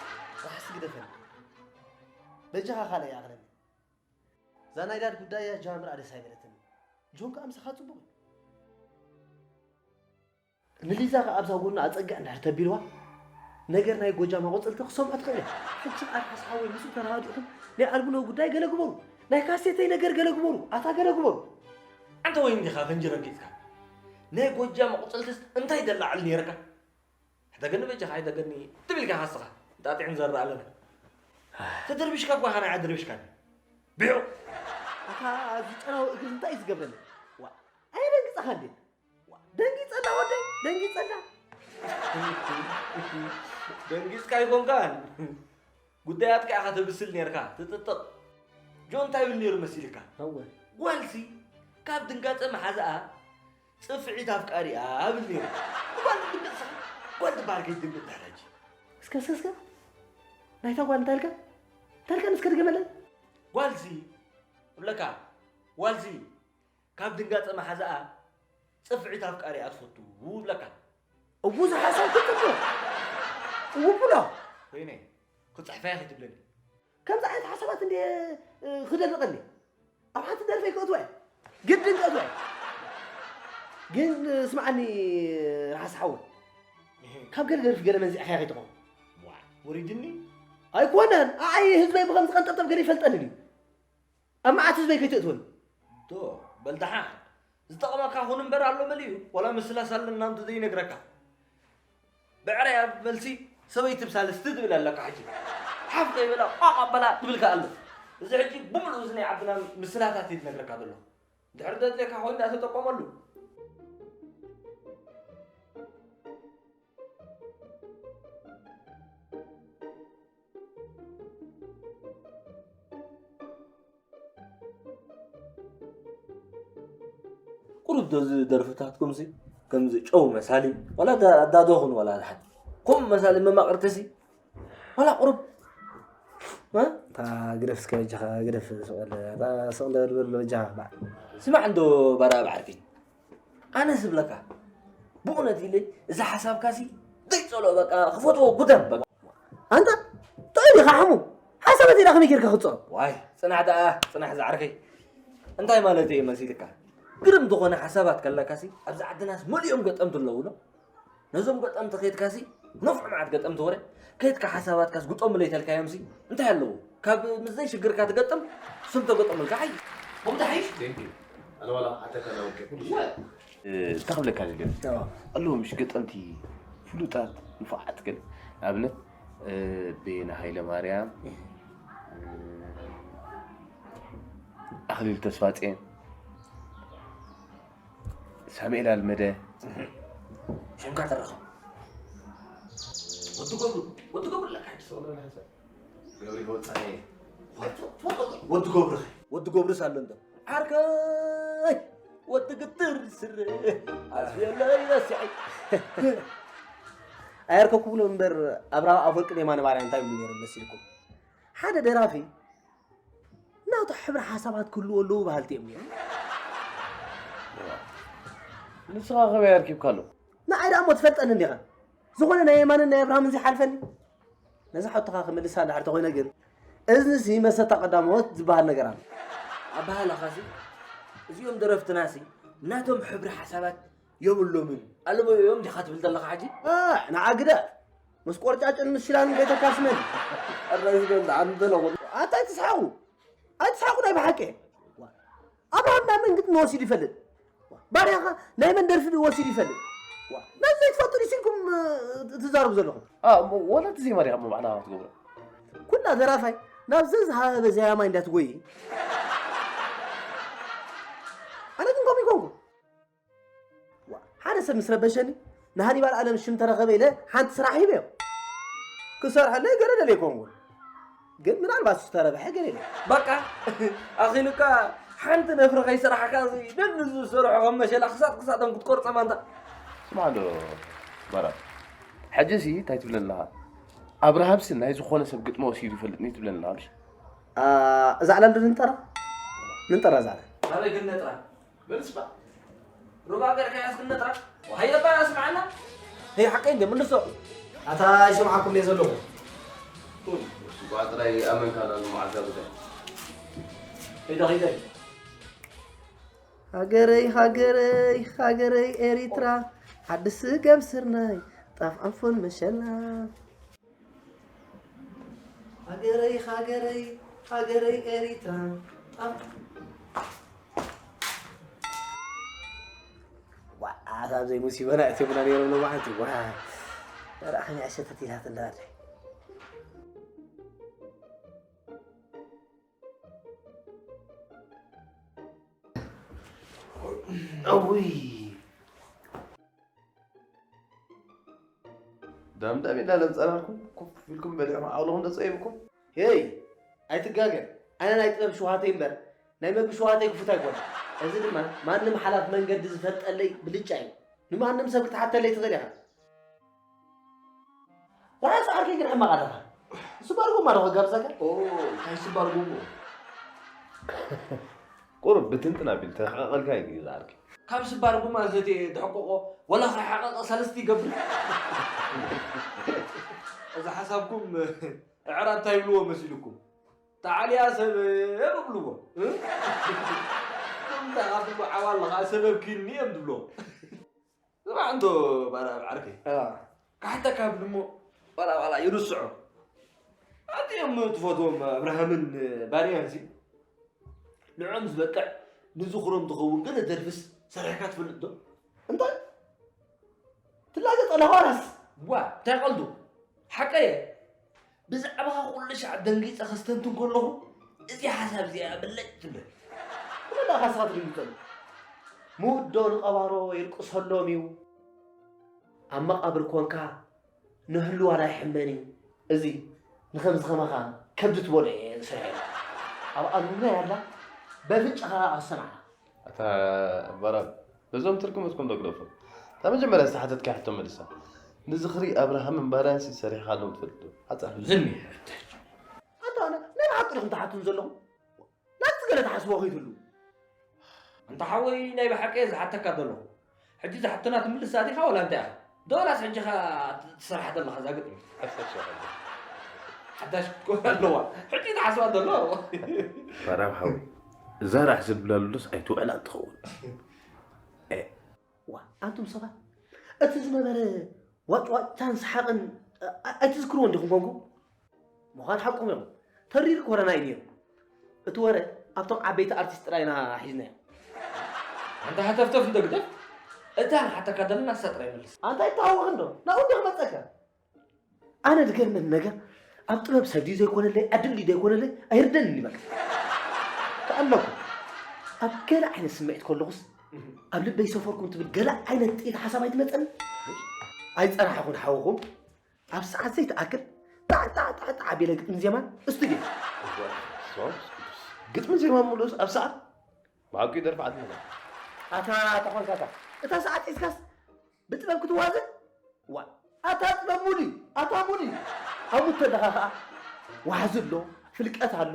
ራሕሲ ግደፈን በጃኻ ካልእ ይኣኽለኒ እዛ ናይ ዳድ ጉዳይ እያ ጃምር ኣደስ ኣይበለትን ጆን ከኣ ምሳኻ ጽቡቕ እዩ ንሊዛ ከኣ ኣብዛ ጎኑ ኣጸግዕ እንድሕር ተቢልዋ፣ ነገር ናይ ጎጃም ኣቑጽልቲ ክሰምዖ ትኽእል እያ። ሕጂ ከኣ ርሓስ ሓወይ ምስኡ ተረዳዲእኹም ናይ ኣልቡነው ጉዳይ ገለ ግበሩ። ናይ ካሴተይ ነገር ገለ ግበሩ። ኣታ ገለ ግበሩ። ኣንታ ወይን ዲኻ ፈንጂ ረጊጽካ? ናይ ጎጃም ኣቑጽልትስ እንታይ ደላዕል ነይርካ? ሕደገኒ በጃኻ ኣይደገኒ ትብል ኢልካ ካስኻ እንጣጢዕ ንዘርእ ኣለና። ተደርቢሽካ እኳ ኻና ኣደርቢሽካኒ። ቢዑ! ኣታ እዚ ጨናዊ እግሪ እንታይ እዩ ዝገብረለይ? ዋ! ኣየደንግጸኻ እንዴ? ደንጊጸላ ወደይ ደንጊጸላ ደንጊጽካ ኣይኮንካን ጉዳያትካ ኢኻ ተብስል ነርካ ትጥጥቕ ጆ እንታይ ብል ነይሩ መሲልካ እወ ጓልሲ ካብ ድንጋጸ መሓዛኣ ጽፍዒት ኣፍቃሪኣ ብል ነይሩ ጓል ትድንግጽ ጓል ትበሃል ከይትድንግጽ ድሕረጂ እስከ እስከ እስከ ናይታ ጓል እንታይ ኢልካ እንታይ ኢልካ እስከ ድገመለይ ጓልሲ እብለካ ጓልሲ ካብ ድንጋጸ መሓዛኣ ጽፍዒት ኣፍቃሪኣ ትፈቱ እብለካ። እቡ ዝሓሰብኩ ጽቡቕ። እቡ ብሎ። ወይነ፣ ክጽሕፋ እየ ከይትብለኒ። ከምዚ ዓይነት ሓሳባት እንድየ፣ እ፣ ክደርቐኒ። ኣብ ሓንቲ ደርፈይ ከእትዋ እየ። ግድን ከእትዋ እየ። ግን፣ እ፣ ስምዓኒ፣ ርሓስ ሓወይ። እህ። ካብ ገለ ደርፊ ገለ መንዚዕካዮ ከይትኸውን። ዋይ፣ ወሪድኒ። ኣይኮነን፣ ኣይ ህዝበይ ብኸምዚ ቀንጠብጠብ ገለ ይፈልጠኒ ድዩ? ኣብ መዓት ህዝበይ ከይትእትወኒ። ዶ፣ በል ደሓን። ዝጠቕመካ ኩን እምበር ኣሎ መሊኡ። ዋላ ምስላስ ኣለና እንተ ዘይነግረካ። ብዕረይ ኣብ መልሲ ሰበይቲ ብሳልስቲ ትብል ኣለካ ሕጂ። ሓፍ ከይበላ ቋቕ ኣበላ ትብልካ ኣሎ። እዚ ሕጂ ብምሉእ እዚ ናይ ዓድና ምስላታት እዩ ዝነግረካ ዘሎ። እንድሕር ዘድልየካ ኮይኑ ደኣ ተጠቀመሉ። ቁሩብ ዶ እዚ ደርፍታትኩም ሲ ከምዚ ጨው መሳሊ፣ ዋላ ዳ-፣ ዳዶ ኹን ዋላ ሓደ። ከምኡ መሳሊ መማቕርቲ ሲ ዋላ ቁሩብ፣ እ? እታ ግደፍ እስከ በጃኻ፣ ግደፍ ስቕ በል። እታ ስቕ በል በል በጃኻ፣ ባዕ። ስማዕ እንዶ ባርያ ዓርከይ፣ ኣነ ዝብለካ ብእውነት ኢለ፣ እዚ ሓሳብካ ሲ ዘይጸልኦ፣ በቃ ክፈትዎ ጉደም፣ በቃ። ኣንታ ጥዑይ ዲኻ ሓሙ? ሓሳባት ኢዳ ከመይ ጌርካ ክትጸልኦ? ዋይ፣ ጽናሕ ደኣ፣ ጽናሕ ዝዓርከይ። እንታይ ማለት እየ መሲልካ? ግርም ዝኾነ ሓሳባት ከለካሲ፣ ኣብዚ ዓድናስ መሊኦም ገጠምቲ ኣለዉ ዶ? ነዞም ገጠምቲ ከይድካሲ፣ ነፍዑ መዓት ገጠምቲ ወረ፣ ከይድካ ሓሳባትካስ ግጠሙለይ ተልካዮምሲ፣ እንታይ ኣለዎ? ካብ ምስ ዘይሽግርካ ትገጥም፣ እሶም ተገጠሙልካ ሓይ። ከምኡ ተሓይሽ? Thank you። ኣነ ዋላ ዓተካ ናውልቀ ኩሉ ሽወ። እ፣ እንታይ ክብለካ ደልየ? ኣዎ። ኣለዉ ምሽ ገጠምቲ ፍሉጣት ንፉዓት ገለ። ንኣብነት፣ እ፣ ቤና ሃይለማርያም፣ እ፣ ኣኽሊሉ ተስፋጽዮን፣ ሳሙኤል ኣልመደ። ሽምካ ተረኸ። ወዲ ገብሩ፣ ወዲ ገብሩ ለካ። ገብሪ ወጻኔ። ወዲ ገብሩ። ወዲ ገብሩስ ኣሎ እንዶ። ዓርከይ፣ ወዲ ግትር ስረ፣ ኣስቤለይ ረሲዐይ። ኣየርከኩ ብሎ እምበር ኣብርሃም ኣፈወርቅን የማነ ማርያን እንታይ ይብሉ ነይሮም መሲልኩም? ሓደ ደራፊ ናቱ ሕብሪ ሓሳባት ክህልዎ ኣለዉ በሃልቲ እዮም ነይሮም። ንስኻ ከመይ ኣርኪብካ ኣሎ? ንዓይ ደኣ እሞ ትፈልጠኒ እንዲኻ። ዝኾነ ናይ የማንን ናይ ኣብርሃምን ዘይሓልፈኒ። ነዛ ሕቶኻ ክምልሳ እንድሕር ተኾይነ ግን፣ እዝንሲ መሰታ ቀዳሞት ዝበሃል ነገር ኣሎ። ኣበሃህላኻሲ፣ እዚኦም ደረፍትናሲ፣ ናቶም ሕብሪ ሓሳባት የብሎምን። ኣለዎ እዮም ዲኻ ትብል ዘለኻ ሕጂ? እ፣ ንዓ ግደ። ምስ ቆርጫጭን ምስ ሽላንን ከይተካስመን። ኣረ፣ እዚ ገንዘብ ዓንተ ነው። ኣታ ኣይትስሓቑ። ኣይትስሓቑ ናይ ብሓቂ። ዋ፣ ኣብርሃም ናይ መን ግጥሚ ወሲዱ ይፈልጥ? ዋ፣ ባርያኻ ናይ መን ደርፊ ወሲዱ ይፈልጥ? ዋ፣ ነዚ ዘይትፈልጡ ዲስ ኢልኩም፣ እ፣ ትዛረቡ ዘለኹም? አ፣ እሞ ወላ እቲ ዜማ ዲኻ እሞ ባዕልኻ ትገብሮ? ኩላ ደራፋይ ናብ ዘዝሃበ ዜማ እንዳትጎይ። ኣነ ግን ከምኡ ይኮንኩ። ዋ፣ ሓደ ሰብ ምስ ረበሸኒ፣ ንሃኒባል ኣለም ሽም ተረኸበ ኢለ ሓንቲ ስራሕ ሂበዮ። ክሰርሐለይ ገለ ደልየ ይኮንኩን። ግን ምናልባት ዝተረብሐ ገለ ኢለ። በቃ፣ ኣኺሉካ ሓንቲ ነፍሪ ከይሰራሕካ፣ እዚ ደሊ ዝሰርሖ ከም መሸላ ክሳጥ ክሳጦም ክትቆርጾም ኣንታ። ስማዕ እንዶ፣ ባራ። ሕጂ ሲ እንታይ ትብለኒ ኣለኻ? ኣብርሃምሲ ናይ ዝኾነ ሰብ ግጥሚ ወሲዱ ይፈልጥኒ ትብለኒ ኣለኻ፣ ምሽ? ኣ፣ እዛ ዕላል ዶ ንንጠራ? ንንጠራ እዛ ዕላል። ናበይ ግን ነጥራ? በልስባ። ሩባ ገርካ ያስክነ ጥራ። ሃየባ ስምዓና። ሄይ ሓቀይ እንደ ምልሶ። ኣታ ይሰምዓኩም እየ ዘለኹ። እሱ ቋጥራይ ኣመንካ ላሉ መዓልታ ጉዳይ። ሄደ ሄደ። ሃገረይ ሃገረይ ሃገረይ ኤሪትራ፣ ዓዲ ስገም ስርናይ፣ ጣፍ ኣንፎን መሸላ። ሃገረይ ሃገረይ ሃገረይ ኤሪትራ። ጣፍ ዋ፣ ኣታ ዘይሙስ ይበላ እቲሙና ነይሮም ሎማዓንቲ። ዋ፣ ራእኸኛ እሸተት ኢላት እንዳለ። እውይ። ዳምዳም ኢላ ለምጻናልኩም ኮፍ ኢልኩም በሊዕኩም ዓቕልኹም ተጸይብኩም። ሄይ፣ ኣይትጋገ። ኣነ ናይ ጥበብ ሽውሃተይ እምበር ናይ መግቢ ሽውሃተይ ክፉት ኣይኮነ። እዚ ድማ ማንም ሓላፍ መንገዲ ዝፈልጠለይ ብልጫ እዩ። ንማንም ሰብ ክትሓተለይ ትኽእል ኢኻ። ራእሲ ዓርከይ ግን ሕማቕ ኣለኻ። ስባር ጎማ ዶ ክጋብዘካ? ኦ፣ እንታይ ስባር ጎማ? ቁሩብ ብትንትን ኣቢል ተሕቐቐልካ እዩ ዝዓርከይ። ካብ ስባር ጎማ ዘትየ ድሕቆቆ፣ ወላ ከይሓቐቐ ሰለስቲ ይገብር። እዚ ሓሳብኩም እዕራብ እንታይ ይብልዎ መሲልኩም? ጣዕልያ ሰብ እብልዎ፣ እ? ከምታ ካብ ትብሎ ዓዋል ኸዓ ሰበብ ኪኒ እዮም ዝብልዎ። ስማዕ እንዶ ባርያ ዓርከይ። ኣዋ። ካሕተካ ብልሞ ዋላ ዋላ ይርስዖ። ኣንቲኦም ትፈትዎም ኣብርሃምን ባርያን ሲ ንዖም ዝበቅዕ ንዝኽሮም ትኸውን ገለ ደርፍስ ሰሪሕካ ትፈልጥ ዶ? እንታይ ትላገ ጸላኻ ዋላስ? ዋ እንታይ ቀልዱ ሓቀየ። ብዛዕባኻ ኩሉ ሻዕ ደንጊጸ ከስተንትን ከለኹ እዚኣ ሓሳብ እዚኣ ብለጭ ትብል። ስለዳ ካስኻ ትድንግጸሉ? ምውዶ ንቐባሮ የልቅሰሎም እዩ። ኣብ መቓብር ኮንካ ንህልዋና ይሕመን እዩ። እዚ ንኸምዚ ኸማኻ ከብዲ ትበልዖ እየ ዝሰርሐሉ። ኣብ ኣሉና ያላ በፍንጫኻ ኣሰማዕና። ኣታ በራም በዞም ትርጉምትኩም ዶ ግደፎ። እታ መጀመርያ ዝተሓተትካ ሕቶ መልሳ። ንዝኽሪ ኣብርሃምን ባርያንሲ ሰሪሕኻሎም ትፈልጥ ዶ? ሓጻር። ዝኒ ኣታ ኣነ ናይ ብሓቂ ዲኹም ትሓቱን ዘለኹም? ናብቲ ገለ ትሓስቦ ከይትህሉ። ኣንታ ሓወይ ናይ ብሓቂ እየ ዝሓተካ ዘለኹ። ሕጂ እዛ ሕቶና ትምልስ ኣቲኻ ወላ እንታይ ኢኻ? ዶ ወላስ ሕጂ ኸኣ ትሰርሓ ዘለኻ እዛ ግጥሚ? ሓዳሽ ክትኮን ኣለዋ። ሕጂ ትሓስባ ዘሎ። ባራም ሓወይ እዛ ራሕ ዝብላ ሉሉስ ኣይትውዕላን ትኸውን። ዋ ኣንቱም ሰባት እቲ ዝነበረ ዋጭዋጭታን ሰሓቕን ኣይትዝክርዎን ዲኹም ኮንኩም? ምዃን ሓቅኹም እዮም። ተሪር ኮረና እዩ ነይሩ። እቲ ወረ ኣብቶም ዓበይቲ ኣርቲስት ጥራይ ኢና ሒዝናዮ። ኣንታ ሃተፍተፍ እንዶ ግደፍ። እታ ንሓተካ ዘለና ንሳ ጥራይ መልስ። ኣንታ ይተሃወኽ እንዶ ናብኡ እንዶ ክመፀካ። ኣነ ዝገርመኒ ነገር ኣብ ጥበብ ሰብ ድዩ ዘይኮነለይ ዓዲ ድዩ ዘይኮነለይ ኣይርደንን እዩ በቃ። ከኣለኩ ኣብ ገለ ዓይነት ስምዒት ከለኹስ ኣብ ልበይ ሰፈርኩም ትብል ገለ ዓይነት ጥይት ሓሳብ ኣይትመፀኒ። ኣይፀናሕኹን ሓውኹም ኣብ ሰዓት ዘይትኣክል ጣዕ ጣዕ ጣዕ ጣዕ ኣቢለ ግጥምን ዜማን እስቱድዮ። ግጥምን ዜማን ምሉእስ ኣብ ሰዓት ብሓቂ ይደርፊ ዓድና። ኣታ ተኾንካ እታ እታ ሰዓት ሒዝካስ ብጥበብ ክትዋዘ ዋ ኣታ ጥበብ ሙሉ እዩ ኣታ ሙሉ እዩ። ኣብኡ ተለኻ ኸዓ ዋሕዚ ኣሎ ፍልቀት ኣሎ።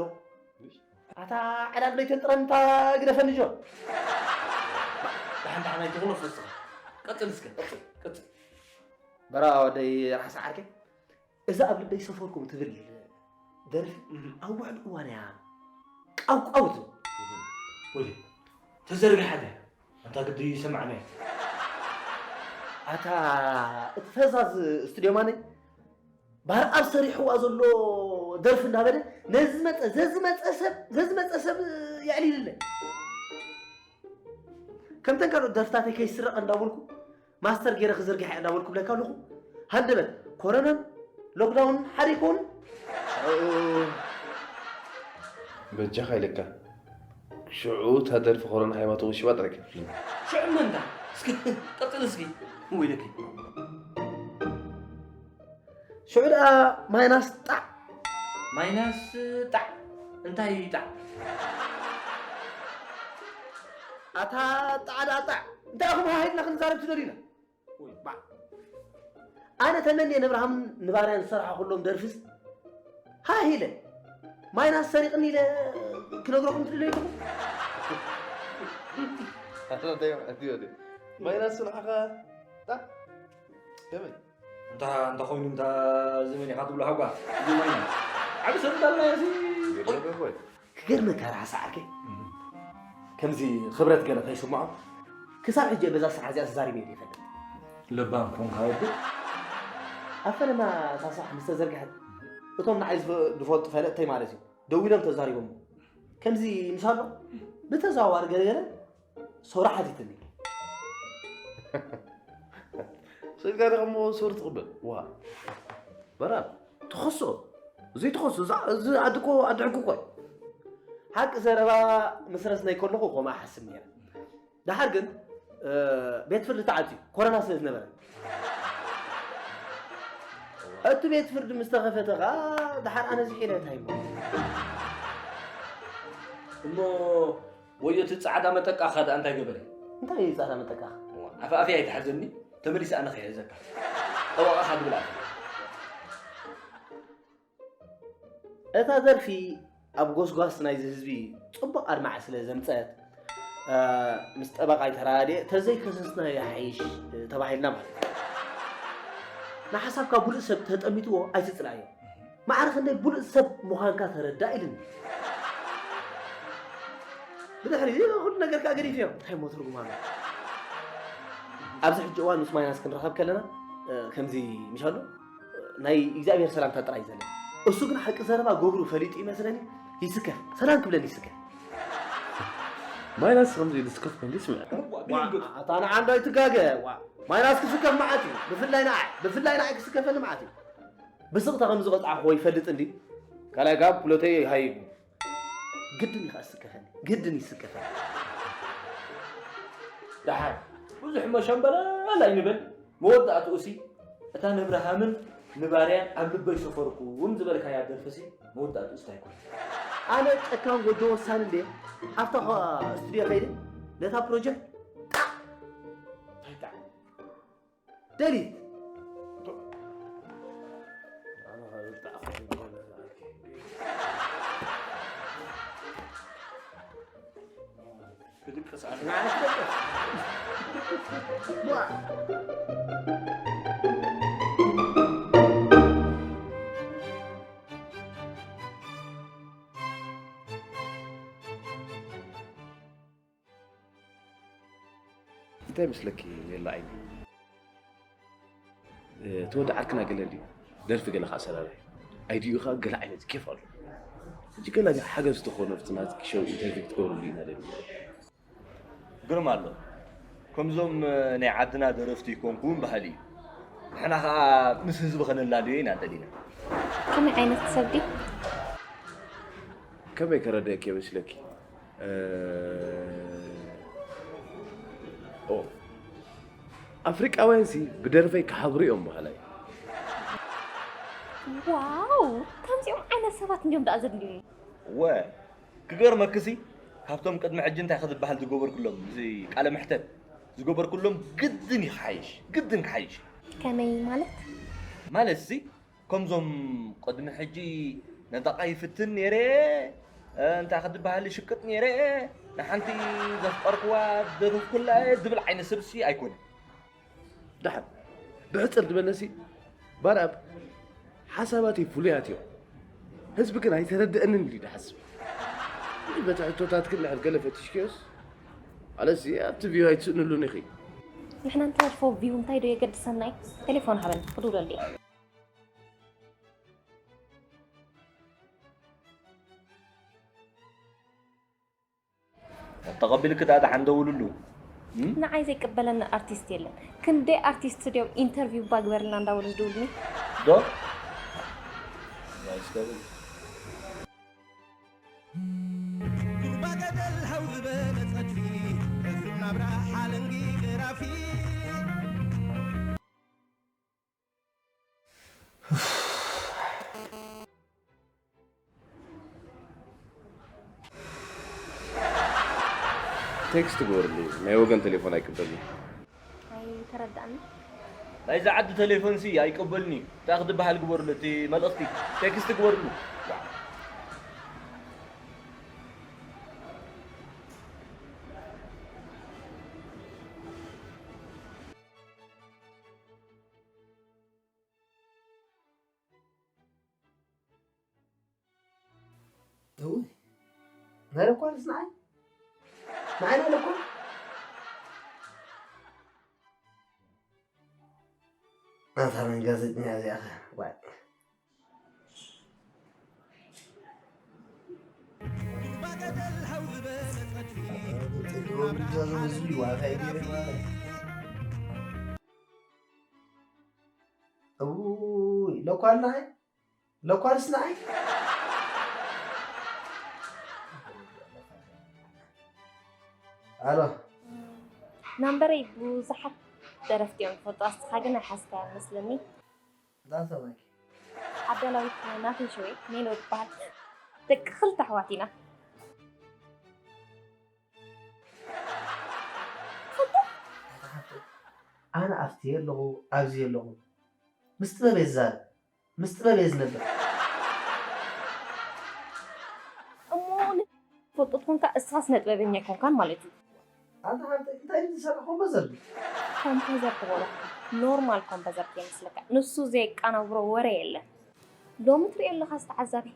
ኣታ ዕላል ለይተንጥረኒ እታ ግደፈኒ ጆን። ደሓን ደሓን ኣይትኹኖ ፈስኻ። ቀጽል እስከ ቀጽል ቀጽል። በራ ወደይ ራሕሲ ዓርከይ እዛ ኣብ ልበይ ሰፈርኩም ትብል ደርፊ ኣብ ውሕድ እዋን እያ ቃውቃው ትብል። ወዲ ተዘርግሓ ድያ ኣንታ ግዲ ይሰማዕና እዩ። ኣታ እቲ ፈዛዝ ስቱድዮ ማነይ ባርኣብ ሰሪሕዋ ዘሎ ደርፊ እንዳበለ ነዝመፀ ዘዝመፀ ሰብ ዘዝመፀ ሰብ የዕሊልለ ከምተን ካልኦት ደርፍታተይ ከይስረቐ እንዳበልኩ ማስተር ገይረ ክዝርግሓ እየ እንዳበልኩ ብለካ ኣለኹ። ሃንደበት ኮረናን ሎክዳውንን ሓደ ይከውን። በጃኻ ኢለካ ሽዑ እታ ደርፊ ኮረና ሃይማኖታዊ ሽባ ጥራይ ከፍልኒ። ሽዑ መን እታ እስኪ ቀጽል እስኪ ወይለኪ። ሽዑ ደኣ ማይናስ ጣዕ ማይናስ ጣዕ እንታይ ጣዕ? ኣታ ጣዕ ደኣ ጣዕ እንታይ ኢኹም ሃሂልና ክንዛረብ ትደልዩና? ኣነ ተመንየ ንብርሃምን ንባርያን ዝሰርሓ ኩሎም ደርፍስ ሃህ ኢለ ማይናስ ሰሪቕኒ ኢለ ክነግረኩም ትደልዩ ኣለኹም። ማይናስ ንዓኻ ጣዕ ከመይ? እንታ እንታ ኮይኑ እንታ እዚ መን ኢኻ ትብሎ ሓጓ እዚ ማይና ዓቢ ሰብ እንዳልና እዚ ክገርመካ ርሓ ሰዓርከይ ከምዚ ክብረት ገለ ከይስምዖ ክሳብ ሕጂ በዛ ስራሕ እዚኣ ተዛሪበ ዘይፈልጥ ለባም ኮንካ ወዲ ኣብ ፈለማ እታ ስራሕ ምስ ተዘርግሐት እቶም ንዓይ ዝፈ- ዝፈልጡ ፈለጥተይ ማለት እዩ ደዊሎም ተዛሪቦም ከምዚ ምስ ኣሎ ብተዘዋዋሪ ገለገለ ሶራ ሓቲትኒ ሰይድካ ዲኻ እሞ ሶሪ ትቕበል ዋ በራር ተኸሶ ዘይተኸሶ እዚ ዓዲ እኮ ዓዲ ሕጊ እኮ እዩ ሓቂ ዘረባ ምስ ረስነይ ከለኹ ከምኡ ሓስብ ነይረ ደሓር ግን ቤት ፍርዲ ተዓፅዩ ኮረና ስለ ዝነበረ እቲ ቤት ፍርዲ ምስ ተኸፈተ ከዓ ደሓር ኣነ ዝሒለ እንታይ እሞ እሞ ወዮ እቲ ፃዕዳ መጠቃኻ ደኣ እንታይ ገበረ? እንታይ እዩ ፃዕዳ መጠቃኻ? ኣፍኣፍያ ኣይትሓዘኒ ተመሊሰ ኣነ ከይሕዘካ ጠበቓኻ ግብል ኣፈ እታ ደርፊ ኣብ ጎስጓስ ናይዚ ህዝቢ ፅቡቕ ኣድማዒ ስለ ዘምፀት ምስ ጠበቓይ ተረዳዲኤ ተዘይከሰስና ይሓይሽ ተባሂልና ማለት እዩ ንሓሳብካ ብሉእ ሰብ ተጠሚትዎ ኣይትፅላእዮ ማዕረ ክንደይ ብሉእ ሰብ ምዃንካ ተረዳእ ኢልኒ ብድሕሪ ኩሉ ነገር ከዓ ገዲፍዮ እንታይ ሞ ትርጉም ኣሎ ኣብዚ ሕጂ እዋን ምስ ማይናስ ክንራኸብ ከለና ከምዚ ምሻሉ ናይ እግዚኣብሔር ሰላምታ ጥራይ እዩ ዘለና እሱ ግን ሓቂ ዘረባ ገብሩ ፈሊጡ ይመስለኒ። ይስከፍ፣ ሰላም ክብለኒ ይስከፍ። ማይናስ ከምዚ ኢሉ ዝስከፍ ኮይኑ ይስምዕ። ዋ፣ ኣታ ንዓ እንዶ ኣይትጋገ። ዋ፣ ማይናስ ክስከፍ መዓት እዩ። ብፍላይ ንዓይ፣ ብፍላይ ንዓይ ክስከፈኒ መዓት እዩ። ብስቕታ ከም ዝቐጻዕኽዎ ይፈልጥ እንዲ። ካልኣይ ካብ ኩለተይ ሃይቡ። ግድን ኢኻ ዝስከፈኒ። ግድን ይስከፈኒ። ደሓን ብዙሕ መሸምበለል ኣይንበል። መወዳእትኡሲ እታ ነብርሃምን ንባርያን ኣብ ልበይ ሰፈርኩም ዝበልካያ ደርፍሲ መወዳእትኡስ እንታይ ኮነ? ኣነ ጨካን ጎጆ ወሳኒ እንደ ኣብታ ስቱዲዮ ከይደ ነታ ፕሮጀክት ደሊት ክድቅስ ኣነ እንታይ ይመስለኪ ሜላ ዓይኒ? እቲ ወዲ ዓርክና ገለ ድዩ ደርፊ ገለ ከዓ ሰላማይ ኣይድዩ ከዓ ገለ ዓይነት ኬፍ ኣሎ። ሕጂ ገለ ሓገዝ ተኾኑ ኣብቲ ናትኪ ሸው ኢንተርቪው ክትገብርሉ ኢና ደሊ። ግርም ኣሎ። ከምዞም ናይ ዓድና ደረፍቲ ይኮንኩ እውን ባህሊ እዩ። ንሕና ከዓ ምስ ህዝቢ ከነላልዮ ኢና ደሊና። ከመይ ዓይነት ሰብ ድዩ? ከመይ ከረድአኪ ይመስለኪ? ኦ ኣፍሪቃውያን ሲ ብደርፈይ ክሃብሩ እዮም በሃላይ። ዋው ከምዚኦም ዓይነት ሰባት እንዲዮም ደኣ ዘድልዩኒ። ወ ክገርመክሲ ካብቶም ቅድሚ ሕጂ እንታይ ከዝበሃል ዝገበርኩሎም እዚ ቃለ መሕተት ዝገበርኩሎም ግድን እዩ ክሓይሽ ግድን ክሓይሽ ከመይ ማለት? ማለት ሲ ከምዞም ቅድሚ ሕጂ ነጠቓ ይፍትን ነይረ እንታይ ከዝበሃል ሽቅጥ ነይረ ንሓንቲ ዘፍቀርክዋ ደርፍኩላ ዝብል ዓይነት ሰብሲ ኣይኮነ ደሓን ብሕፅር ዝበለሲ ባርኣብ ሓሳባተይ ፍሉያት እዮም ህዝቢ ግን ኣይተረድአንን ኢሉ ይሓስብ በቲ ሕቶታትክን ድሕር ገለ ፈቲሽክዮስ ኣለሲ ኣብቲ ቪዮ ኣይትስእንሉን ኢኺ ንሕና እንተርፎ ቪው እንታይ ዶ የገድሰና እዩ ቴሌፎን ሃበን ክድውለሉ እየ ተቐቢልክ ደኣ ደሓን ደውልሉ። ንዓይ ዘይቅበለኒ ኣርቲስት የለን። ክንደይ ኣርቲስት ድዮም ኢንተርቪው እባ ግበርልና እንዳበሉ ዝድውሉኒ። ዶ? ቴክስት ግበርሉ ናይ ወገን ቴሌፎን ኣይቅበልን ኣይተረዳእኒ ናይዚ ዓዲ ቴሌፎን ሲ ኣይቅበልን እዩ እንታይ ክትበሃል ግበርሉ እቲ መልእኽቲ ቴክስት ግበርሉ እውይ ናይ ለኳልስ ንዓይ ንዓይ ናይ ለኳል ኣታ መን ጋዜጠኛ እዚኣ ኸ ዋይ እውይ ለኳል ንዓይ ለኳልስ ንዓይ ኣሎ ናምበረይ ብዙሓት ደረፍቲ እዮም ዝፈልጡ ኣስኻ ግን ኣይሓዝካ መስለኒ ዳንሰማኪ ኣዳላዊት ናተይ ሸወይ ሜሎ ዝበሃል ደቂ ክልተ ኣሕዋት ኢና ኣነ ኣብቲ ኣለኹ ኣብዚ ኣለኹ ምስ ጥበብ የዛል ምስ ጥበብ እየ ዝነብር እሞ ፈልጡ ትኾንካ እሳስ ነጥበበኛ ኣይኮንካን ማለት እዩ ኣንተ ሓንተ እንታይ ዝሰርሕ ኮምበዘር ኮምፖዘር ትበሎ ኖርማል ኮምፖዘር ከይመስለካ ንሱ ዘየቃናብሮ ወረ የለን ሎሚ ትሪኦ ኣለኻ ዝተዓዛቢ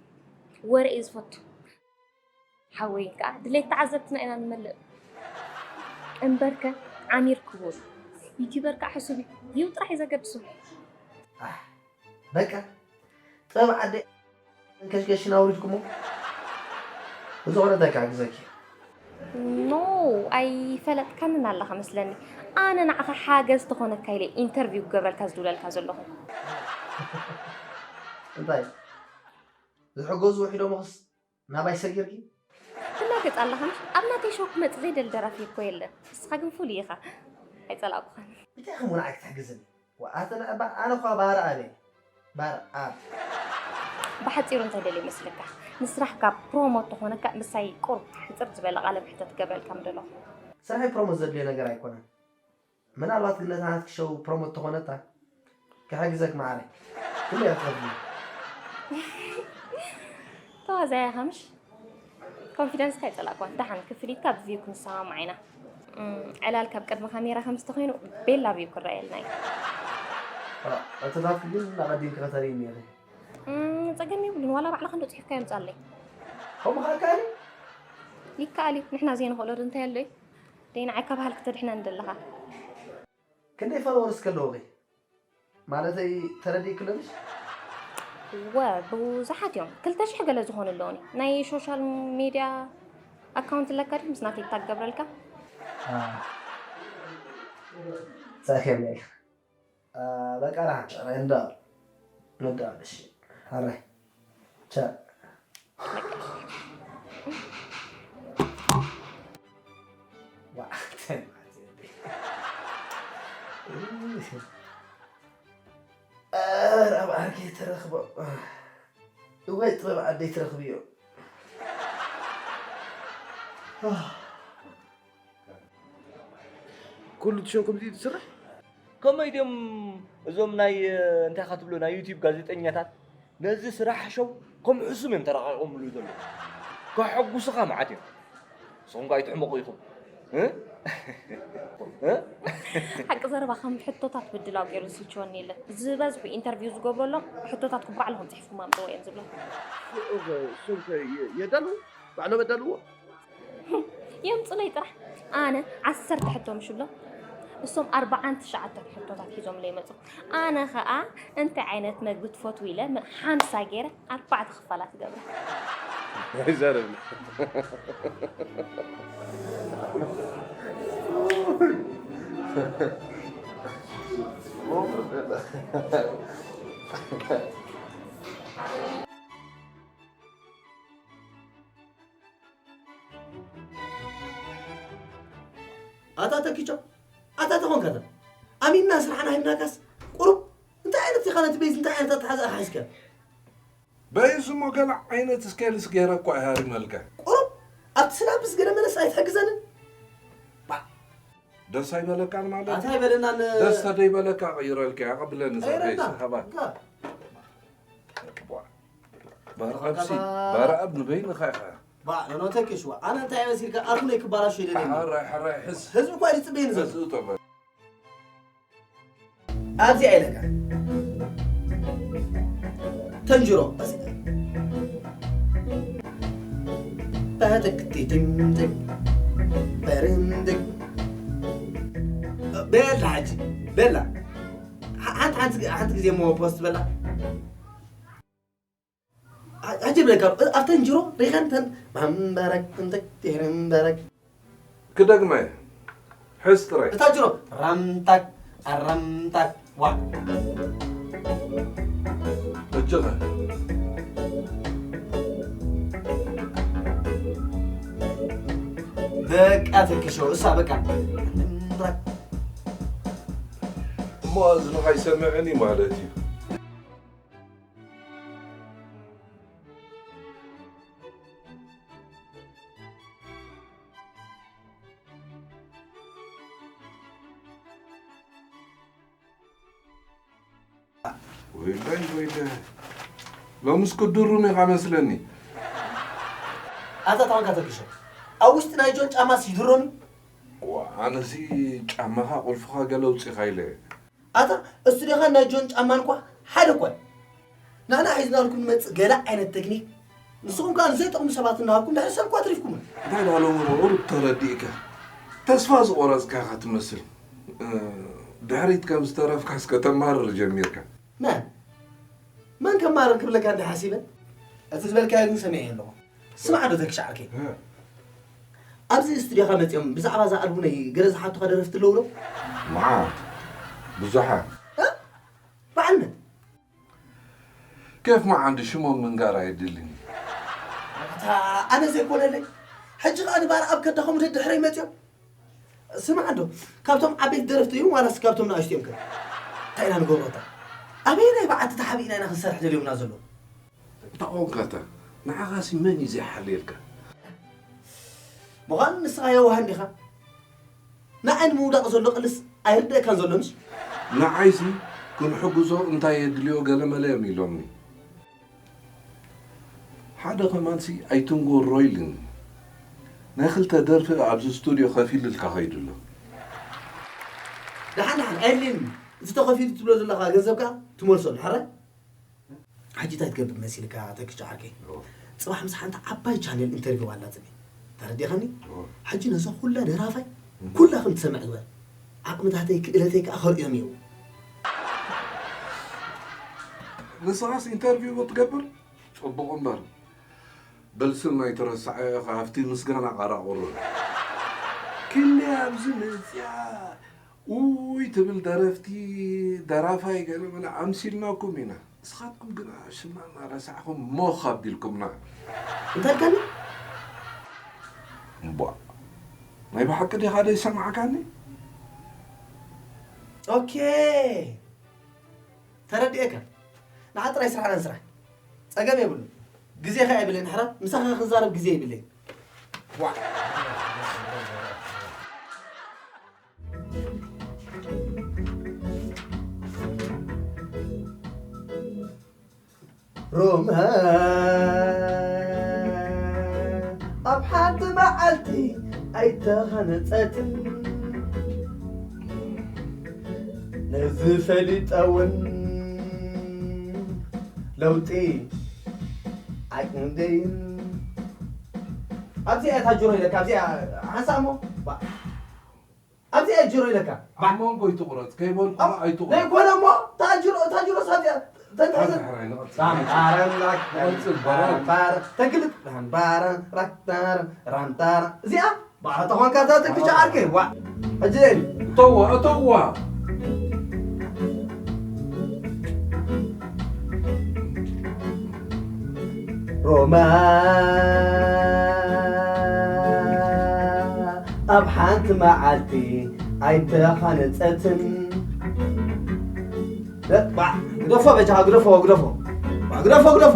ወረ እዩ ዝፈቱ ሓወይ ከዓ ድሌት ተዓዘብትና ኢና ንመልእ እምበርከ ዓሚር ክቡር ዩቲበር ከዓ ሕሱብ እዩ ጥራሕ እዩ ዘገድሱ በቃ ጥበብ ዓደ መንከሽከሽን ኣውሪድኩሞ? እዚ ኩነታይ ክሕግዘኪ። ኖ፣ ኣይፈለጥካንን ኣለኻ መስለኒ። ኣነ ንዓኻ ሓገዝ ትኾነካ ኢለ ኢንተርቪው ክገብረልካ ዝድውለልካ ዘለኹ። እንታይ ዝሕገዙ ውሒዶምኽስ ናባይ ሰጊርኪ? ትላገጽ ኣለኻ ምሽ? ኣብ ናተይ ሾው ክመጽእ ዘይደሊ ደራፊ እኮ የለን። ንስኻ ግን ፍሉይ ኢኻ። ኣይጸላእኩኻን። እንታይ ከም ውንዓይ ክትሕግዝኒ? ኣተ ንዕባ ኣነ እኳ ባር ኣብ እየ። ባር ኣብ። ብሓጺሩ እንታይ ደልየ መስለካ? ንስራሕካ ፕሮሞት ተኾነካ ምሳይ ቁሩብ ሕጽር ዝበለ ቃለ ምሕተት ክገብረልካ ምደለኹ። ስራሐይ ፕሮሞት ዘድልዮ ነገር ኣይኮነን። ምናልባት ግን ነታ ናትኪ ሸው ፕሮሞት ተኾነታ ክሕግዘክ መዓረይ። ኩሉ እያ ትኸፍልኒ። ተዋዛያ ሃምሽ ኮንፊደንስካ ይጸላእኳ። ደሓን ክፍሊትካ ብቪው ክንሰማማዕ ኢና። እም፣ ዕላል ካብ ቅድሚ ካሜራ ከም ዝተኾይኑ ቤላ ቪው ክረኣየልና እዩ። ዋ፣ እቲ ናትኪ ግን ኣቐዲምኪ ከተርእይኒ ኢኺ። እም፣ ጸገም የብሉን፣ ዋላ ባዕልኻ እንዶ ጽሒፍካ የምጻለይ። ከምኡ ኸኣ ይከኣል እዩ? ይከኣል እዩ። ንሕና ዘይንኽእሎ ዶ እንታይ ኣሎ እዩ? ደይ ንዓይ ካብ ሃልክ ተድሕነኒ ደለኻ። ክንደይ ፎሎወርስ ከለውኺ? ማለተይ ተረዲእኪ ኣለሽ? ወ ብዙሓት እዮም። ክልተ ሽሕ ገለ ዝኾኑ ኣለውኒ። ናይ ሶሻል ሜድያ ኣካውንት ኣለካ ድዩ? ምስ ናተይ ታግ ገብረልካ? አ፣ ጸኺ ኣለይ። አ፣ በቃ ደሓን። ጨራይ እንዳ፣ ንዳ፣ እሺ። ሓራይ። ቻ። ዋ፣ ተማቲ። ኧረ፣ ኣብ ዓርከይ ተረኽቦ። እዋይ፣ ጥበብ ዓደይ ትረኽብዮ። ኩሉ እቲ ሸው ከምዚ እዩ ዝስራሕ? ከመይ ድዮም እዞም ናይ፣ እንታይ ኢኻ ትብሎ፣ ናይ ዩቲዩብ ጋዜጠኛታት ነዚ ስራሕ ሸው ከም ሕሱም እዮም ተረቓቒቖምሉ ዘለዉ? ከሐጉሱኻ መዓት እዮም። ንስኹም ከ ኣይትሕመቑ ኢኹም። እ? እ? ሓቂ ዘረባ ከም ሕቶታት ብድላው ገይሩ ዝስልችወኒ የለን። ዝበዝሑ ኢንተርቪው ዝገብረሎም ሕቶታት ባዕልኹም ጽሒፍኩም ኣምጽዎ እዮም ዝብሎም። እሶም ከ የ- የዳልዉ? ባዕሎም የዳልዎ? የምጹለይ ጥራሕ። ኣነ ዓሰርተ ሕቶ ምሽ ብሎም፣ እሶም ኣርባዓን ትሽዓተን ሕቶታት ሒዞምለይ ይመጹ። ኣነ ኸኣ እንታይ ዓይነት መግቢ ትፈትዊ ኢለ ም- ሓምሳ ገይረ ኣርባዕተ ክፋላት እገብራ። ኣይዛረብን። ኣታ ተኪቻ፣ ኣታ ተኾንካታ ኣሚንና ስራሕና ሂብናካስ ቁሩብ እንታይ ዓይነት ኢኻ ነቲ ቤዝ እንታይ ዓይነት ኣተሓዛ ኢኻ ሒዝካ? በይስ እሞ ገለ ዓይነት ስኬልስ ገይረ እኳ እየ ሃሪመልካ። ቁሩብ ኣብቲ ስላብስ ገለ መለስ ኣይትሕግዘንን? ባዕ ደስ ኣይበለካን ማለት ኣታ ኣይበለናን ደስ ተደይበለካ ቀይረልካ እያ ቀብለኒ ቀይረና ሰበይስ ሃባ ጋ ባርኣብሲ ባርኣብ ንበይንኻ ኢኻ ባዕ ኖኖ ተኪሽዋ ኣነ እንታይ መሲልካ ኣርኩነይ ክባላሾ ይደለኒ ሓራይ ሓራይ ሕዝ ህዝቢ እኳ ይጽበየኒ ዘሎ ሕዝ እጠበ ኣብዚኣ ኢለካ ተንጅሮ በትክቲ ድምድግ በርንድግ ቤላ ሕጂ ቤላ ሓንቲ ሓንቲ ሓንቲ ግዜ እሞ ፖስት በላ ኣጀብ ለካ ኣብተን ጅሮ ሪኸን ተን ማምበረክ እንተ ቴረምበረክ ክደግመ ሕዝ ጥራይ እታ ጅሮ ራምታክ ኣራምታክ ዋ እጅኸ በቃ ተክሾ እሳ በቃ እሞ እዝንኻ ይሰምዕን እዩ ማለት እዩ ወይለይ ወይለይ ሎምስ ክድሩም ኢኻ መስለኒ ኣታ ታንካ ተኪሾ ኣብ ውሽጢ ናይ ጆን ጫማስ ይድሮም ኣነሲ ጫማኻ ቁልፍኻ ገለ ውፂኻ ኢለ ኣታ እስቱድዮኻን ናይ ጆን ጫማን እኳ ሓደ እኳ እዩ። ንሕና ሒዝናልኩም ንመጽእ ገለ ዓይነት ተክኒክ ንስኹም ከኣ ንዘይጠቕሙ ሰባት እናሃብኩም ድሕሪ ሰብ እኳ ኣትሪፍኩምና። እንታይ ደኣ ሎሚ ብቑሩብ ተረዲእካ ተስፋ ዝቖረጽካ ኢኻ ትመስል። ድሕሪት ከም ዝተረፍካስ ከተማርር ጀሚርካ። መን መን ከማርር ክብለካ እንዲ ሓሲበ እቲ ዝበልካዮ ግን ሰሚዐ ኣለኹ። ስማዕ ዶ ተክሽ ዓርከይ፣ እ። ኣብዚ ስቱዲዮኻ መጺኦም ብዛዕባ እዛ ኣልቡመይ ገለ ዝሓቱኻ ደረፍቲ ኣለዉ ዶ? መዓት፣ ብዙሓት። እ? በዓል መን? ኬፍ መዓንዲ ሽሞም ምንጋር ኣየድልን እዩ። ኣታ ኣነ ዘይኮነለይ። ሕጂ ኸኣ ንባር ኣብ ከዳኹም ድድሕረይ መጺኦም። ስማዕ እንዶ፣ ካብቶም ዓበይቲ ደረፍቲ እዮም ዋላስ ካብቶም ንኣሽቱ እዮም ከ? እንታይ ኢና ንገብሮ እታ? ኣበየናይ በዓቲ ተሓቢእና ኢና ክንሰርሕ ደልዮምና ዘለዉ? እታ ቆንካታ፣ ንዓኻሲ መን እዩ ዘይሓልየልካ? ምዃኑ ንስኻ የዋህ እንዲኻ። ንዓይ ንምውዳቕ ዘሎ ቅልስ ኣይርደእካን ዘሎ ምሽ? ንዓይሲ ክንሕግዞ እንታይ የድልዮ ገለመለ እዮም ኢሎምኒ። ሓደ ከማንሲ ኣይትንጎሮ ኢልኒ። ናይ ክልተ ደርፊ ኣብዚ ስቱድዮ ከፊልልካ ከይዱ ኣሎ። ደሓን ደሓን፣ ኣየድልየኒ። እቲ ተኸፊሉ ትብሎ ዘለኻ ገንዘብ ከኣ ትመልሶ ኣሎ፣ ሕራይ? ሕጂ እንታይ ትገብር መሲልካ ተክቻ ዓርከይ? ኦ። ጽባሕ ምስ ሓንቲ ዓባይ ቻነል ኢንተርቪው ኣላትኒ። ተረዲእኻኒ? ኦ። ሕጂ ነዛ ኩላ ደራፋይ እም። ኩላ ከም ትሰምዕ ግበር። ዓቕምታተይ ክእለተይ ከኣ ከርእዮም እዩ። ንስኻስ ኢንተርቪው ትገብር? ጽቡቕ እምበር። በል ስም ኣይትረስዓዮ፣ ካብቲ ምስጋና ቃራቑሩ። ክንደይ ኣብዚ መጽያ፣ ውይ ትብል ደረፍቲ፣ ደራፋይ ገለ መለ ኣምሲልናኩም ኢና። ንስኻትኩም ግና ሽምና እናረሳዕኹም ሞኽ ኣቢልኩምና። እንታይ ኢልካኒ? እምቧ። ናይ ብሓቂ ዲኻ ዘይሰማዕካኒ? ኦኬ። ተረዲኤካ። ንዓ ጥራይ ስራሕና ንስራሕ። ጸገም የብሉን። ግዜ ከኣ የብለይን፣ ሕራይ ምሳኻ ክዛረብ ግዜ የብለይን። ዋዕ። ሮማ ኣብ ሓንቲ መዓልቲ ኣይተሃነጸትን፣ ነዚ ፈሊጠ እውን ለውጢ ኣይክንደይን። ኣብዚኣ እታ ጅሮ ኢለካ፣ ኣብዚኣ ሓንሳእ እሞ፣ ባ-፣ ኣብዚኣ ጅሮ ኢለካ። ኣብ መንጎ ኣይትቑረጽ፣ ከይበልኩ ኣ-፣ ኣይትቑረጽ። ዘይኮነ እሞ፣ እታ ጅሮ፣ እታ ጅሮ ሳብ እዚኣ ተንሕዘ። ኣብ ድሕራይ ንቐጽል። ራም፣ ራም፣ ራም፣ ንቐጽል፣ በራድ። ራም፣ ራም፣ ተግልጥ፣ ራም፣ ራም፣ ራም፣ ራም፣ ራም፣ ራም፣ ራም። እዚኣ ባዕላ ተኾንካ እዛ ተክቻ ዓርከይ፣ ዋ። ሕጂ እተዋ፣ እተዋ። ሮማ ኣብ ሓንቲ መዓልቲ ኣይተሃነጸትን። ደ-፣ ባ-፣ ግደፎ በጃኻ፣ ግደፎ፣ ግደፎ። ባ-፣ ግደፎ፣ ግደፎ።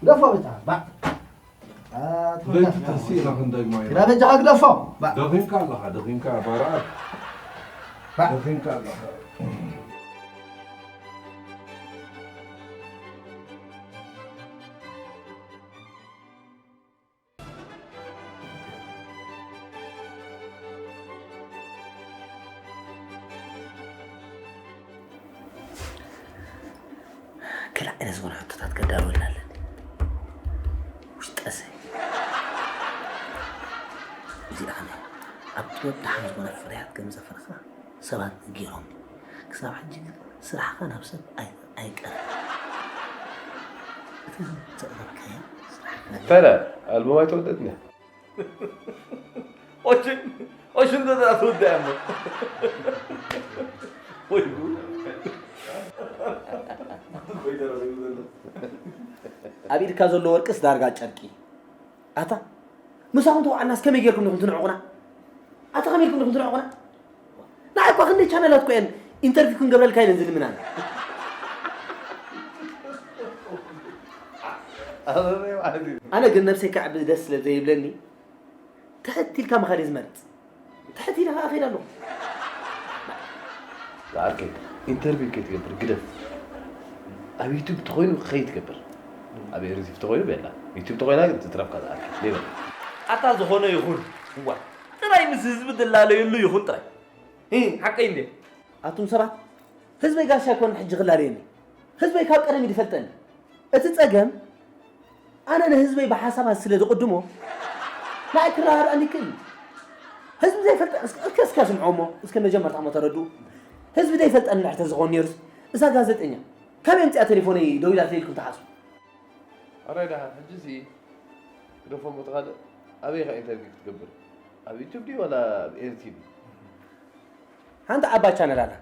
ግደፎ በጃኻ፣ ባ-፣ ኣ፣ ለይቲ ተሲእና ክንደይ ማይ ግዳ በጃኻ ግደፎ። ባ-፣ ደኺምካ ኣለኻ፣ ደኺምካ ባርኣት። ባ-፣ ደኺምካ ኣለኻ። ገለ ዓይነት ዝኾነ ሕቶታት ከዳልወልና ኣለኒ። ውሽጠሰ። እዚኣ ኸመይ? ኣብ ጥበብ ደሓን ዝኾነ ፍርያት ከም ዘፍረኻ ሰባት ነጊሮምኒ። ክሳብ ሕጂ ግን ስራሕኻ ናብ ሰብ ኣይ-፣ ኣይቀርብን። እቲ ዘቕረብካዮ ስራሕ እንታይ ደኣ? ኣልበም ኣይተወደእትን እያ። ኦሽን፣ ኦሽን እንተ ደኣ ትውዳእ እሞ። ወይ ጉድ። ኣብ ኢድካ ዘሎ ወርቅስ ዳርጋ ጨርቂ። ኣታ፣ ምሳኹም ተዋዕልናስ ከመይ ጌርኩም ኢኹም ትንዕቑና? ኣታ፣ ከመይ ኢልኩም ኢኹም ትንዕቑና? ንዓይ እኳ ክንደይ ቻነላት እኮ እየን ኢንተርቪው ክንገብረልካ ኢለን ዝልምናና። ኣነ ግን ነብሰይ ከዕቢ ደስ ስለ ዘይብለኒ፣ ትሕት ኢልካ ምኻድ እየ ዝመርጽ። ትሕት ኢለ ከኣ እኸይድ ኣለኹ። ዝኣከይ ኢንተርቪው ከይትገብር ግደፍ። ኣብ ዩቱብ ተኾይኑ ከይትገብር። ኣብ ኤሪቲቪ ተኾይኑ ቤላ። ዩቱብ ተኾይና ግን ትትረፍካ ዝኣከይ። ሌበል። ኣታ ዝኾነ ይኹን። እዋ። ጥራይ ምስ ህዝቢ ትላለየሉ ይኹን ጥራይ። እ፣ ሓቀይ እንዴ? ኣቱም ሰባት፣ ህዝበይ ጋሻ ኣይኮነን ሕጂ ክላለየኒ። ህዝበይ ካብ ቀደም እዩ ዝፈልጠኒ። እቲ ጸገም፣ ኣነ ንህዝበይ ብሓሳባት ስለ ዝቕድሞ፣ ንዓይ ክረዳድኣኒ ይክእል እዩ። ህዝቢ ዘይፈልጠ-፣ እስከ፣ እስከ፣ እስከ ስምዖ እሞ፣ እስከ መጀመርታ እሞ ተረድኡ። ህዝቢ ዘይፈልጠኒ እንድሕር ተዝኸውን ነይሩስ፣ እዛ ጋዜጠኛ፣ ካበይ ኣምጺኣ ቴሌፎነይ ደዊላትለይ ኢልኩም ትሓስቡ? ኣራይ ደሓን ሕጂ እዚ ግደፎ፣ ሞት ካልእ ኣበይ ኢኻ ኢንተርቪው ክትገብር? ኣብ ዩቱብ ድዩ ዋላ ኣብ ኤርቲቪ? ሓንቲ ዓባይ ቻነል ኣላ፣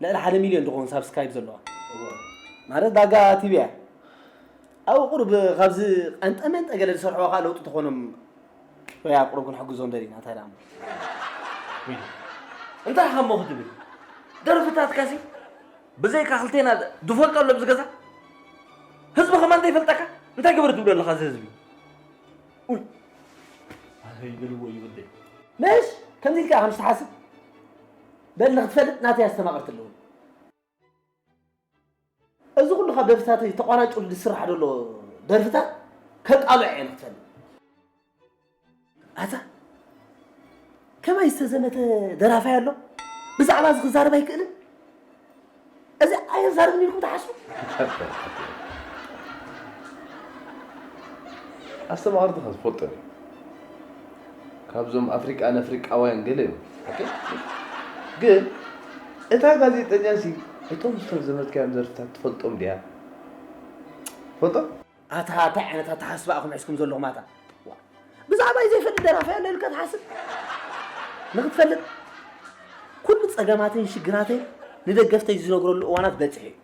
ልዕሊ ሓደ ሚልዮን ዝኾኑ ሳብስክራይብ ዘለዋ፣ ማለት ዳጋ ቲቪ እያ። ኣብኡ ቁሩብ ካብዚ ቀንጠመንጠ ገለ ዝሰርሕዎ ከዓ ለውጢ ተኾኖም ወይ ኣብ ቁሩብ ክንሕግዞም ደሊና። እንታይ ደኣ እሞ? እንታይ ኢኻ እሞ ክትብል? ደርፍታትካሲ ብዘይካ ክልቴና ዝፈልጦ ኣሎ ኣብዚ ገዛ? ህዝቢ ከማን ዘይፈልጠካ እንታይ ግበር ትብሎ ኣለኻ? እዚ ህዝቢ ውይ ኣይ በልዎ ይበልደይ። ምሽ ከምዚ ኢልካ ከም ዝትሓስብ በል ንክትፈልጥ ናተይ ኣስተማቐርቲ ኣለዉ። እዚ ኩሉ ካብ ደርፍታተይ ተቋናጭሉ ዝስራሕ ዘሎ ደርፍታት ከቃልዖ እየ ንክትፈልጥ። ኣታ ከማይ ዝተዘመተ ደራፋይ ኣሎ ብዛዕባ እዚ ክዛረብ ኣይክእልን። እዚ ኣየዛርብን ኢልኩም ትሓስቡ? ኣስተማቐርትኻ ዝፈልጦ እዩ። ካብዞም ኣፍሪቃን ኣፍሪቃውያን ገለ እዮም። ሓቂ? ግን እታ ጋዜጠኛ ሲ እቶም ዝተዘመትካዮም ደርፍታት ትፈልጦም ድያ? ትፈልጦም? ኣታ እንታይ ዓይነት ኣተሓስባ ኢኹም ሒዝኩም ዘለኹም ኣታ? ዋ፣ ብዛዕባይ ዘይፈልጥ ደራፋይ ኣሎ ኢልካ ትሓስብ? ንኽትፈልጥ ኩሉ ጸገማተይን ሽግራተይን ንደገፍተይ ዝነግረሉ እዋናት በጺሑ እዩ።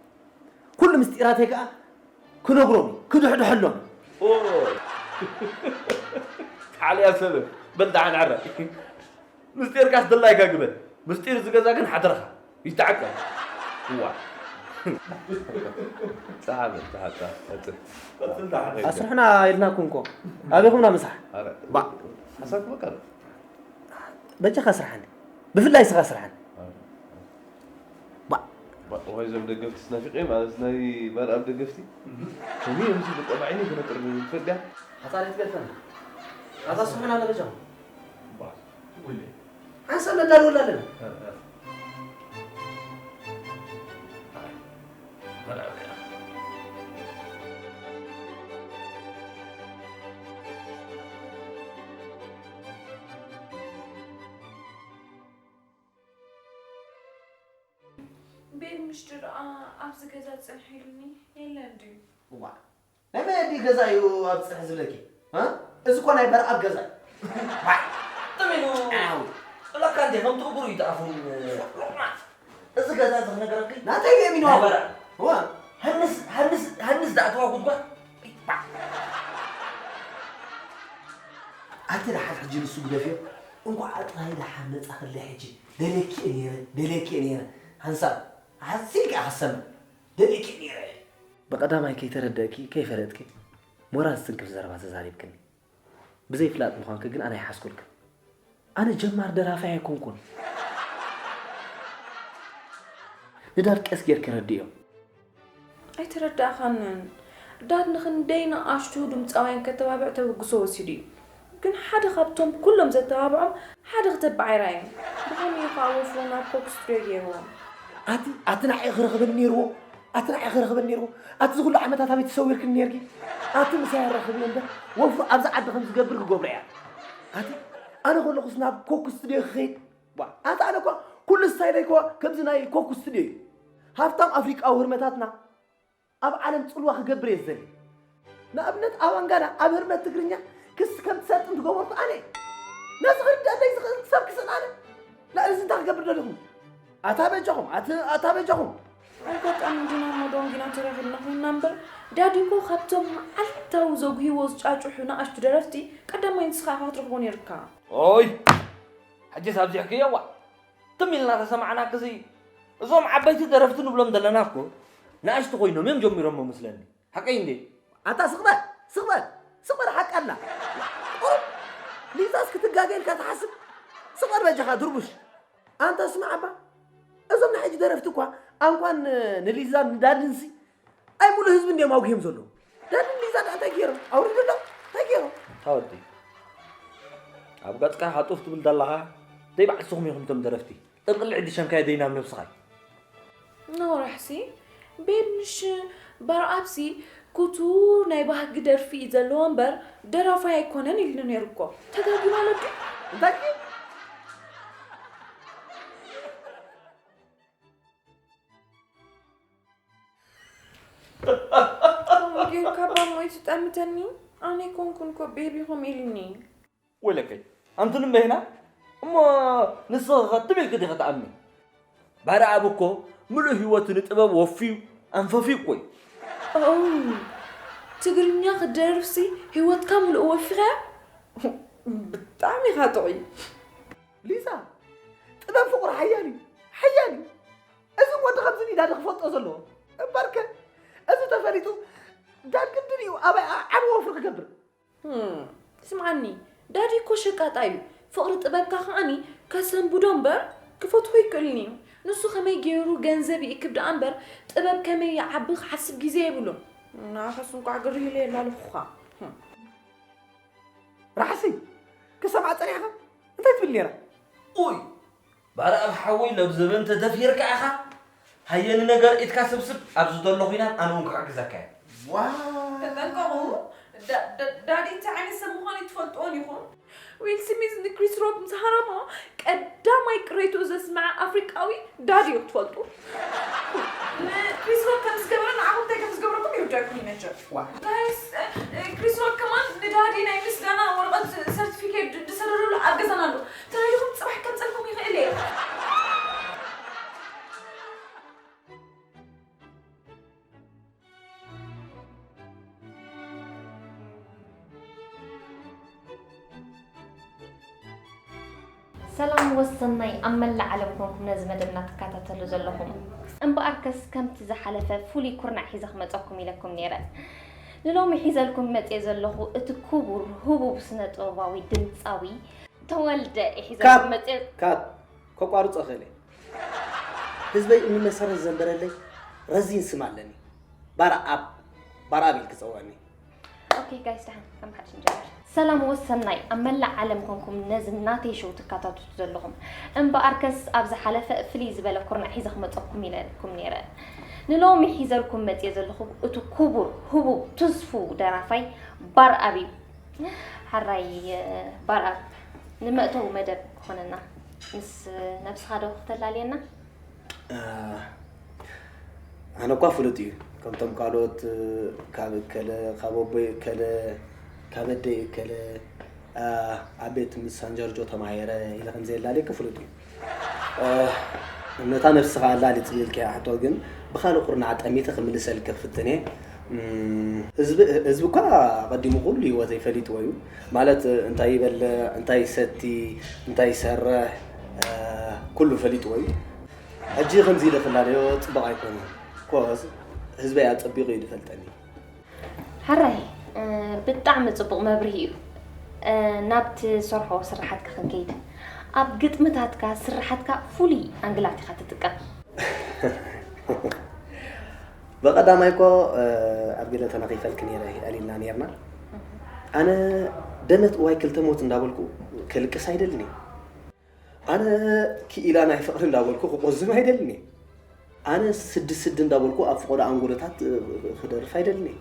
ኩሉ ምስጢራተይ ከኣ ክነግሮም እዩ፣ ክድሕድሐሎም እዩ። ኦይ። ሓልያ ሰበብ በል ደሓን ዕረ። ምስጢርካስ ድላይካ ግበር። ምስጢር ዝገዛ ግን ሓደራኻ ይተዓቀብ። እዋ። ጸሓፈ ጸሓፈ ቀጽል። ቀጽል ደሓን። ኣስርሑና ኢልናኩም እኮ ኣበይኹምና ምሳሕ? ባ ሓሳብ ክበቃ በጃኻ ስርሓኒ፣ ብፍላይ ስኻ ስርሓኒ። ባ ወይ ዞም ደገፍቲ ስናፊቀ ማለት ናይ በርኣብ ደገፍቲ ከመይ እዮም ሲ ብጠባዒኒ ክነጥር ትፈድያ ኣታ ሬት ገፈን ኣታ ስርሑና ለበጃኹም ሓንሳብ ነዳልወላ ኣለና። ቤት ምሽጢ ደኣ ኣብዚ ገዛ ጽንሕ ኢሉኒ የለን ድዩ? እዋ ናይ መን ኣዲ ገዛ እዩ ኣብ ጽንሕ ዝብለኪ? እ? እዚ እኮ ናይ በርኣብ ገዛ እዩ። ዋይ! ጥም ኢሉ ዓው! ጥለካ እንዴ ከም ትእጉሩ ይጠኣፉን ሎቕማጽ እዚ ገዛ እዚ ክነገረኪ ናተይ ገሚኑ ናይ በርኣብ እዋ ሃንስ ሃንስ ሃንስ ዝኣተዋ ጉድጓድ ኣቲ ደሓን ሕጂ ንሱ ግደፍዮ እንኳዕ ጥራይ ደሓን መጻኽለይ ሕጂ ደልየኪ እየ ነይረ ደልየኪ እየ ነይረ ሓንሳብ ሓሲልካ ከሰምዕ ደልየኪ እየ ነይረ ብቐዳማይ ከይተረደእኪ ከይፈለጥኪ ሞራል ዝትንክፍ ዘረባ ተዛሪብክኒ ብዘይ ፍላጥ ምዃንኪ ግን ኣነ ኣይሓስኩልክን ኣነ ጀማር ደራፋይ ኣይኮንኩን ንዳድ ቀስ ጌርኪ ረድእዮ ኣይተረዳእኻንን። ዳድ ንኽንደይ ንኣሽቱ ድምጻውያን ከተባብዕ ተበግሶ ወሲዱ እዩ። ግን ሓደ ካብቶም ኩሎም ዘተባብዖም ሓደ ክተብዕ ኣይረኣየን። ብኸመይ እዩ ከኣ ወፍሩ ናብ ኮክ ስትድዮ ገይርዎም? ኣቲ ኣቲ ንዓይ ክረኽበኒ ነይርዎ ኣቲ ንዓይ ክረኽበኒ ነይርዎ ኣቲ ዝኹሉ ዓመታት ኣበይ ተሰዊርክኒ ነይርኪ ኣቲ ምሳይ ኣራኽብዮ እምበር ወፍሩ ኣብዚ ዓዲ ከም ዝገብር ክገብሮ እያ ኣቲ ኣነ ከለኹስ ናብ ኮክ ስትድዮ ክኸይድ ባ ኣታ ኣነ እኳ ኩሉ ስታይለይ እኳ ከምዚ ናይ ኮክ ስትድዮ እዩ። ሃፍታም ኣፍሪቃዊ ህርመታትና ኣብ ዓለም ጽልዋ ክገብር እየ ዝደሊ። ንኣብነት ኣብ ኣንጋላ ኣብ ህርመት ትግርኛ ክሲ ከም ትሰልጥን ዝገበርኩ ኣነ እየ። ነዚ ክርደኣለይ ዝኽእል ሰብ ክስእን ኣነ። ልዕሊ እዚ እንታይ ክገብር ደሊኹም? ኣታ በጃኹም፣ ኣቲ ኣታ በጃኹም። ኣጋጣሚ ዲና እሞ ዶንጊና ተራኺብና ኮይንና እምበር ዳዲ እኮ ካብቶም መዓልታዊ ዘጉህይዎ ዝጫጭሑ ንኣሽቱ ደረፍቲ ቀዳማይ ንስኻ ኢኻ ክትረኽቦ ነይርካ። ኦይ! ሕጂስ ኣብዚሕክዮ ዋእ! ትም ኢልና ተሰማዕናክሲ እዞም ዓበይቲ ደረፍቲ ንብሎም ዘለና እኮ ንኣሽቱ ኮይኖም እዮም ጀሚሮሞ መስለኒ። ሓቀይ እንዴ? ኣታ ስቕ በል ስቕ በል ስቕ በል ሓቂ ኣላ። ቁሩብ ሊዛስ ክትጋገ ኢልካ ትሓስብ? ስቕ በል በጃኻ ድርቡሽ። ኣንታ ስማዕ እባ እዞም ናይ ሕጂ ደረፍቲ እኳ ኣንኳን ንሊዛን ንዳድንሲ ኣይ ሙሉእ ህዝቢ እንድዮም ኣጉህዮም ዘለዉ። ዳድን ሊዛ ደኣ እንታይ ገይሮም? ኣውሪዱ ኣሎ? እንታይ ገይሮም? ኣታ ወዲ ኣብ ገጽካ ኢኻ ጡፍ ትብል ዘለኻ ደይ በዓል ንስኹም ኢኹም እቶም ደረፍቲ። ጥልቅልዒ ድሸምካዮ ደይ ናብ ነብስኻ እዩ። ነውራሕሲ ቤብንሽ በርኣብሲ ክቱር ናይ ባህጊ ደርፊ እዩ ዘለዎ እምበር ደራፋይ ኣይኮነን ኢልኒ ነይሩ እኮ። ተጋጊ ማለት ድዩ? እንታይ ድዩ? ካባ ሞይ ትጠምተኒ? ኣነ ኮንኩን ኮ ቤቢ ኹም ኢልኒ። ወይለከይ ኣንቱን እምበይና እሞ ንስኺ ኸትም ኢልክ ዲኸ ትኣምኒ? ባርኣብ እኮ ምሉእ ህይወቱ ንጥበብ ወፍዩ ኣንፈፍዩ እኮ እዩ። ኦ፣ ትግርኛ ክትደርፍሲ ህይወትካ ምሉእ ወፊኻያ? ብጣዕሚ ኢኻ ጥዑይ። ሊዛ፣ ጥበብ ፍቕሩ ሓያል እዩ፣ ሓያል እዩ። እዚ ወዲ ከምዚ ዳዲ ክፈልጦ ዘለዎ እምበርከ፣ እዚ ተፈሊጡ ዳድ ግድን እዩ ኣባይ ዓቢ ወፍሪ ክገብር። ስምዓኒ፣ ዳዲ እኮ ሸቃጣ እዩ። ፍቕሪ ጥበብካ ከዓኒ ከሰንብዶ እምበር ክፈትዎ ይክእልን እዩ። ንሱ ከመይ ገይሩ ገንዘብ ይእክብ ደኣ እምበር ጥበብ ከመይ ይዓቢ ክሓስብ ግዜ የብሉን። ንዓኻስ እንቋዕ ግርህ ኢለ የላልኹኻ። ራሕሲ ክሰምዓ ጸኒሕኻ እንታይ ትብል ነይራ? ኡይ ባርኣብ ሓወይ ሎብ ዘበን ተደፊርካ ኢኻ። ሃየ ንነገር ኢድካ ስብስብ ኣብዚ ዘሎ ኹናት ኣነ እውን ክሕግዘካ እየ። ዋ ተጠንቀቑ። ዳ- ዳ- ዳዲ እንታይ ዓይነት ሰብ ምዃኑ ኣይትፈልጥዎን ኢኹም። ዊል ስሚዝ ንክሪስ ሮክ ምስ ሃረሞ ቀዳማይ ቅሬቱ ዘስምዐ ኣፍሪቃዊ ዳዲ እዩ ክትፈልጡ። ንክሪስ ሮክ ከም ዝገበረ ንዓኹም እንታይ ከም ዝገብረኩም ይርዳኩም ይመቸር። ዋ ጋይስ፣ ክሪስ ሮክ ከማን ንዳዲ ናይ ምስጋና ወረቐት ሰርቲፊኬት ድሰደደሉ ኣብ ገዛና ኣሎ። ተራይኹም ጽባሕ ከምጸልኩም ይኽእል እየ። ሰላም ወሰናይ ኣብ መላእ ዓለም ኮንኩም ነዚ መደብና ትከታተሉ ዘለኹም። እምበኣርከስ ከምቲ ዝሓለፈ ፍሉይ ኩርናዕ ሒዘ ክመፀኩም ኢለኩም ነይረ። ንሎሚ ሒዘልኩም መፅየ ዘለኹ እቲ ክቡር ህቡብ ስነ ጥበባዊ ድምፃዊ ተወልደ እየ ሒዘልኩም መፅየ። ካት ከቋርፆ እኽእል እየ። ህዝበይ እምኒ መሰረት ዘንበረለይ ረዚን ስም ኣለኒ። ባርኣብ ባርኣብ ኢልኪ ፀውዕኒ። ኦኬ ጋይስ ደሓን ከም ሓድሽ ንጀምር። ሰላም ወሰናይ ኣብ መላእ ዓለም ኮንኩም ነዚ ናተይ ሾው ትካታተቱ ዘለኹም እምበኣርከስ ኣብ ዝሓለፈ ፍልይ ዝበለ ኩርናዕ ሒዘ ክመፀኩም ኢለኩም ነይረ። ንሎሚ ሒዘልኩም መፅየ ዘለኹ እቲ ክቡር ህቡብ ትስፉው ደራፋይ ባርኣብ እዩ። ሓራይ ባርኣብ ንመእተዊ መደብ ክኾነና ምስ ነብስኻ ዶ ክተላልየና? ኣነ እኳ ፍሉጥ እዩ ከምቶም ካልኦት ካብ እከለ ካብ ኣቦይ እከለ ካብ ኣደይ እከለ ኣብ ቤት ምስ ኣንጀርጆ ተማሂረ ኢለ ከምዘየላልየኪ ፍሉጥ እዩ። ነታ ነብስኻ ኣላሊ ትብልኪያ ሕቶ ግን ብኻልእ ኩርናዕ ጠሚተ ክምልሰልኪ ክፍትን እየ። ህዝቢ ህዝቢ እኳ ኣቐዲሙ ኩሉ ህይወተይ ፈሊጥዎ እዩ። ማለት እንታይ ይበልዕ፣ እንታይ ይሰቲ፣ እንታይ ይሰርሕ ኩሉ ፈሊጥዎ እዩ። ሕጂ ከምዚ ኢለ ክላለዮ ጽቡቕ ኣይኮነን። ኮዝ ህዝበይ ኣጸቢቑ እዩ ዝፈልጠኒ። ሕራይ ብጣዕሚ ጽቡቕ መብርሂ እዩ። ናብቲ ሰርሖ ስርሓትካ ክንከይድ፣ ኣብ ግጥምታትካ ስርሓትካ ፍሉይ ኣንግላት ኢኻ ትጥቀም። ብቐዳማይ እኮ ኣብ ገለ ተነኺፈልኪ ነይረ ኣሊልና ነይርና። ኣነ ደመት እዋይ ክልተ ሞት እንዳበልኩ ከልቅስ ኣይደልን እየ። ኣነ ክኢላ ናይ ፍቕሪ እንዳበልኩ ክቆዝም ኣይደልን እየ። ኣነ ስዲ ስዲ እንዳበልኩ ኣብ ፍቖዶ ኣንጎሎታት ክደርፍ ኣይደልን እየ።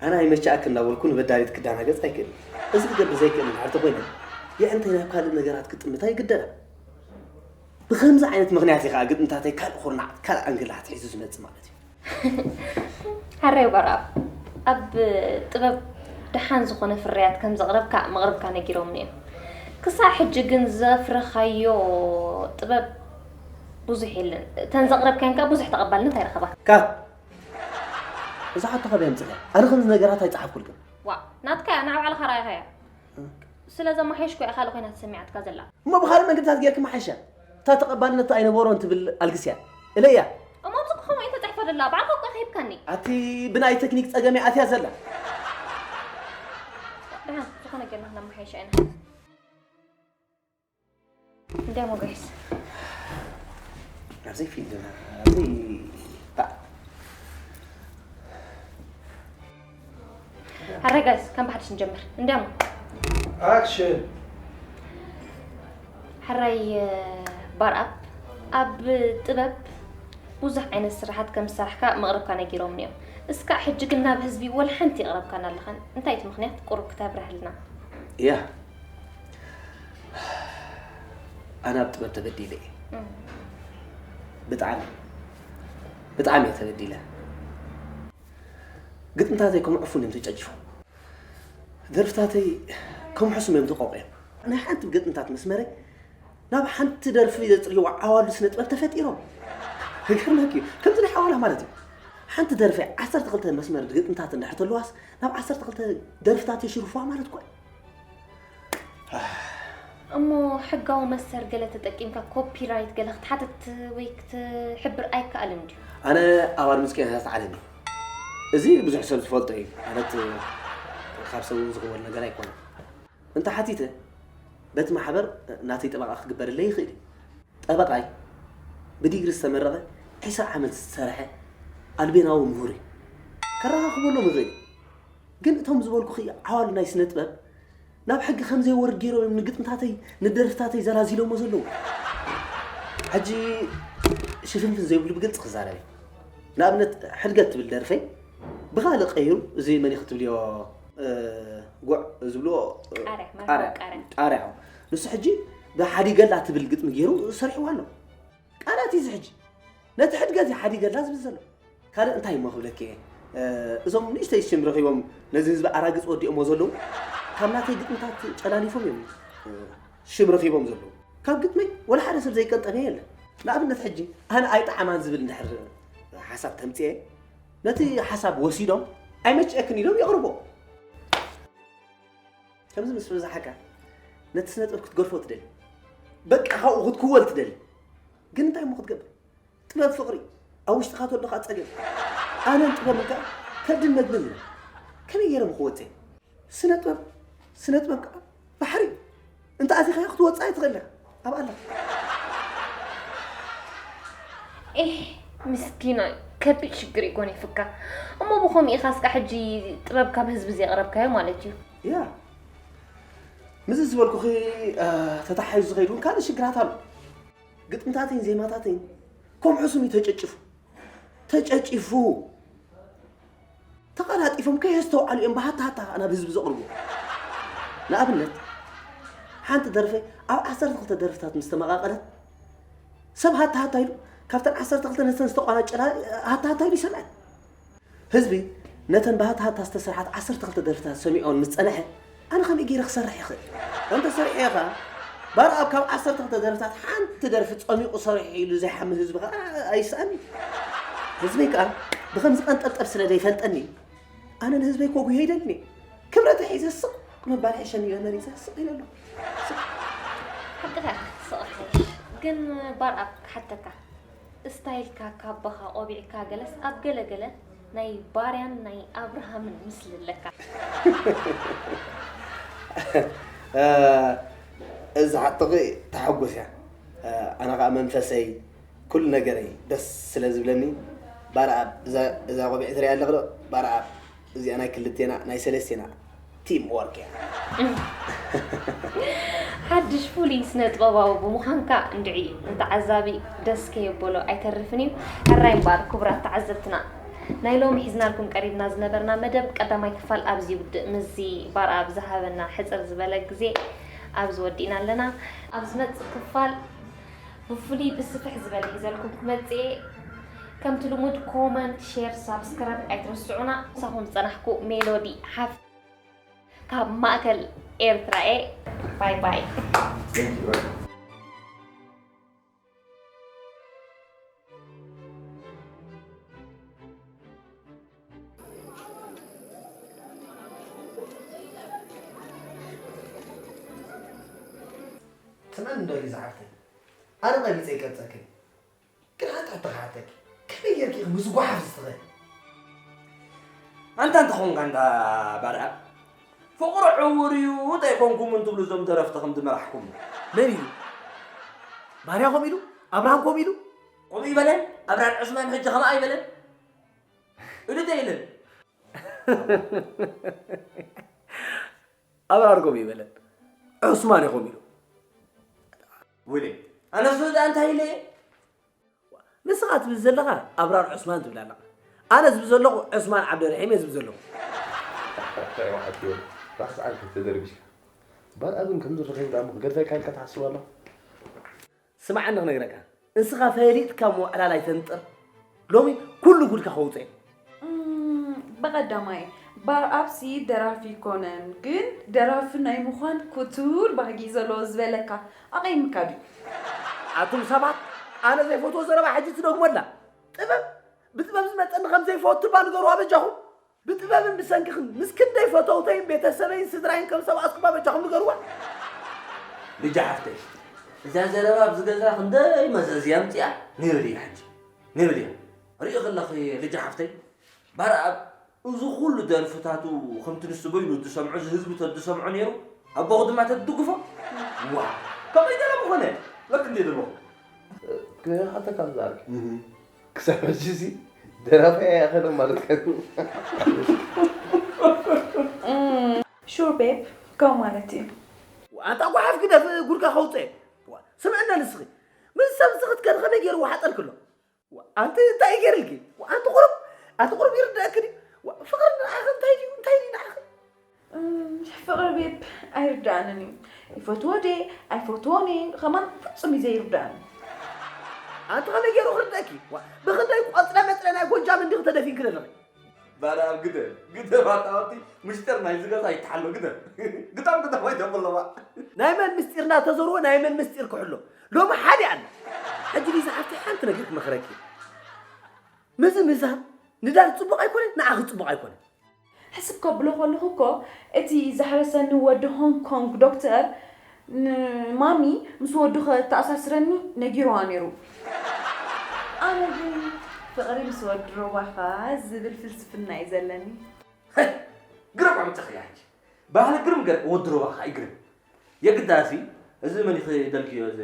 ኣነ ኣይመችኣኪ እንዳበልኩ ንበዳሊት ክዳናገጽ ኣይክእልን። እዚ ክገብር ዘይክእል እንድሕር ተኾይነ የዕንተይ ናብ ካልእ ነገራት ክጥምታ ይግደዳ። ብኸምዚ ዓይነት ምኽንያት እዩ ከዓ ግጥምታተይ ካልእ ኹርናዕ ካልእ ኣንግላት ሒዙ ዝመፅእ ማለት እዩ። ሓራይ በርኣብ ኣብ ጥበብ ደሓን ዝኾነ ፍርያት ከም ዘቕረብካ መቕርብካ ነጊሮምኒ እዮም። ክሳዕ ሕጂ ግን ዘፍረኻዮ ጥበብ ብዙሕ የለን። እተን ዘቕረብካየን ከዓ ብዙሕ ተቐባልነት ኣይረኸባን። ካት! እዛ ሕቶ ካበይ ኣምፂእኽያ? ኣነ ከምዚ ነገራት ኣይፀሓፍኩልክን። ዋእ! ናትካ እያ፣ ንዓ ባዕልኻ ርኣይኻያ። ስለ ዘማሓየሽኩ እያ ካልእ ኮይና ተሰሚዓትካ ዘላ። እሞ ብኻልእ መንገድታት ጌርኪ መሓይሻ። እታ ተቐባልነት ኣይነበሮን ትብል ኣልግስያ። እለያ። እሞ ኣብዚ እኮ ከምኡ እዩ ተፃሒፋ ዘላ። ባዕልኻ እኮ ኢኻ ሂብካኒ። ኣቲ ብናይ ተክኒክ ፀገም እያ ኣትያ ዘላ። ደሓን፣ ዝኾነ ጌርና ክነመሓይሻ ኢና። እንዲያ ሞገስ። ኣብዘይ ፊልድና ኣብዘይ ሕራይ ጋይስ ከም ብሓድሽ ንጀምር እንዲያሞ ኣክሽን ሕራይ ባርኣብ ኣብ ጥበብ ብዙሕ ዓይነት ስራሓት ከም ዝሰራሕካ መቕረብካ ነጊሮምኒ እዮም እስካዕ ሕጂ ግን ናብ ህዝቢ ወላ ሓንቲ የቕረብካና ኣለኻን እንታይ እቲ ምኽንያት ቁሩብ ክተብርህልና እያ ኣነ ኣብ ጥበብ ተበዲለ እየ ብጣዕሚ ብጣዕሚ እየ ተበዲለ ግጥምታተይ ከም ዕፉን እዮም ተጨጭፎም። ደርፍታተይ ከም ሕሱም እዮም ተቆቂዮም። ናይ ሓንቲ ግጥምታት መስመረይ ናብ ሓንቲ ደርፊ ዘጽርይዋ ዓዋሉ ስነ ጥበብ ተፈጢሮም። ክገርመኪ እዩ። ከምዚ ናይ ሓዋላ ማለት እዩ። ሓንቲ ደርፊ ዓሰርተ ክልተ መስመር ግጥምታት እንድሕር ተለዋስ ናብ ዓሰርተ ክልተ ደርፍታት የሽርፍዋ ማለት እኮ እዩ። እሞ ሕጋዊ መሰር ገለ ተጠቂምካ ኮፒራይት ገለ ክትሓትት ወይ ክትሕብር ኣይከኣልን ድዩ? ኣነ ኣባል ሙዚቀኛታት ዓለም እየ። እዚ ብዙሕ ሰብ ዝፈልጦ እዩ ማለት ካብ ሰብ እውን ዝኽወል ነገር ኣይኮነን። እንተ ሓቲተ በቲ ማሕበር ናተይ ጠበቃ ክግበረለይ ይኽእል እዩ። ጠበቃይ ብዲግሪ ዝተመረቐ ዒስራ ዓመት ዝሰርሐ ኣልቤናዊ ምሁር እዩ። ከረኻኽበሎም ይኽእል እዩ። ግን እቶም ዝበልኩኺ ዓዋሉ ናይ ስነ ጥበብ ናብ ሕጊ ከም ዘይወርድ ገይሮም እዮም ንግጥምታተይ ንደርፍታተይ ዘላዚሎሞ ዘለዉ። ሕጂ ሽፍንፍን ዘይብሉ ብግልፂ ክዛረብ እየ። ንኣብነት ሕድገት ትብል ደርፈይ ብኻልእ ቀይሩ እዚ መን እዩ ክትብልዮ ጉዕ ዝብልዎ ቃርያ መርሃዊ ቃርያ ቃርያ ንሱ ሕጂ ብሓዲገላ ትብል ግጥሚ ገይሩ ሰሪሕዋ ኣሎ። ቃላት እዩ እዚ ሕጂ ነቲ ሕድገት እዩ ሓዲገላ ዝብል ዘሎ። ካልእ እንታይ እሞ ክብለኪ እየ እዞም ንእሽተይ ሽም ረኺቦም ነዚ ህዝቢ ኣራግፅ ወዲኦሞ ዘለዉ ካብ ናተይ ግጥምታት ጨላሊፎም እዮም ሽም ረኺቦም ዘለዉ። ካብ ግጥመይ ወላ ሓደ ሰብ ዘይቀንጠበ የለን። ንኣብነት ሕጂ ኣነ ኣይጠዓማን ዝብል እንድሕር ሓሳብ ተምፅኤ ነቲ ሓሳብ ወሲዶም ኣይመችአክን ኢሎም የቕርቦ። ከምዚ ምስ በዛሓካ ነቲ ስነ ጥበብ ክትገድፎ ትደሊ፣ በቃ ካብኡ ክትክወል ትደሊ። ግን እንታይ እሞ ክትገብር? ጥበብ ፍቕሪ ኣብ ውሽጥኻ ተሎ ከዓ ፀገም። ኣነን ጥበብን ከዓ ከብድን መግብን ኢና። ከመይ ገይረ እሞ ክወፅእ? ስነ ጥበብ ስነ ጥበብ ከዓ ባሕሪ እዩ። እንተ ኣቲኻዮ ክትወፅእ ኣይትኽእልን ኢኻ። ኣብኣ ኣለኻ። ኤህ ምስኪናይ ከቢድ ሽግር እዩ ጎኒፍካ። እሞ ብኸምኡ ኢኻ እስካ ሕጂ ጥበብ ካብ ህዝቢ ዘየቕረብካዮ ማለት እዩ። ያ ምስዚ ዝበልኩኺ ተተሓሒዙ ዝኸይድ እውን ካልእ ሽግራት ኣሎ። ግጥምታተይን ዜማታተይን ከም ሕሱም እዩ ተጨጭፉ ተጨጭፉ። ተቐላጢፎም ከየስተውዓሉ እዮም ብሃታ ሃታ ናብ ህዝቢ ዘቕርቡ። ንኣብነት ሓንቲ ደርፈይ ኣብ ዓሰርተ ክልተ ደርፍታት ምስ ተመቓቐለት ሰብ ሃታ ሃታ ኢሉ ካብተን ዓሰርተ ክልተ ነተን ዝተቋናጨላ ሃታ ሃታ ኢሉ ይሰምዐን። ህዝቢ ነተን ብሃታ ሃታ ዝተሰርሓት ዓሰርተ ክልተ ደርፍታት ሰሚዖን ምስ ጸንሐ ኣነ ከመይ ገይረ ክሰርሕ ይኽእል? እንተ ሰሪሐ ኸኣ ባርኣብ ካብ ዓሰርተ ክልተ ደርፍታት ሓንቲ ደርፊ ጸሚቑ ሰሪሑ ኢሉ ዘይሓሚ ህዝቢ ኸኣ ኣይስኣን እዩ። ህዝበይ ከኣ ብኸምዚ ቀንጠብጠብ ስለ ዘይፈልጠኒ ኣነ ንህዝበይ ከጉህዮ ይደልን እየ። ክብረተይ ሒዘ ስቕ ምባል ይሕሸኒ ኢለ መሪጸ ስቕ ኢለ ኣለኹ። ስቕ። ሓቅኻ ኢኻ ስቕ ሓይሽ። ግን ባርኣብ ክሓተካ። ስታይልካ ካባኻ ቆቢዕካ ገለስ ኣብ ገለ ገለ ናይ ባርያን ናይ ኣብርሃምን ምስሊ ኣለካ። እዛ ሓጥኺ ተሓጎስ እያ። ኣነ ከዓ መንፈሰይ ኩሉ ነገረይ ደስ ስለ ዝብለኒ ባርኣብ እዛ ቆቢዕ ትሪኣ ኣለኺ ዶ? ባርኣብ እዚኣ ናይ ክልቴና ናይ ሰለስቴና ቲም ወርክ እያ። ሓድሽ ፍሉይ ስነ ጥበባዊ ብምዃንካ እንድዒ ንተዓዛቢ ደስ ከየበሎ ኣይተርፍን እዩ። ሕራይ እምበኣር ክቡራት ተዓዘብትና ናይ ሎሚ ሒዝናልኩም ቀሪብና ዝነበርና መደብ ቀዳማይ ክፋል ኣብዚ ይውድእ። ምስዚ ባርኣብ ዝሃበና ሕጽር ዝበለ ግዜ ኣብዚ ወዲእና ኣለና። ኣብ ዝመጽእ ክፋል ብፍሉይ ብስፍሕ ዝበለ ሒዘልኩም ክመጽእ እየ። ከምቲ ልሙድ ኮመንት፣ ሼር፣ ሳብስክራይብ ኣይትረስዑና። ምሳኹም ዝጸናሕኩ ሜሎዲ ሓፍ ካብ ማእከል ኤርትራ እየ። ባይ ባይ። ስምዕኒ ዶ ኢሉ ዝሓፍተይ ኣነ ቀቢፀ ይቀብፀክን ግን ሓንቲ ሕቶ ክሓተኪ ከመይ ጌርኪ ኢኺ ምስ ጓሓፍ ዝትኽእል? ኣንታ እንታይ ኾንካ እንዳ ባርያ ፍቕሪ ዕውር እዩ እንታይ ኮንኩም እንትብሉ እዞም ደረፍቲ ከምቲ መራሕኩም መን ኢሉ? ባርያ ከምኡ ኢሉ? ኣብርሃም ከምኡ ኢሉ? ከምኡ ይበለን ኣብርሃም ዕስማን ሕጂ ከምኣ ይበለን ኢሉ እንታይ ኢለን? ኣብራር ከምኡ ይበለን ዑስማን እዩ ከምኡ ኢሉ። ውለ ኣነስ ዶ እንታይ ኢለ ንስኻ ትብል ዘለኻ ኣብራር ዑስማን ትብል ኣለኻ ኣነ ዝብል ዘለኹ ዑስማን ዓብደርሒም እየ ዝብል ዘለኹ። ራስ ዓርኪ ተደርቢሽካ ባርኣ ግን ከምዚ ረኺብካ እሞ ክገድፈካ ኢልካ ትሓስብ ኣለኻ? ስምዓኒ ክነግረካ፣ ንስኻ ፈሊጥካ ምውዕላል ኣይተንጥር። ሎሚ ኩሉ ጉድካ ከውጽእ እየ። ቀዳማይ፣ ባርኣብሲ ደራፊ ይኮነን፣ ግን ደራፊ ናይ ምዃን ክቱር ባህጊ እዩ ዘለዎ ዝበለካ ኣቐይምካ ድዩ? ኣቱም ሰባት፣ ኣነ ዘይፈትዎ ዘረባ ሕጂ ትደግሞ ኣላ። ጥበብ ብጥበብ ዝመጸኒ ከም ዘይፈቱ እባ ንገርዋ በጃኹም። ብጥበብን ብሰንክኽን ምስ ክንደይ ፈተውተይን ቤተሰበይን ስድራይን ከም ዝተባእስኩ እባ በጃኹም ንገርዋ። ልጃ ሓፍተይ፣ እዛ ዘረባ ኣብዚ ገዛ ክንደይ መዘዝ እያ ኣምጺኣ። ንብል እያ ሕጂ፣ ንብል እያ። ሪኢ ከለኺ ልጃ ሓፍተይ፣ ባርኣብ እዚ ኩሉ ደርፍታቱ ከምቲ ንሱ በይኑ ዝሰምዖ፣ እዚ ህዝቢ ተዝሰምዖ ነይሩ፣ ኣቦኹ ድማ ተትድግፎ፣ ዋ፣ ከመይ ገለ ምኾነ? ለክ እንዴ ደለኹ። ክሓተካ ዝኣርግ። እህ። ክሳብ ሕጂ እዚ ደራፋይ ኣይኣኸለን ማለት ከ? ሹር ቤብ፣ ከምኡ ማለት እዩ። ኣንታ ጓሓፍ ግደፍ፣ ጉድካ ከውፅእ። ዋ፣ ስምዕና ንስኺ። ምስ ሰብ ዝኽትከል ከመይ ገይሩ ዋሓጠልክሎ? ዋ፣ ኣንቲ እንታይ ገይርልኪ? ዋ፣ ኣንቲ ቁሩብ፣ ኣንቲ ቁሩብ ይርድኣኪ ድዩ? ዋ፣ ፍቕሪ ንዓኺ እንታይ ድዩ? እንታይ ድዩ ንዓኺ? እም፣ ፍቕሪ ቤብ ኣይርድኣንን እዩ። ይፈትዎ ድየ ኣይፈትዎን እየ፣ ከማን ፍጹም እዩ ዘይርድኣኒ። ኣንቲ ከመይ ገይሩ ክርድኣኪ? ዋ፣ ብኽንደይ ቆጽለ መጽለ ናይ ጎጃም እንዲኺ ተደፊንኪ ዘለኺ? ባርኣብ ግደፍ፣ ግደፍ ኣታ ወዲ፣ ምስጢር ናይዚ ገዛ ይተሓሎ፣ ግደፍ። ግደፍ፣ ግደፍ፣ ኣይተብለዋ። ናይ መን ምስጢር እናተዘርዎ ናይ መን ምስጢር ክሕሎ? ሎሚ ሓደ ኣለ። ሕጂ ሊዛ ሓፍተይ ሓንቲ ነገር ክመኽረኪ። ምዝምዛን ንዳን ጽቡቕ ኣይኮነን፣ ንዓኺ ጽቡቕ ኣይኮነን። ሕስብ ከብሎ ከለኹ እኮ እቲ ዘሕረሰኒ ወዲ ሆንግ ኮንግ ዶክተር ንማሚ ምስ ወዱ ከተኣሳስረኒ ነጊርዋ ነይሩ። ኣነ ግን ፍቕሪ ምስ ወዲ ሩባኻ ዝብል ፍልስፍና እዩ ዘለኒ። ግረብ ኣምጻኺ እያ ሕጂ። ባህሊ ግርም ገር ወዲ ሩባኻ ይግርም። የግዳሲ እዚ መን ኢኺ ደልክዮ፣ እዚ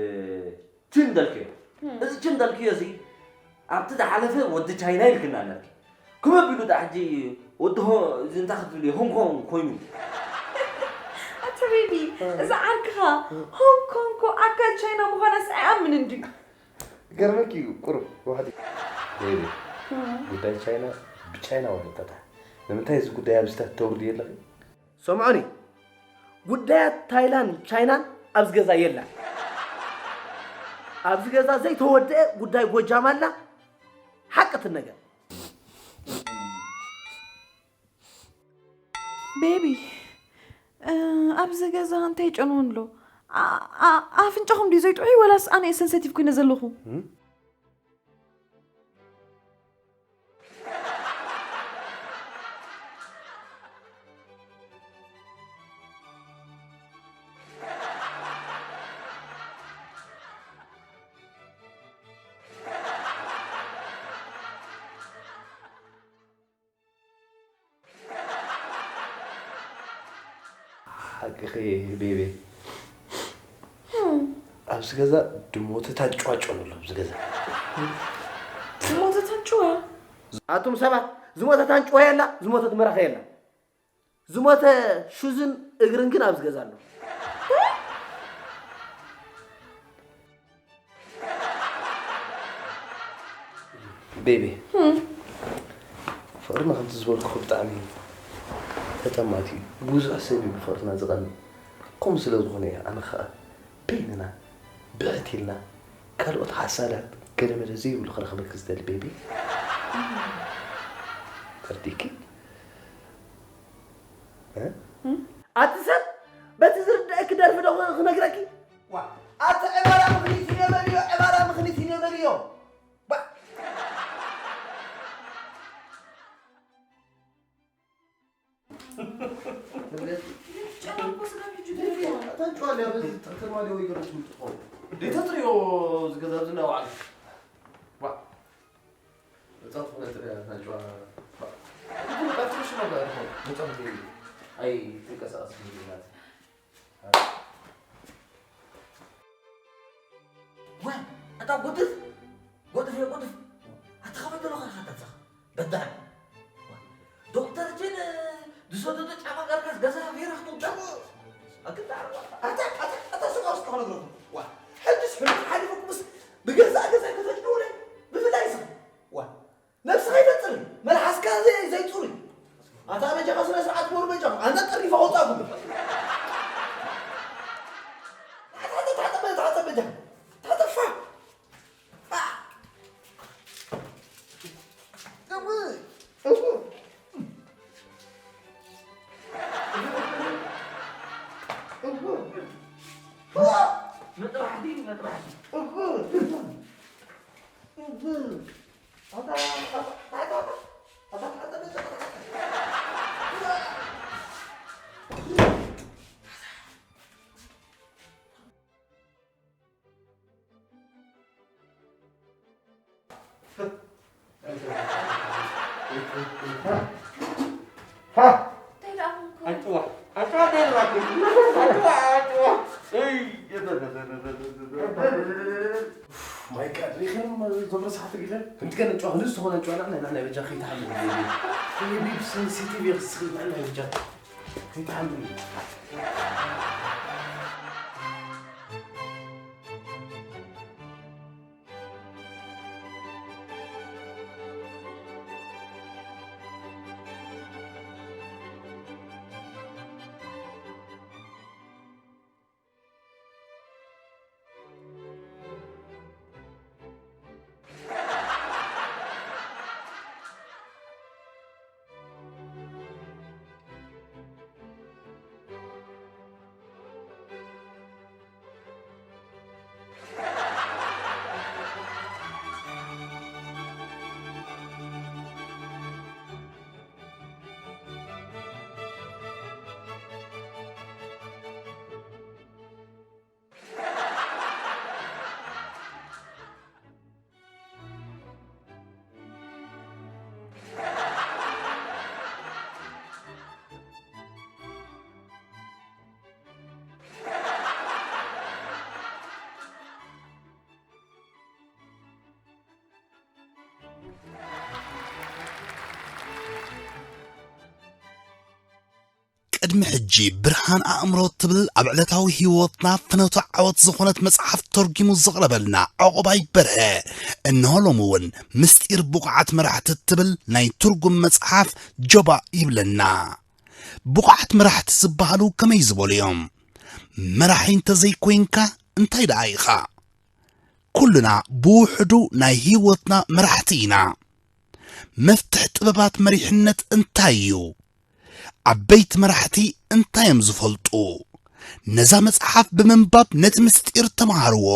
ችን ደልክዮ። እም። እዚ ችን ደልክዮ እዚ ኣብቲ ዝሓለፈ ወዲ ቻይና ኢልክና ነርኪ። ክመ ቢሉ ዳ ሕጂ ወዲ ሆ-፣ እዚ እንታይ ክትብል እየ፣ ሆንግ ኮንግ ኮይኑ። ኣቲ ሪሊ፣ እም። እዚ ዓርክኻ ሆንግ ኮንግ እኮ ኣካል ቻይና ምዃናስ ኣይኣምንን ድዩ? ገርመኪ እዩ፣ ቁሩብ ዋሕዲ። ቤቢ፣ እም። ጉዳይ ቻይና ብቻይና ወለጠታ። ንምንታይ እዚ ጉዳይ ኣብዚ ተተውርድዮ ኣለኺ? ሰምዑኒ፣ ጉዳያት ታይላንድ ቻይናን ኣብዚ ገዛ የላን። ኣብዚ ገዛ ዘይተወደአ ጉዳይ ጎጃም ኣላ። ሓቂ ትነገር። ቤቢ፣ እ፣ ኣብዚ ገዛ እንታይ ጨንወን ኣሎ? ኣ-፣ ኣ-፣ ኣፍንጫኹም ድዩ ዘይጥዑይ ወላስ ኣነ እየ ሰንሰቲቭ ኮይነ ዘለኹ? እም? ሓቅኺ ቤቢ። እም። ኣብዚ ገዛ ድሞተታን ጭዋጭዋን ኣሎ ኣብዚ ገዛ። ድሞተታን ጭዋ? ኣቱም ሰባት፣ ዝሞተታን ጭዋ የላ፣ ዝሞተት መራኸ የላ። ዝሞተ ሹዝን እግርን ግን ኣብዚ ገዛ ኣሎ። ቤቢ፣ እም። ፍቕርና ከምቲ ዝበልኩኺ ብጣዕሚ ተጠማቲ እዩ። ብዙሕ ሰብ እዩ ብፍቕርና ዝቐንእ። ከምኡ ስለ ዝኾነ እየ ኣነ ኸኣ በይንና ብሕት ኢልና ካልኦት ሓሳዳት ገለመለ ዘይብሉ ክረኽበኪ ዝደሊ ቤቢ። ተርዲኪ? እ? እም? ኣቲ ሰብ በቲ ዝርድኣኪ ደርፊ ዶ ክነግረኪ? ዋ፣ ኣቲ ዕባራ ምኽኒት እዩ በልዮ፣ ዕባራ ምኽኒት እዩ በልዮ። ባ- ጨናቆ ስጋ ፊት ጁ ተሪፎ። ኣታ ጨዋ ድያ በዚ ትማሊ ወይ ገለ ትምጥቆ። እንዴት ትሪኦ ዝገዛብ ዝና ባዕሉ። ዋ። መጻፍ ነጥሪ ኣታ ጨዋ። ባ። እኮ መጻፍ ትሽማ ጋር ነው። መጻፍ ነው። ኣይ ትንቀሳቀስ ይላል። ወይ፣ ኣታ ጉድፍ፣ ጉድፍ እየ፣ ጉድፍ። ኣታ ኸመይ ደሎ ኸ ኢኻ ተብዛኽ? በዳዕ። ዶክተር ችን ዝሰደዶ ጫማ ገርካስ ገዛ ቬራ ክትውዳእ? ኣክልተ ዓርባ። ኣታ፣ ኣታ፣ ኣታ ስጋ ውስጥ ኸነግረኩም። ዋ፣ ሕጅስ ሕሉፍ ሓሊፉኩምስ ብገዛእ ገዛ ከተጭንውለይ? ብፍላይ ስኻ። ዋ፣ ነብስኻ ይፈጽም፣ መልሓስካ ዘይ-፣ ዘይጽሩይ። ኣታ በጃኻ ስነ ስርዓት ግበሩ በጃኹም። ኣንታ ጠሪፋ ወጻእኩም። ታጠብ፣ ታጠብ፣ ታጠብ በጃኻ። ታጠፋ። አ! እው፣ እው። መጥባሕቲ፣ መጥባሕቲ። ማይ ጋድ፣ ሪኢኽን እዞም ረሳሕቲ ጊደር? ከምቲ ገለ ጨዋ፣ ክንዲ ዝኾነ ጨዋ፣ ንዓና፣ ንዓና ናይ በጃ ከይትሓምም። ፊሊፕስ ሲ ቲ ቪ ክስኽል፣ ንዓና ናይ በጃ ከይትሓምም። ቅድሚ ሕጂ ብርሃን ኣእምሮ ትብል ኣብ ዕለታዊ ህይወትና ፍኖተ ዓወት ዝኾነት መጽሓፍ ተርጒሙ ዘቕረበልና ዑቕባይ በርሀ፣ እንሆ ሎሚ እውን ምስጢር ብቑዓት መራሕቲ ትብል ናይ ትርጉም መጽሓፍ ጀባእ ይብለና። ብቑዓት መራሕቲ ዝበሃሉ ከመይ ዝበሉ እዮም? መራሒ እንተዘይኮይንካ እንታይ ደኣ ኢኻ? ኩልና ብውሕዱ ናይ ህይወትና መራሕቲ ኢና። መፍትሕ ጥበባት መሪሕነት እንታይ እዩ? ዓበይቲ መራሕቲ እንታይ እዮም ዝፈልጡ? ነዛ መጽሓፍ ብምንባብ ነቲ ምስጢር ተማሃርዎ።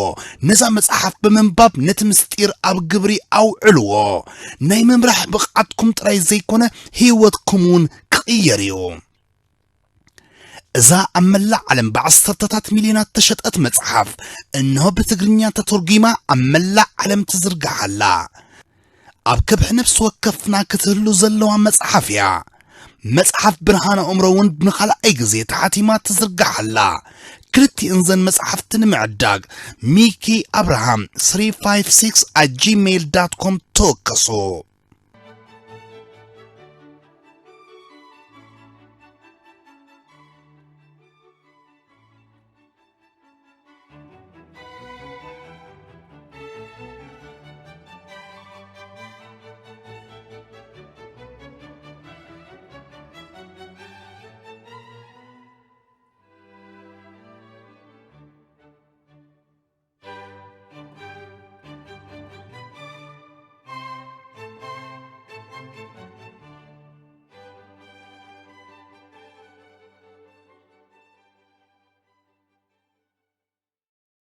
ነዛ መጽሓፍ ብምንባብ ነቲ ምስጢር ኣብ ግብሪ ኣውዕልዎ። ናይ ምምራሕ ብቕዓትኩም ጥራይ ዘይኮነ ህይወትኩም እውን ክቕየር እዩ። እዛ ኣብ መላእ ዓለም ብዓሰርተታት ሚልዮናት ተሸጠት መጽሓፍ፣ እንሆ ብትግርኛ ተተርጒማ ኣብ መላእ ዓለም ትዝርጋሕ ኣላ። ኣብ ከብሒ ነፍሲ ወከፍና ክትህሉ ዘለዋ መጽሓፍ እያ። መጽሓፍ ብርሃን ኣእምሮ እውን ንኻልኣይ ግዜ ተሓቲማ ትዝርጋሕ ኣላ። ክልቲእን ዘን መጽሓፍቲ ንምዕዳግ ሚኪ ኣብርሃም ስሪ ፋይቭ ሲክስ ኣት ጂሜይል ዳት ኮም ተወከሱ።